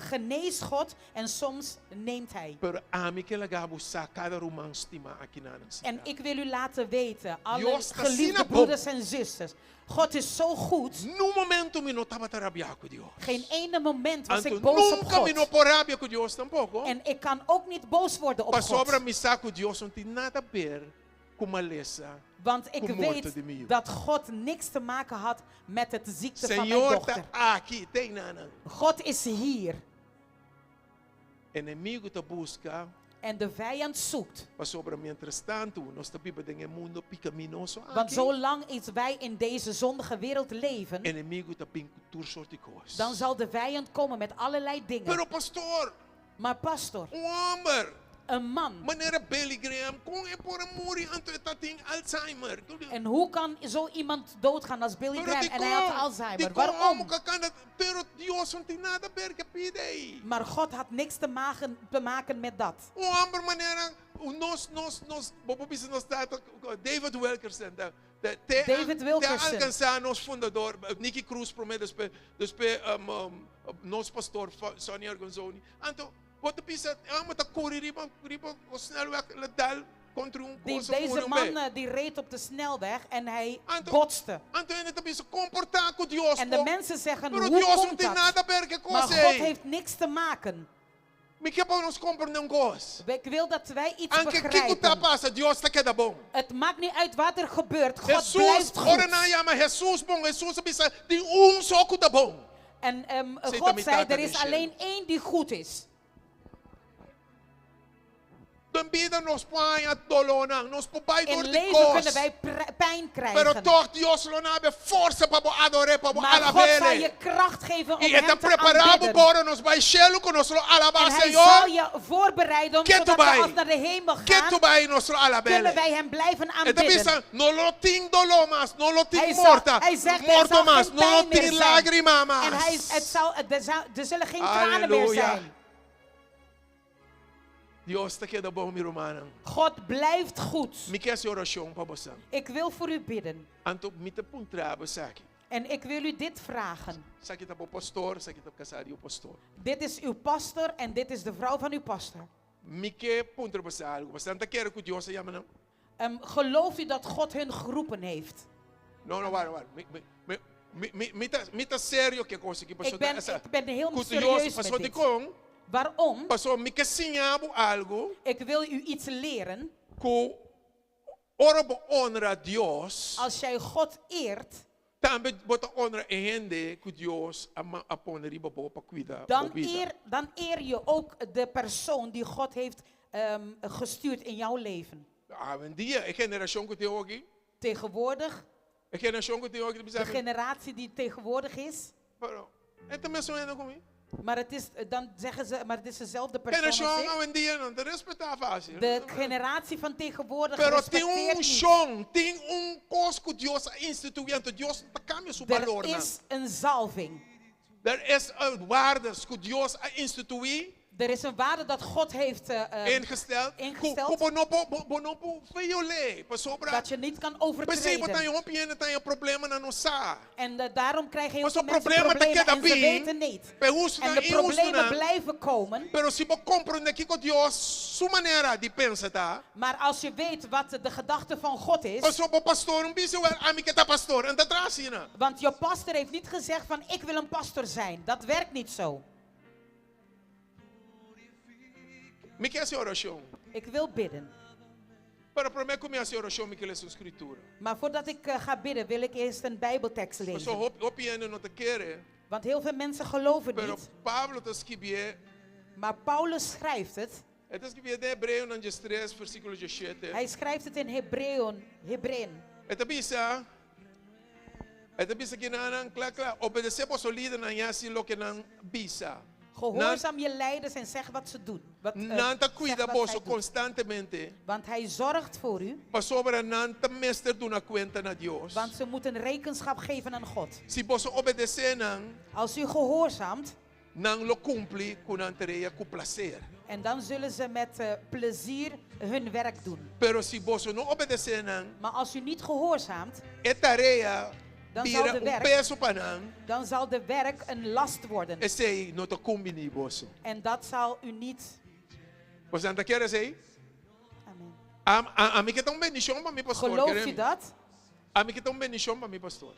geneest God en soms neemt Hij. Pero ami ke laga bo sa kada ruman stima akinan En sintá. ik wil u laten weten, alle Dios ta geliefde asina bon. broeders en zusters, God is zo goed. Niun momento mi no tabata rabia ku Dios. Geen ene moment was Anto ik boos op nunka mi no God. por rabia ku Dios tampoko. En ik kan ook niet boos worden op Pasobra God. mi sa ku Dios no tin nada ber ku malesa. Want ik ku morto weet di mi yu. dat God niks te maken had met het ziekte van mijn Señor ta dochter. aki, te einan. God is hier Enemigu ta buska en de vijand zoekt. pasobra mientrastantu nos ta biba den e mundu pekaminoso Want aki. zolang iets wij in deze zondige wereld leven, Enemigu ta bin ku tur sorto di kos. dan zal de vijand komen met allerlei dingen. Pero pastor, Maar pastor, un hòmber, een man. manera Billy Graham, kon e por a muri anto e tatin Alzheimer. En hoe kan zo iemand doodgaan als Billy Pero Graham di en hij had kon, Alzheimer? di kon Waarom? amo kakanda, pero Dios no tin nada ber ku pida ei. Maar God had niks te maken met dat. Un hòmber manera, nos, bo por bisa nos tata, David Wilkerson, te, David te Wilkerson. alkansá nos fundador, Nicky Cruz promé, despues nos pastor Sonny Arguinzoni. Anto, bo ta bisa, amo ta kore riba snelweg, el a dal kontra un Die, kos, deze muri un man be. die reed op de snelweg en hij Anto, botste. anto hende ta bisa komportá ku Dios En de po. mensen zeggen, Pero hoe Dios no komt tin dat? nada ber ku Maar kos God ei. heeft niks te maken. Mi ke pa nos komprondé un kos. Ik wil dat wij iets Anke kiko ta begrijpen. pasa, Dios ta keda bon. Het maakt niet uit wat er gebeurt. God Jesus, blijft ora goed. nan yama Jesus bon, Jesus a bisa, tin un so ku ta bon. En Zit God aan mijn zei, tata er den is shelu. alleen één die goed is. Den bida nos por haña dolónan, nos por bai In dor di leven kos. kunnen wij pijn Pero krijgen. toch Dios lo duna bo forsa pa bo ador'é, pa bo Maar God zal je alab'é. kracht geven om I hem e ta te prepará bo aanbidden. pa ora nos bai shelu ku nos lo alabá En hij Señor. zal je voorbereiden om Ketu zodat we bai. als naar de hemel gaan, Ketu bai nos lo alab'é. kunnen wij hem blijven E ta aanbidden. bisa, no lo tin doló mas, no lo tin Hij, zal, morta, hij zegt, er morto zal mas, geen no lo pijn meer tin zijn. lágrima mas. En hij, het zal, er, zal, er zullen geen tranen meer Aleluya. zijn. Dios ta keda bon, mi rumannan. God blijft goed. Mi ke hasi orashon pa boso. Ik wil voor u bidden. Anto mi ta puntra bo esaki. En ik wil u dit vragen. Esaki ta bo pastor, esaki ta kasá di bo pastor. Dit is uw pastor en dit is de vrouw van uw pastor. Mi ke puntra bo algu. Boso ta kere ku Dios a yama nan? Gelooft u dat God hun geroepen heeft? No, no, wara, wara. Mi, mi, mi, mi, mi ta, mi ta serio ku e kos aki. Ik ben, ik ben heel Ku Dios, serieus met pasó dit. dikon? Waarom? Pasó mi ke siña bo algu. Ik wil u iets leren. Ku ora bo honra Dios. Als jij God eert, Tambe bo ta honra e hende ku Dios a a pone riba bo pa kuida dan bo bida. eer, dan eer je ook de persoon die God heeft gestuurd in jouw leven. Awendia, e generashon ku tin aki. Tegenwoordig, E generashon ku tin aki, de generatie die tegenwoordig is, Pero, e ta mesun hende ku mi. maar het is, dan zeggen ze, maar het is dezelfde persoon als Generashon ik. awendia no ta respetá fásil. De generatie van tegenwoordig Pero tin respecteert un niet. unshon, tin un kos ku Dios a instituí, anto Dios no ta kambia su Er balornan. is een zalving. Er is een waarde ku Dios a instituí. Er is een waarde dat God heeft Ingesteld. ingesteld. Ku bo no por, bo, bo no por viol'é, pasobra. Dat je niet kan P'esei bo overtreden. tin hopi hende tin problema nan no sa. En daarom krijgen heel Maar veel zo'n mensen problema ta problemen keda en ze bin, weten niet. pe hustu En nan de inhustu problemen nan. blijven komen. Pero si bo komprondé kiko Dios su manera di pensa ta. Maar als je weet wat de gedachte van God is. Paso bo pastor no a bisa wel ami ke ta pastor, n' ta traha asina. Want je pastor heeft niet gezegd van ik wil een pastor zijn. Dat werkt niet zo. Mi ke hasi orashon. Ik wil bidden. Pero promé ku mi hasi orashon, mi ke lesa un skritura. Maar voordat ik ga bidden wil ik eerst een Bijbeltekst Paso lezen. hopi hende no ta kere. Want heel veel mensen geloven Pero niet. Pablo ta skibié. Maar Paulus schrijft het. E ta skibié den Hebreonan 3, versíkulo 17. Hij schrijft het in Hebreeën. Hebreeën. E ta bisa. E ta bisa akinan kla kla. Obedesé boso lidernan i hasi loke nan bisa. Gehoorzaam je leiders en zeg wat ze doen. Wat, Nan ta zeg kuida wat boso zij doen. konstantemente. Want hij zorgt voor u. Pasobra nan ta mester duna kuenta na Dios. Want ze moeten rekenschap geven aan God. Si boso obedesé nan, Als u gehoorzaamt. Nan lo kumpli ku nan tarea ku plaser. En dan zullen ze met plezier hun werk doen. Pero si boso no obedesé nan, Maar als u niet gehoorzaamt, e tarea Dan zal bira de un werk- peso pa nan, Dan zal de werk een last worden. esei no ta kumbiní boso. En dat zal u niet. Boso ta kere esei? Amen. Ami ke ta un bendishon pa mi pastor. Gelooft Kere u mi. dat? Ami ke ta un bendishon pa mi pastor.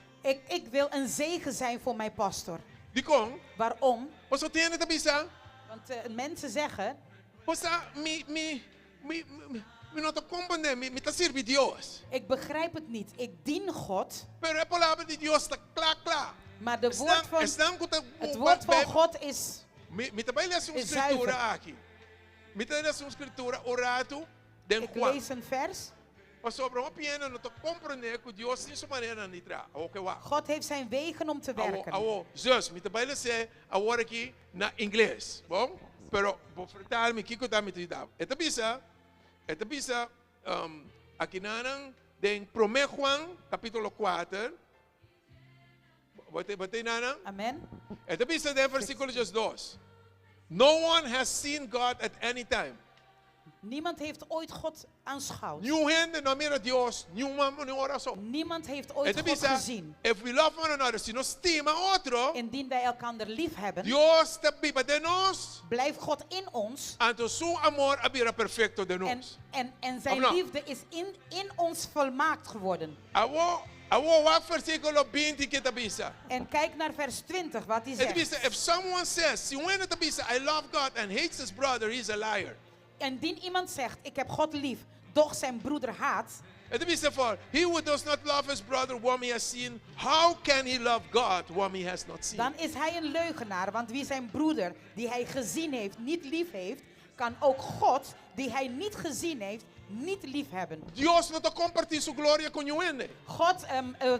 Ik wil een zegen zijn voor mijn pastor. Dikon? Waarom? Pasobra tin hende ta bisa. Want mensen zeggen. Bo sa, mi, mi, mi, mi, mi no ta komprendé, mi, mi ta sirbi Dios. Ik begrijp het niet. Ik dien God. Pero e palabra di Dios ta kla kla. Maar de Esnan, woord van, esnan ku ta het woord van God is, Mi, mi ta bai lesa un is skritura zuiver. aki. Mi ta lesa un skritura un ratu den Ik Juan. lees een vers. Pasobra hopi hende no ta komprendé ku Dios tin su manera di traha. Awo ke wak. God heeft zijn wegen om te Awo, werken. awo, zus, mi ta bai les'é awor aki na ingles. Bon? Pero bo vertaal mi kiko ta mi ta yuda. E ta bisa, e ta bisa, um, akinanan den Promé Juan, kapítulo 4. Bo te, bo te nanan? Amen. E ta bisa den versíkulo 2. No one has seen God at any time. Niemand heeft ooit God aanschouwd. Niun hende no a mira Dios, niun man, niun ora so. Niemand heeft ooit E ta God bisa, gezien. if we love one another, si nos stima otro, Indien wij elkander lief hebben, Dios ta biba den nos. blijft God in ons. Anto su amor a bira perfekto den En, nos. en zijn Of no? liefde is in ons volmaakt geworden. Awo, awo wak versíkulo 20 ke ta bisa. En kijk naar vers 20, wat hij E ta zegt. bisa, if someone says, si un hende ta bisa, I love God and hates his brother, he is a liar. Indien iemand zegt, ik heb God lief, doch zijn broeder haat. E ta bisa for, he who does not love his brother whom he has seen, how can he love God whom he has not seen? Dan is hij een leugenaar, want wie zijn broeder die hij gezien heeft niet lief heeft, kan ook God die hij niet gezien heeft niet lief hebben. Dios no ta kompartí su gloria ku niun hende. God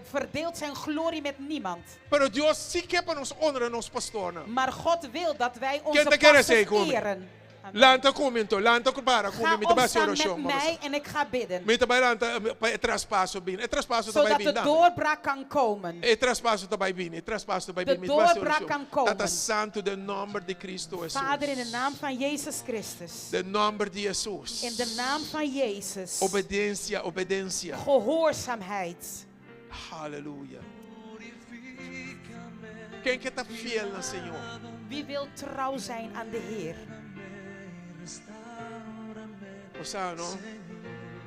verdeelt zijn glorie met niemand. Pero Dios sí ke pa nos honra nos pastornan. Maar God wil dat wij onze Ken ta kere pastors esei ku mi? eren. Amen. Lanta ku mi anto, lanta ku para ku Ga mi, mi ta bai hasi opstaan met orashon. mij en ik ga bidden. Mi ta bai lanta pa e traspaso bini. E traspaso ta bai Zodat bini. de dame. doorbraak kan komen. E traspaso ta bai bini. E traspaso ta bai De bini. Mi ta bai hasi doorbraak orashon. kan komen. Tata Santu, den nòmber di Kristu Hesus. Vader, in de naam van Jezus Christus. Den nòmber di Hesus. In de naam van Jezus. Obedensia, obedensia. Gehoorzaamheid. Halleluja. Ken ke ta fiel na Señor? Wie wil trouw zijn aan de Heer? Bo sa, no?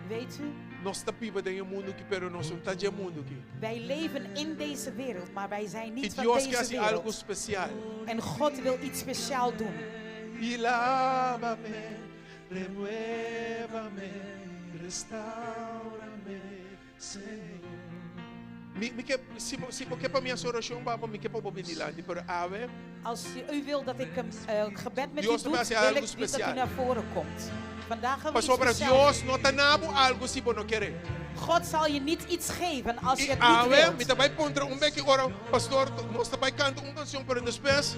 Weet u? Nos ta biba den e mundu aki, pero nos no ta di e mundu aki. Wij leven in deze wereld, maar wij zijn I niet van Dios ke deze hasi algu wereld. spesial. En God wil iets speciaal doen. I lávame, renuévame, restaurame, Señor. Mi, mi ke, si, si bo ke pa mi hasi orashon, pa bo, mi ke pa bo bin dilanti, pero awe. Als u wil dat ik een gebed met Dios u doe, ta hasi wil algu ik niet dat u spesial. naar voren komt. Vandaag gaan we iets Pasobra speciaal Dios no ta duna bo algu si bo no kere. God zal je niet iets geven als je I het niet awe, wilt. mi ta bai puntra un beki ora, pastor, nos ta bai kanta un kanshon, pero despues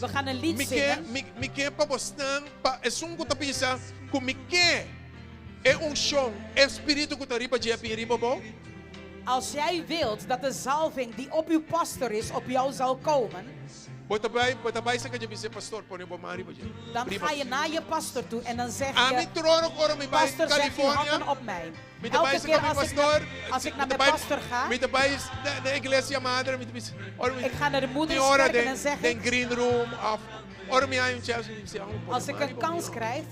We gaan een lied mi ke, zingen. mi, mi ke pa bo staan, pa esun ku ta bisa, ku mi ke e unshon, e spiritu ku ta riba dje bin riba bo. Als jij wilt dat de zalving die op uw pastor is, op jou zal komen, Bo ta bai, bo ta bai serka dje bisa, pastor, pone bo man riba dje. dan Riba. ga je naar je pastor toe en dan zeg Ami je, tur ora ora mi bai pastor, zet uw California. handen op mij. Mi ta Elke bai keer serka mi als ik pastor. naar, als ik Mi naar ta mijn bai- pastor ga, Mi ta bai na iglesia madre, mi ta bisa, ora mi ik ga naar de Tin ora moederskerk en den, dan zeg den ik, green room of ora mi haña un chance, mi bisa, oh, pone als ik man een riba kans mi, oh. krijg,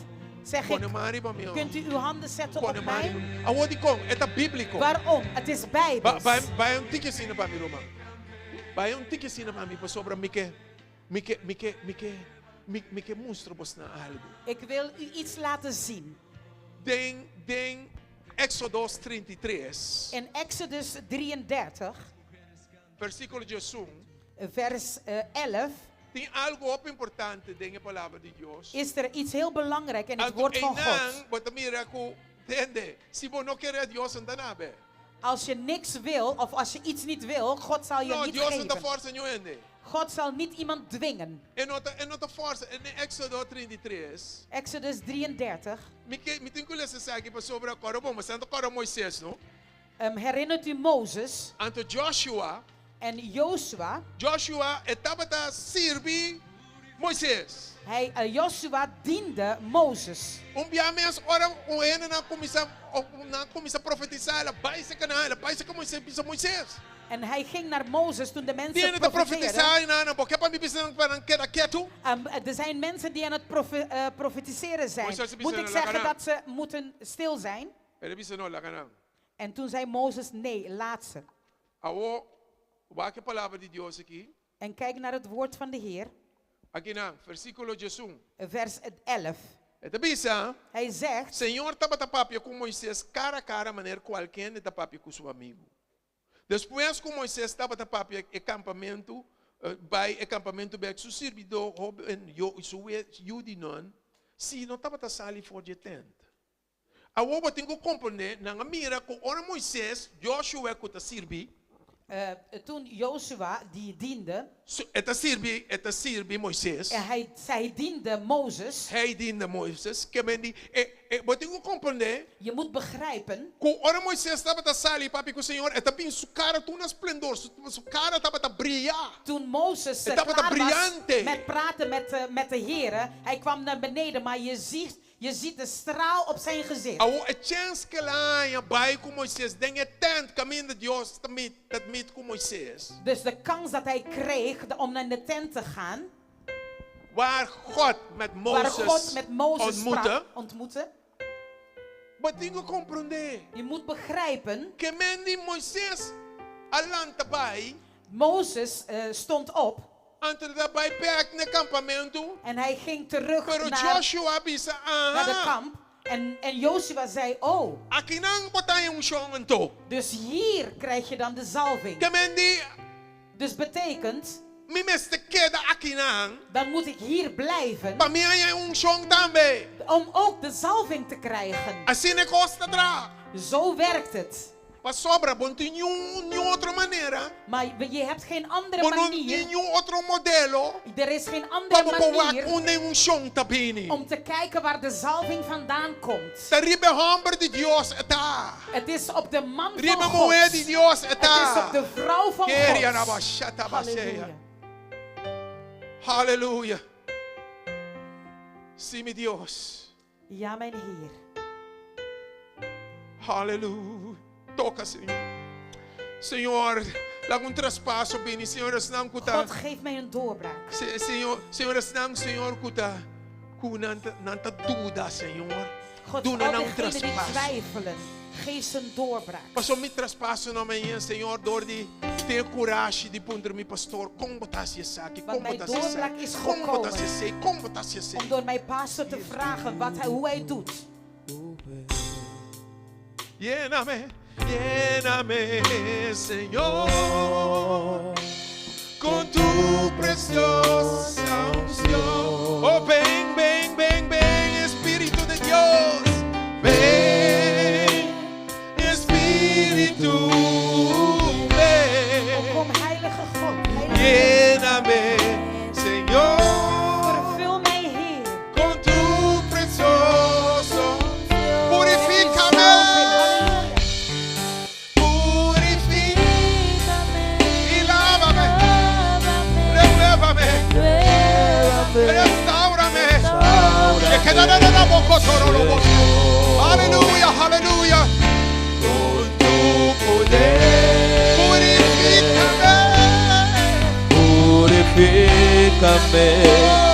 zeg Pone ik, man riba mi, oh. kunt u uw handen zetten Pone op man mij? riba mi. Awor dikon, e ta bíbliko. Waarom? Het is Ba, bijbels. bai, bai un tiki asina pa mi, ruman. Bai un tiki asina pa mi, pasobra mi ke, mi ke, mi ke, mi ke, mi, mi ke mustra bosnan algu. Ik wil u iets laten zien. Den, den Éxodo 33, In Exodus 33, versíkulo 11, vers 11, tin algu hopi importante den e palabra di Dios. is er iets heel belangrijk in het Anto, woord van einan, God. bo ta mira ku, tende, si bo no kere Dios n' ta duna bo. Als je niks wil, of als je iets niet wil, God zal je No, niet Dios no ta geven. fòrsa niun hende. God zal niet iemand dwingen. E no ta, e no ta fòrsa. Den Éxodo 33, Exodus 33. mi ke, mi tin ku lesa esaki pasobra kòrda bon, boso ta kòrda Moises, no? Herinnert u Mozes Anto Joshua, en Joshua? Joshua e tabata sirbi Moises. Joshua diende Mozes. Un bia mes ora un hende nan kuminsá, nan kuminsá profetisá, el a bai serka nan, el a bai serka Moises, bisa Moises. En hij ging naar Mozes toen de mensen Tin hende ta profeteerden. profetisá einan, bo ke pa mi bisa nan pa nan keda ketu? Er zijn mensen die aan het profetiseren zijn. Moisés Moet ik bisa zeggen laga nan. dat ze moeten stil zijn? El a bisa no, laga nan. En toen zei Mozes, nee, laat ze. Awor, wak e palabra di Dios aki. En kijk naar het woord van de Heer. Akinan, versíkulo 11. Vers 11. E ta bisa, Hij zegt, Señor tabata papia ku Moisés kara a kara manera kualke hende ta papia ku su amigu. Despues ku Moisés tabata papia e kampamentu, bai e kampamentu bèk, su sirbidó hóben Josué, yu di Nun, sí no tabata sali for di e tènt. Awor bo tin ku komprondé, nan a mira ku ora Moisés, Joshua ku ta sirbi. Toen Josua, die diende. E ta sirbi, e ta sirbi Moisés. Hij, zij diende Mozes. Hij diende Moisés. Ke men di, e, e, bo tin ku komprondé. Je moet begrijpen. Ku ora Moisés tabata sali papia ku Señor, e ta bin su kara tur na splendor, su, su kara tabata bria. Toen Mozes E tabata klaar was briante. met praten met, met de Heere, hij kwam naar beneden, maar je ziet, je ziet de straal op zijn gezicht. Awor e chèns ku el a haña bai ku Moisés den e tènt kaminda Dios ta mit ta mit ku Moisés. Dus de kans dat hij kreeg de, om naar de tent te gaan. Waar God met Waar Mozes God met Mozes ontmoette. sprak, ontmoette. Bo tin ku komprondé. Je moet begrijpen. Ke men di Moisés a lanta bai. Mozes stond op. Anto el a bai bèk na e kampamentu. En hij ging terug Pero naar, Joshua a bisa, naar de Aha. kamp. En, en Joshua zei, oh. Akinan bo ta haña unshon anto. Dus hier krijg je dan de zalving. Ke men di, Dus betekent. Mi mester keda akinan. Dan moet ik hier blijven. Pa mi haña e unshon tambe. Om ook de zalving te krijgen. Asina e kos ta traha. Zo werkt het. Pasobra, bo no tin niun niun otro manera. Maar je hebt geen andere Bo no manier. tin niun otro modelo. Er is geen Pa andere bo por wak manier unda e unshon ta bini. om te kijken waar de zalving vandaan komt. Ta riba e hòmber di Dios e ta. Het is op de man van Riba God. muhé di Dios e Het ta. is op de vrouw van Keria God. raba shata basea. Halleluja. Halleluja. Sí, mi Dios. Ja, mijn Heer. Halleluja. Toka, Señor. Señor, laga un traspaso bini, Señor, esnan ku ta. God geeft mij een doorbraak. Se, Señor, Señor, esnan, Señor, ku ta ku nan ta, nan ta duda, Señor. God, Duna al nan un diegenen die traspaso. twijfelen, geef ze een doorbraak. Paso mi traspaso na mañana, Señor, dor di tin kurashi di puntra mi pastor, kon bo ta hasi esaki, Want kon bo mijn ta hasi doorbraak esaki, is kon bo ta gekomen. hasi esei, kon bo ta hasi esei. Om door mijn pastor te vragen wat hij, hoe hij doet. Lléname, lléname, Señor, con tu preciosa unción. Oh, ven, ven, ven, ven, Espíritu de Dios. Ven, Espíritu, ven. Kom, heilige God, heilige Geest. Lléname, Señor, Vervul mij, Heer. con tu precioso. Purifícame. Purifícame y lávame. Renuévame. Restaurame. Aleluya, aleluya. Con tu poder. Purifícame. Purifícame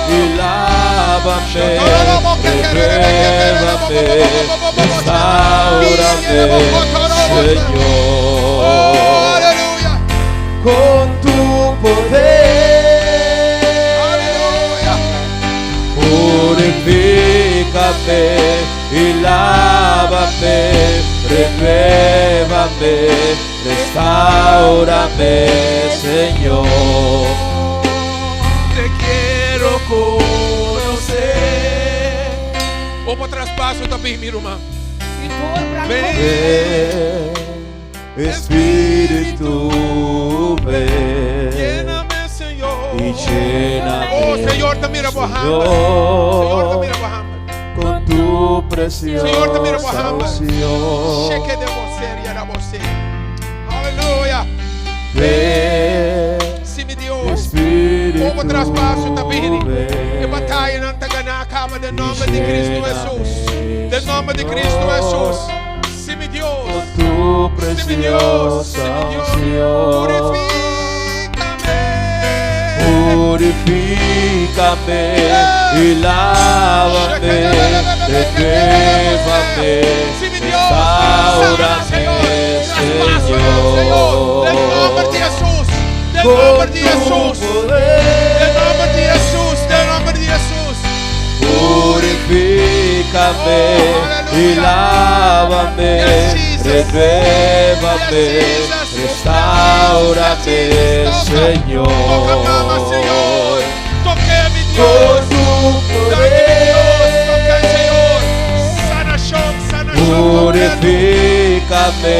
y lávame, renuévame, restaurame, Señor. Aleluya. Con tu poder. Aleluya. Purifícame y lávame, renuévame, restaurame, Señor. Te quiero conocer. Otro traspaso también, mi hermano. Uw doorbraak Ven. Ven, Espíritu, ven Lléname, Señor. y lléname, Oh, Señor, te mira por Señor, te Señor, mira por con tu Señor, te mira por preciosa unción. Cheque de você y era você. Aleluya. Ven, Sí, mi Dios. Espíritu, Como traspaso también. ven E batalla no te gana acaba de nombre de y Cristo lléname, Jesús. De nombre de Cristo Señor, Jesús. Sí, mi Dios. Con tu tu Sí, mi Dios, preciosa sí, mi Dios. unción. Purifícame. Purifícame y lávame, renuévame, Sí, mi Dios. Sana, Señor. restaurame, Traspaso, Señor. Del nombre de Señor. Jesús. Del nombre Con de tu Jesús. Del poder, nombre de Jesús. Del nombre de Jesús. purifícame Oh, y aleluya. lávame, Yes, Jesus. renuévame, Yes, Jesus. restaurame, Yes, Jesus. Señor. Toca, mama, Señor. Toque, mi Con Dios. tu Dame, mi Dios. Toca, poder. Señor. Sanación, sanación. Purifícame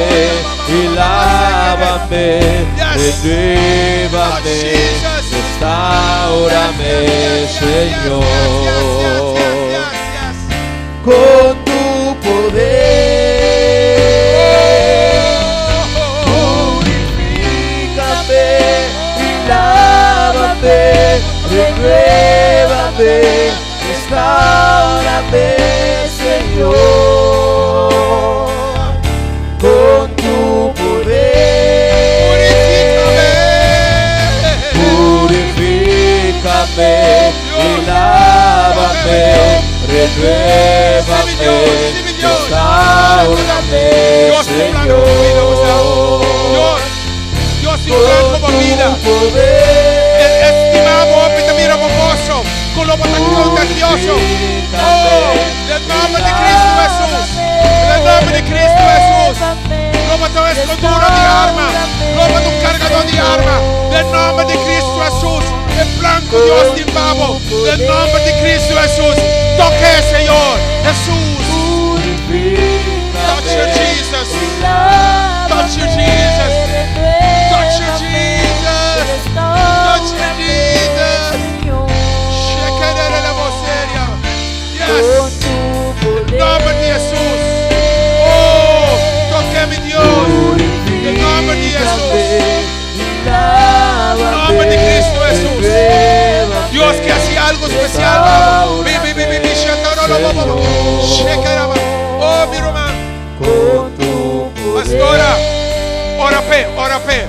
y lávame, Yes. renuévame, Oh, Jesus. restaurame, Yes, yes, yes, yes, Señor. yes, yes, yes, yes. Con tu poder, purifícame y lávame, renuévame, restaurame, Señor. Con tu poder, Purifícame. purifícame y lávame, renuévame, Sí, mi Dios. restaurame, Dios tiene un plan con tu vida, o sea, Señor. Dios, Dios tiene un plan Con con tu vida. tu poder, Estimado, hombre, mira boboso, con lo contagioso. Oh, en el nombre de Cristo Jesús. En el nombre de Cristo Jesús. Loba tu escondura de arma. Loba tu cargador de arma. Del nombre de Cristo Jesús. El blanco Dios de babo. Del nombre de Cristo Jesús. Toque, Señor. Jesús. Touch your Jesus. Touch your Jesus. Touch your Jesus. Touch your Jesus. Shekerere la voceria. Yes. Nombre de Jesús. Oh, toque mi Dios. En nombre de Jesús. Nombre de Cristo Jesús. Dios que hacía algo especial. vamos. Mi, mi, mi, mi, mi, shataro, lo, lo, lo, lo. Shekeraba. Oh, mi hermano. Con tu Pastora, ora pe, ora pe.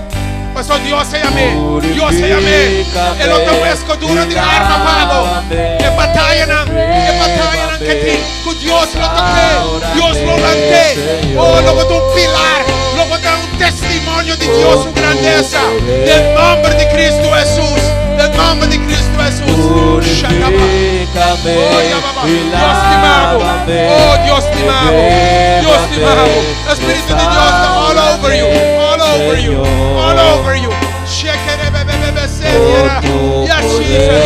Pastor, Dios se llame. Dios se llame. El otro pesco duro de arma, pavo. Que batalla, que batalla, que ti. Que Dios lo toque. Dios lo levante. Oh, lo botó un pilar. Lo botó un testimonio de Dios, su grandeza. Del nombre de Cristo Jesús. Del nombre de Cristo Jesús. Shataba. Purifícame Oh, ya, mamá. y Dios te amo. lávame, Oh, Dios te amo. Dios te amo. renuévame, Espíritu de Dios está all over you. All over you. All over you. Yes, Jesus.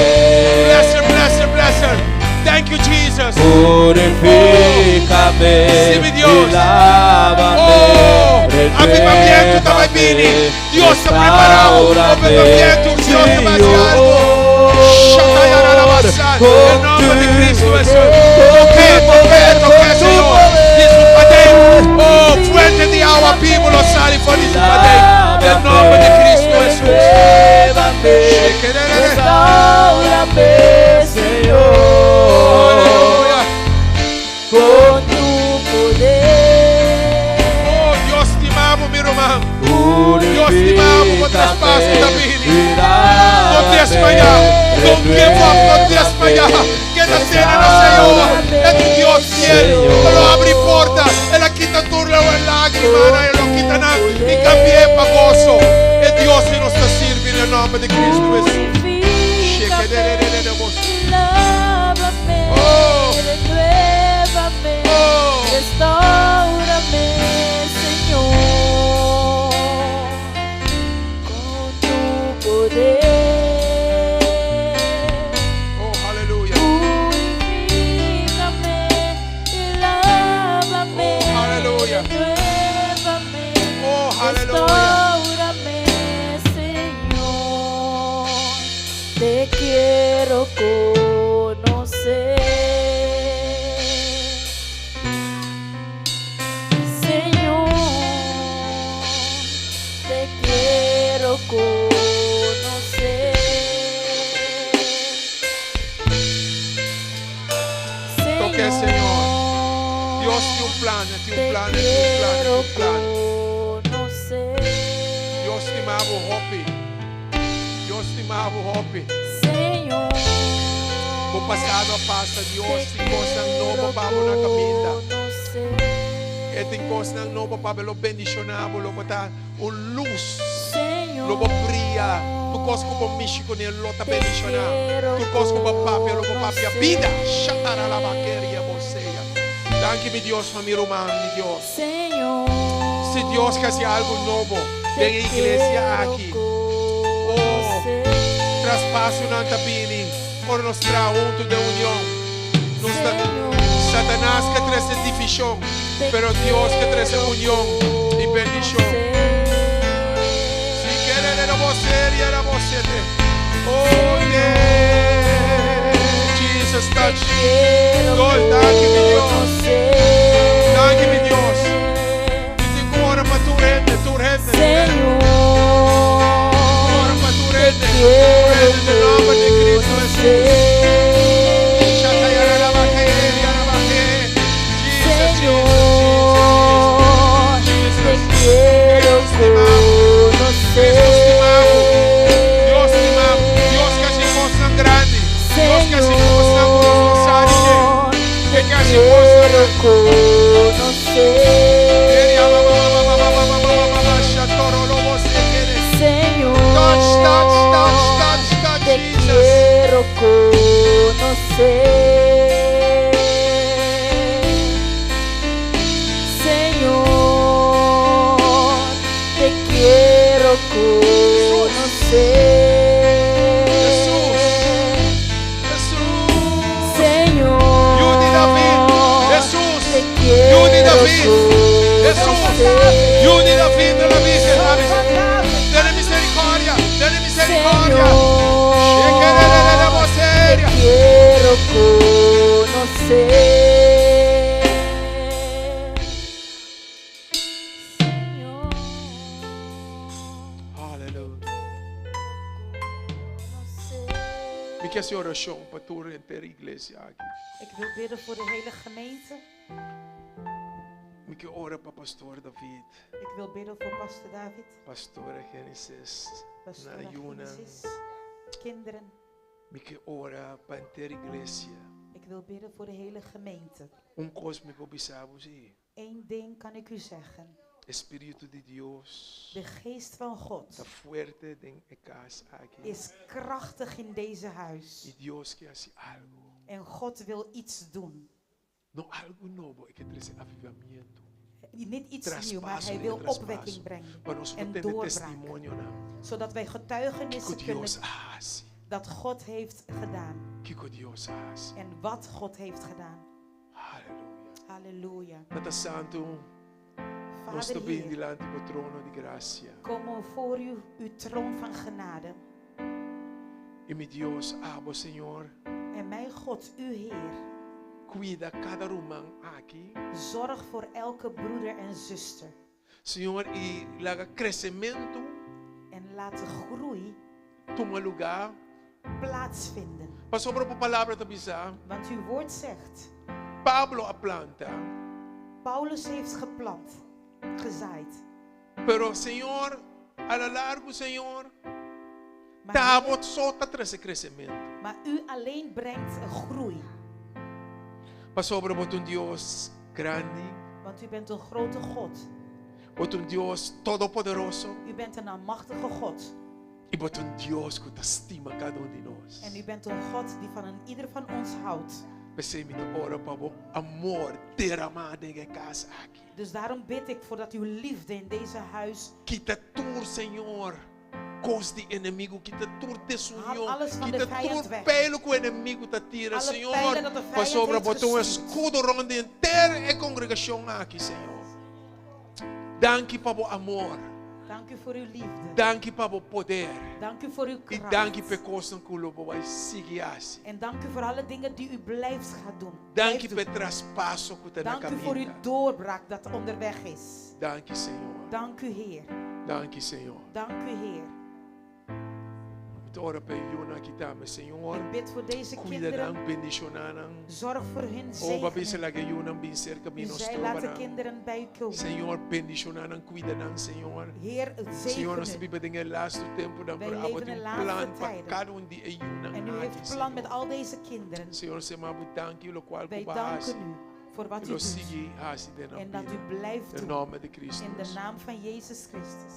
Bless her, bless her, bless her. Thank you, Jesus. Purifícame Sí, mi Dios. y lávame, Oh, avivamiento estaba renuévame, vini. Dios está preparado. Avivamiento, Dios te va a hacer algo. Señor. En nombre de Cristo Jesús. Toque, toque, toque, Señor. Disfrutate. Oh, fuente de agua viva lo sale fuera disfrutate. En nombre de Cristo Jesús. Renuévame, restaurame, Señor. Aleluya. Con tu poder. Oh, Dios te amo, mi hermano. Dios te amo, con traspaso también. No te desmayar. Don't give up, no te desmayar. Quédate en el Señor. Es tu Dios fiel. Él lo abre puerta. Él quita tu lágrima. Él lo quita nada. Y cambia para gozo. Es Dios que nos sirve en el nombre de Cristo Jesús. Oh. Oh. Restaurame, Señor, con tu poder. Oh, aleluya. Purifícame y lávame. Oh, aleluya. Renuévame, Oh, aleluya. Restaurame, Señor. Te quiero conocer. Señor, te quiero conocer. Toque, Señor. Dios tiene un plan, tiene un Te plan, tiene un plan, tiene quiero un plan. Dios stima bo hopi. Señor. Bo pasado a pasa, Dios tin kosnan nobo pa bo na kaminda. E tin kosnan nobo pa bo, lo bendishoná bo, lo bo ta un lus, lo bo bria. Tur kos ku bo mishi kuné lo ta bendishoná. Tur kos ku bo papia lo bo papia bida. Shataralabakeria bosea. Danki mi Dios pa mi ruman, mi Dios. Si Dios ke hasi algu nobo den e iglesia aki, oh, traspasonan ta bini ora nos traha huntu den union. Nos ta, Satanas ke trese divishon, pero Dios ke trese union i bendishon. Si kere bo seria era bo sete. Oh, yeah. Jesus touch. Dol, danki mi Dios. Danki mi Dios. Mi tin ku ora pa tur hende, tur hende. Ora pa tur hende, tur hende den nomber di Cristo Jesus. Jesus, Jesus, Jesus, Jesus. Cristo stima bo. Cristo stima bo. Dios stima bo. Dios ke hasi kosnan grandi. Dios ke hasi kosnan ku nos no sa di dje. E ke hasi kosnan. Touch, touch, touch, touch, touch, Jesus. Jesús. Jesús. Yu di David. Jesús. Yu di David. Jesús. Yu di David. Den la Virgen. La Virgen. Tene misericordia. Tene misericordia. Shekerelele boseria. Quiero conocer. Señor. Hallelujah. Mi ke hasi orashon pa tur henter iglesia aki. Ik wil bidden voor de hele gemeente. Mi ke ora pa Pastor David, Ik wil bidden voor pastor David, Pastora Genesis, pastor na yunan. Genesis, kinderen. Mi ke ora pa henter iglesia. Ik wil bidden voor de hele gemeente. Un kos mi por bisa bo si. Eén ding kan ik u zeggen. E Spiritu di Dios De geest van God ta fuerte den e kas aki. is krachtig in deze huis. I Dios ke hasi algu. En God wil iets doen. No algu nobo, e ke trese avivamiento. Niet iets nieuw, maar Traspaso hij den wil traspaso. opwekking brengen. Pa nos por En tende doorbraak. testimonionan. Zodat wij Kiko getuigenissen kunnen Dios a hasi. dat God heeft gedaan. Kiko Dios a hasi. En wat God heeft gedaan. Hallelujah. Halleluja. Tata Santu, nos Vader ta bin Heer, dilanti bo trono di grasia. komen we voor u, uw troon van genade. I mi Dios, abo Señor, En mijn God, uw Heer, kuida kada ruman aki. zorg voor elke broeder en zuster. Señor, i laga kresementu En laat de groei tuma lugá. plaatsvinden. Pasobra bo palabra ta bisa, Want uw woord zegt, Pablo a planta. Paulus heeft geplant, gezaaid. Pero Señor, a la largu, Señor, Maar, ta abo so ta trese kresementu. maar u alleen brengt een groei. Pasobra bo ta un Dios grandi, Want u bent een grote God. bo ta un Dios todopoderoso U bent een almachtige God. i bo ta un Dios ku ta stima kada un di nos. En u bent een God die van een ieder van ons houdt. P'esei mi ta ora pa bo amor deramá den e kas aki. Dus daarom bid ik voor dat uw liefde in deze huis Kita tur, Señor, kos di enemigu, kita tur desunion, Haal alles van de kita vijand tur weg. pijlen ku enemigu ta tira, Alle Señor. pijlen dat de vijand Pasobra heeft bo ta un gestuurd. eskudo rònt di henter e kongregashon aki, Señor. Danki pa bo amor. Dank u voor uw liefde. Danki pa bo poder. Dank u voor uw I kracht. danki pa e kosnan ku lo bo bai sigui hasi. En dank u voor alle dingen die u blijft gaan doen. Danki Blijft pa doen. traspaso ku ta na Dank u voor uw kaminda. doorbraak dat onderweg is. Danki, Señor. Dank u, Heer. Danki, Señor. Dank u, Heer. Mi Mi ta ora pa e yunan aki tambe, Señor. Ik bid voor deze Cuida kinderen. nan, bendiciona nan. Zorg voor hun, Oh, Bo a bisa zegen. laga e yunan bin cerca mi U no zei, stroba laat de nan. kinderen bij u komen. Señor, bendiciona nan, cuida nan, Señor. Heer, Señor, nos zegen ta hun. biba den e laatste tempo dan Wij pero abo leven tin in de un laatste plan pa tijden. cada un di e yunan En u aki, heeft plan met Señor. al deze kinderen. Señor, sema bo danki locual Wij cu bo a haci. danken u voor wat Y u lo doet. sigui haci den nan En dat bida. u blijft Den doen. nomber di Cristo. In de naam van Jezus Christus.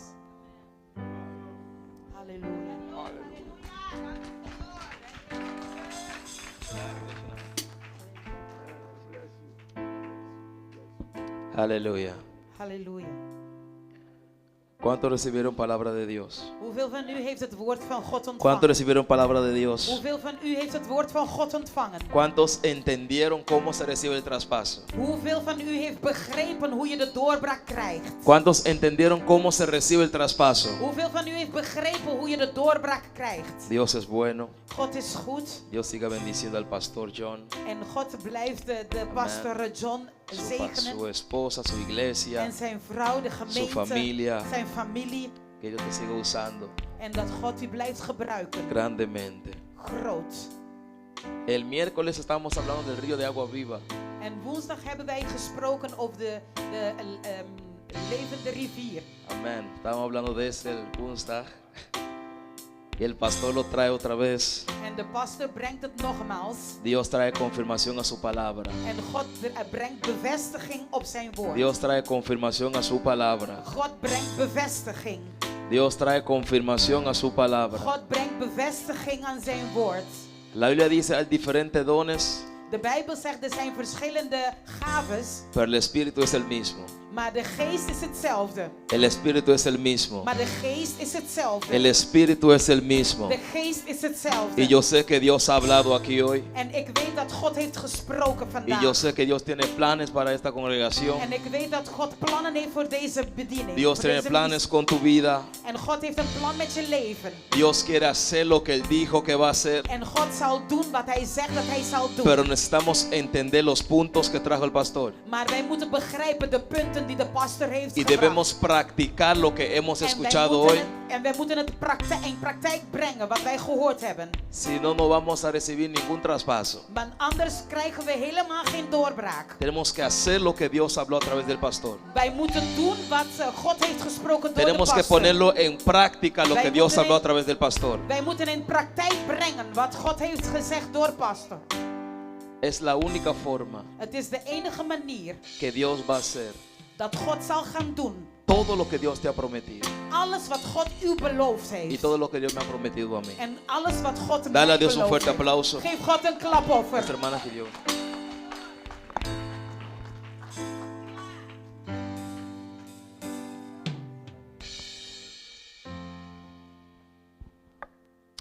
Halleluja. Halleluja. Aleluya. Halleluja. ¿Cuántos recibieron palabra de Dios? Hoeveel van u heeft het woord van God ¿Cuántos ontvangen? recibieron palabra de Dios? Hoeveel van u heeft het woord van God ontvangen? ¿Cuántos entendieron cómo se recibe el traspaso? Hoeveel van u heeft begrepen hoe je de doorbraak krijgt? ¿Cuántos entendieron cómo se recibe el traspaso? Hoeveel van u heeft begrepen hoe je de doorbraak krijgt? Dios es bueno. God is goed Dios siga bendiciendo al pastor John, en God blijft de pastor John su, pa- zegenen su esposa, su iglesia. en zijn vrouw, de gemeente, familia. zijn familie Que Dios te siga usando en dat God u blijft gebruiken. grandemente. Groot. El miércoles estamos hablando del río de agua viva. En woensdag hebben wij gesproken over de levende rivier. Amén. Estamos hablando de ese el woensdag. Y el pastor lo trae otra vez. En de pastor brengt het nogmaals. Dios trae confirmación a su palabra. En God brengt bevestiging op zijn woord. Dios trae confirmación a su palabra. God brengt bevestiging. Dios trae confirmación a su palabra. God brengt bevestiging aan zijn woord. La Biblia dice hay diferentes dones, De Bijbel zegt er zijn verschillende gaves, pero el Espíritu es el mismo. maar de geest is hetzelfde. El Espíritu es el mismo. Maar de geest is hetzelfde. El Espíritu es el mismo. De geest is hetzelfde. Y yo sé que Dios ha hablado aquí hoy. En ik weet dat God heeft gesproken Y vandaag. yo sé que Dios tiene planes para esta congregación. En ik weet dat God plannen heeft voor deze bediening. Dios voor tiene deze planes dienst. con tu vida. En God heeft een plan met je leven. Dios quiere hacer lo que Él dijo que va a hacer. En God zal doen wat hij zegt dat hij zal doen. Pero necesitamos entender los puntos que trajo el pastor. Maar wij moeten begrijpen de punten die de pastor heeft Y gebracht. debemos practicar lo que hemos En wij escuchado moeten hoy. het- en wij moeten het in praktijk brengen wat wij gehoord hebben. Si no, no vamos a recibir ningún traspaso. Want anders krijgen we helemaal geen doorbraak. Tenemos que hacer lo que Dios habló a través del pastor. Wij moeten doen wat God heeft gesproken door Tenemos de que pastor. ponerlo en práctica lo Wij que Dios moeten habló a in- través del pastor. Wij moeten in praktijk brengen wat God heeft gezegd door pastor. Es la única forma Het is de enige manier que Dios va a hacer dat God zal gaan doen. todo lo que Dios te ha prometido Alles wat God u beloofd y heeft. todo lo que Dios me ha prometido a mí. En alles wat God Dale mij a Dios un beloofd fuerte heeft. aplauso. Geef God een klapoffer. Nuestra hermana Gideon.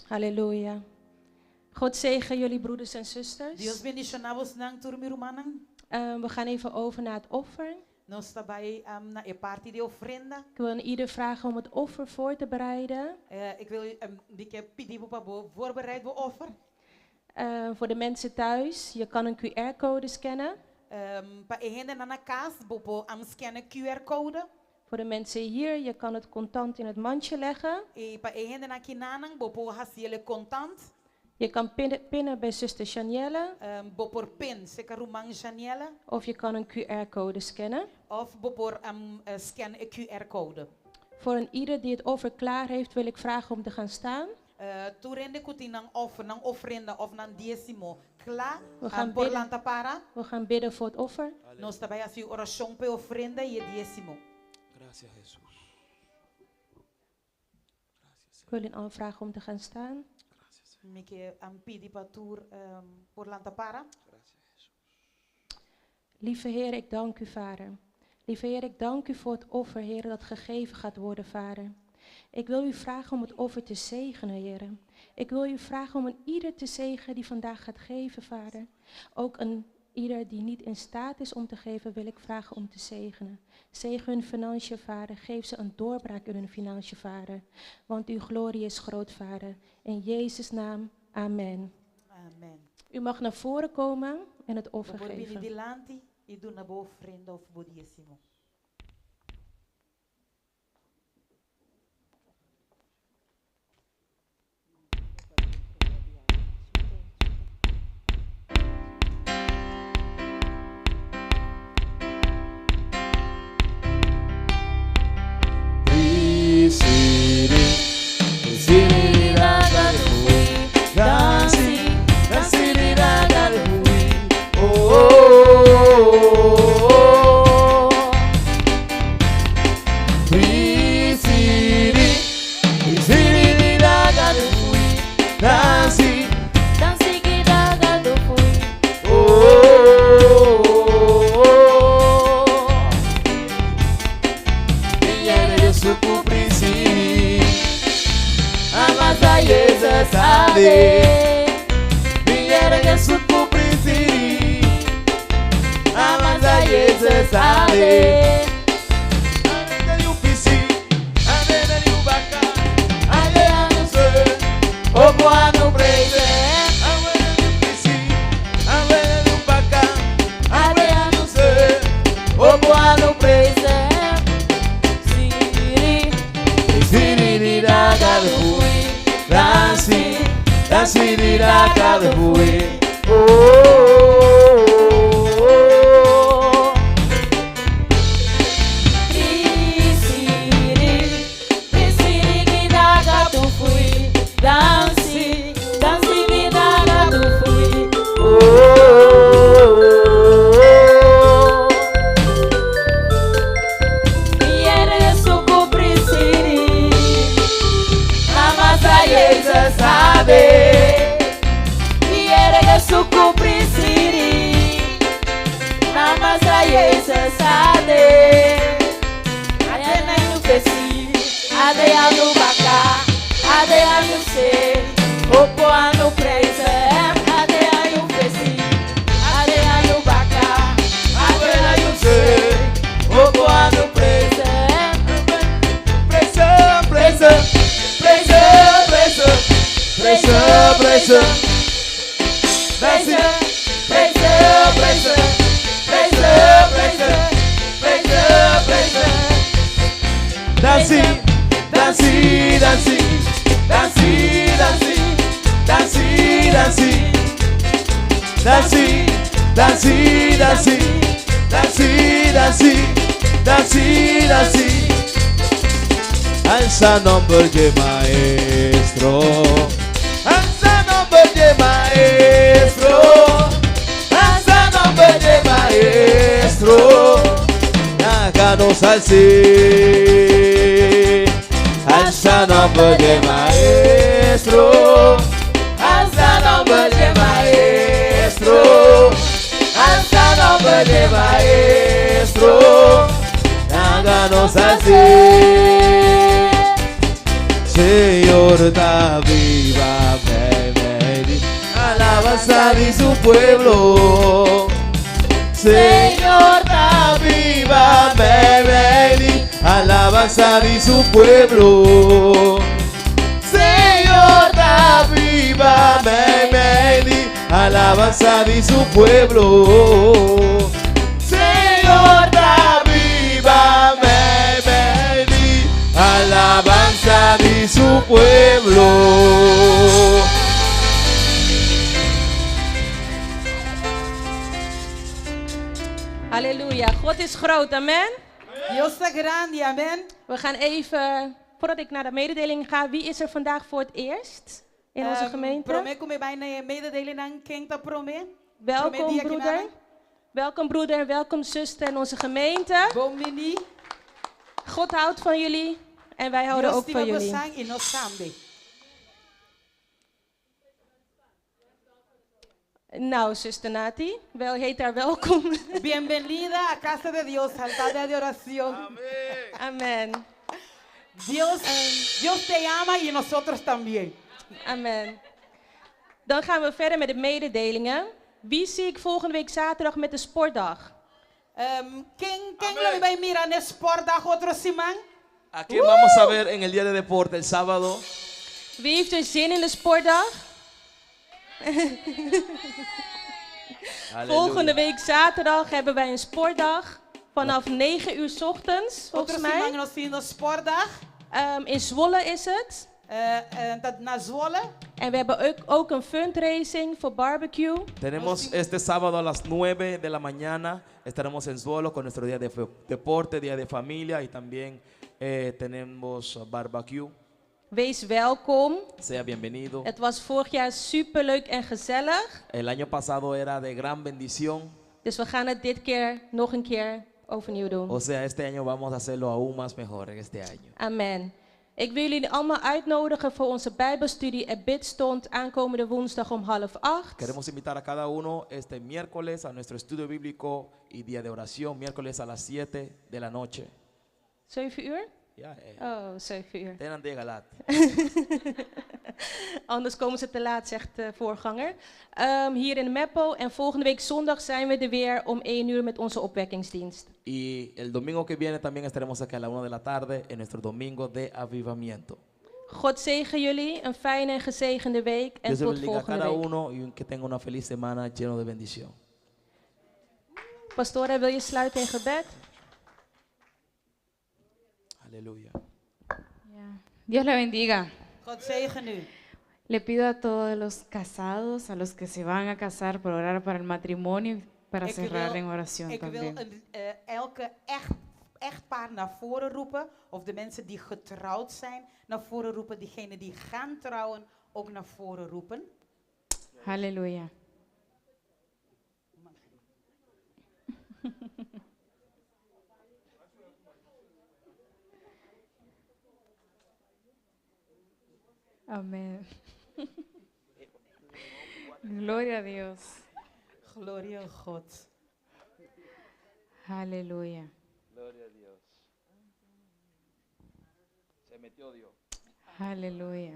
Halleluja. God zegen jullie broeders en zusters. Dios bendiciona bosnan tur mi rumannan. We gaan even over naar het offer. Nos ta bai na e parti di ofrenda. Ik wil aan ieder vragen om het offer voor te bereiden. Ik wil mi ke pidi bo pa bo voorbereid bo offer. Voor de mensen thuis, je kan een QR-code scannen. Pa e hendenan na kas, bo por scan e QR-code. Voor de mensen hier, je kan het contant in het mandje leggen. I pa e hendenan akinan, bo por hasi'é kontant. Je kan pinnen bij zuster Janielle. Bo por pin, serka ruman Janielle. Of je kan een QR-code scannen. Of bo por scan e QR-code. Voor een ieder die het offer klaar heeft, wil ik vragen om te gaan staan. Tur hende ku tin nan offer, nan ofrenda of nan diesimo. Kla, We gaan por bidden. lanta para. We gaan bidden voor het offer. Nos ta bai hasi orashon pa ofrenda i diesimo. Gracias, Jesús. Ik wil u allen vragen om te gaan staan. Mi ke pidi pa tur por lanta para. Lieve Heer, ik dank u, Vader. Lieve Heer, ik dank u voor het offer, Heer, dat gegeven gaat worden, Vader. Ik wil u vragen om het offer te zegenen, Heer. Ik wil u vragen om een ieder te zegenen die vandaag gaat geven, Vader. Ook een ieder die niet in staat is om te geven, wil ik vragen om te zegenen. Zegen hun financiën, Vader. Geef ze een doorbraak in hun financiën, Vader. Want uw glorie is groot, Vader. In Jezus' naam, amen. Amen. U mag naar voren komen en het offer Bo por bini geven. dilanti i duna bo ofrenda of bo diesimo. Ade. Jesu kuprisiri. Alabanza Jezus Ade. Oh, oh, oh. Prisiri, prisiri ginaga tufui, dansi, dansi ginaga tufui. Oh, Yere suku prisiri, amasa Jesus ade. Yere suku prisiri, amasa Jesus ade. Ade na yu fesi, ade anu baka, ade anu se, opo anu praise, ade anu fesi, ade anu baka, ade anu se, opo anu praise. Presa, presa, presa, presa, presa, presa. Presa, presa, presa, presa, presa, presa, presa. Dansi, dansi, dansi, dansi, dansi, dansi, dansi. Dansi, dansi, dansi, dansi, dansi, dansi, dansi. Alza nombre de maestro. Alza nombre de maestro. Alza nombre de maestro. Háganos así. Alza nombre de maestro. Alza nombre de maestro. Alza nombre de maestro. Háganos así. Señor da viva, me, alabanza de su pueblo. Señor da viva, me, alabanza de su pueblo. Señor da viva, me, alabanza de su pueblo. Señor da viva, me, alabanza de su pueblo. Halleluja. God is groot, amen. Dios ta grandi, amen. We gaan even, voordat ik naar de mededeling ga, wie is er vandaag voor het eerst in onze gemeente? Promé ku mi bai na mededelingnan, ken ta promé? Welkom Promé dia broeder. akinan. Welkom broeder en welkom zuster in onze gemeente. Bon bini. God houdt van jullie en wij houden Dios ook van stima jullie. boso i nos tambe. Nou, zuster Nati, wel heet haar welkom. Bienvenida a casa de Dios, altar de adoración. Amen. Dios, Dios te ama y nosotros también. Amen. Dan gaan we verder met de mededelingen. Wie zie ik volgende week zaterdag met de sportdag? Ken, ken lo bai mira na sportdag otro siman? ¿A quién vamos a ver en el día de deporte el sábado? Wie heeft er zin in de sportdag? Volgende week zaterdag hebben wij een sportdag. Vanaf 9 uur 's ochtends, volgens Otro siman mij. nos tin sportdag. In Zwolle is het. Dat na Zwolle. En we hebben ook een fundraising voor barbecue. Tenemos este sábado a las 9 de la mañana. Estaremos en Zwolle con nuestro día de deporte, día de familia y también tenemos barbecue. Wees welkom. Sea bienvenido. Het was vorig jaar superleuk en gezellig. El año pasado era de gran bendición. Dus we gaan het dit keer nog een keer overnieuw doen. O sea, este año vamos a hacerlo aún más mejor en este año. Amen. Ik wil jullie allemaal uitnodigen voor onze Bijbelstudie en bidstond aankomende woensdag om 7:30. Queremos invitar a cada uno este miércoles a nuestro estudio bíblico y día de oración, miércoles a las 7 de la noche. 7 uur? Ja. Oh, 7 uur. Tenan de Galat. Anders komen ze te laat, zegt de voorganger. Hier in Meppel. En volgende week zondag zijn we er weer om 1 uur met onze opwekkingsdienst. Y el domingo que viene también estaremos acá a la 1 de la tarde en nuestro domingo de avivamiento. God zegen jullie, een fijne en gezegende week. En Dios le tot bendiga a volgende cada week. uno y que tenga una feliz semana lleno de bendición. Pastora, wil je sluiten in gebed? Aleluya. Ja. Dios le bendiga. God zegen u. Le pido a todos los casados, a los que se van a casar, por orar para el matrimonio y para Ik cerrar wil- en oración Ik wil también. elke echtpaar naar voren roepen. Of de mensen die getrouwd zijn naar voren roepen. Diegenen die gaan trouwen ook naar voren roepen. Aleluya. Amén. Gloria a Dios. Gloria a God. Aleluya. Gloria a Dios. Se metió Dios. Aleluya.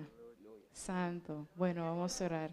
Santo. Bueno, vamos a orar.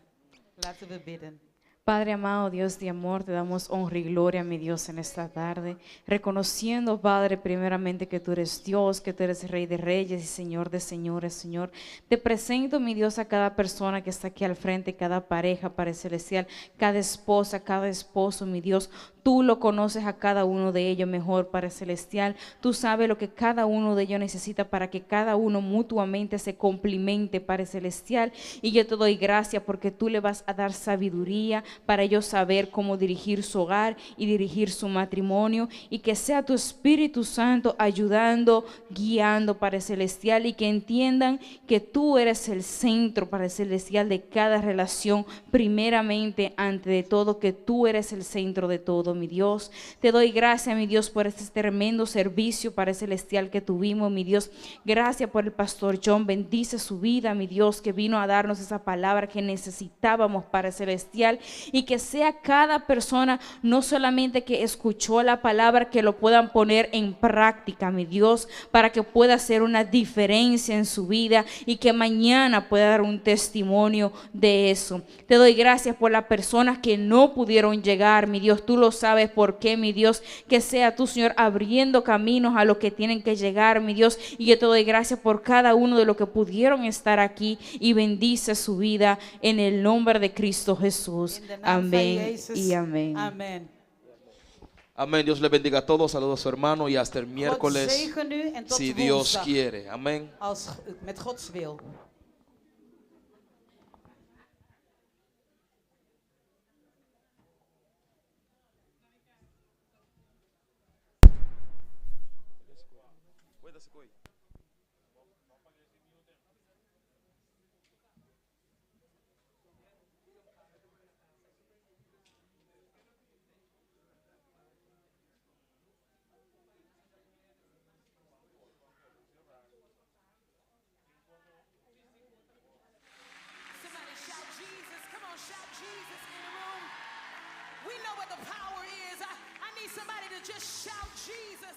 Laten we bidden. Padre amado, Dios de amor, te damos honra y gloria, mi Dios, en esta tarde, reconociendo, Padre, primeramente que tú eres Dios, que tú eres Rey de Reyes y Señor de Señores, Señor. Te presento, mi Dios, a cada persona que está aquí al frente, cada pareja, Padre Celestial, cada esposa, cada esposo, mi Dios. Tú lo conoces a cada uno de ellos mejor, Padre Celestial. Tú sabes lo que cada uno de ellos necesita para que cada uno mutuamente se complimente, Padre Celestial. Y yo te doy gracias porque tú le vas a dar sabiduría para ellos saber cómo dirigir su hogar y dirigir su matrimonio. Y que sea tu Espíritu Santo ayudando, guiando, Padre Celestial. Y que entiendan que tú eres el centro, Padre Celestial, de cada relación. Primeramente, ante de todo, que tú eres el centro de todo, mi Dios. Te doy gracias, mi Dios, por este tremendo servicio, Padre Celestial, que tuvimos, mi Dios. Gracias por el pastor John. Bendice su vida, mi Dios, que vino a darnos esa palabra que necesitábamos, Padre Celestial. Y que sea cada persona, no solamente que escuchó la palabra, que lo puedan poner en práctica, mi Dios, para que pueda hacer una diferencia en su vida y que mañana pueda dar un testimonio de eso. Te doy gracias por las personas que no pudieron llegar, mi Dios. Tú lo sabes por qué, mi Dios. Que sea tú, Señor, abriendo caminos a los que tienen que llegar, mi Dios. Y yo te doy gracias por cada uno de los que pudieron estar aquí y bendice su vida en el nombre de Cristo Jesús. In de naam van Amén Jezus. y amén. Amen. Amén. Dios le bendiga a todos. Saludos a su hermano y hasta el God miércoles, zegen u en tot si Dios woensdag. quiere. Amén. Als, met Gods wil. Somebody shout Jesus. Come on, shout Jesus in the room. We know what the power is. I need somebody to just shout Jesus.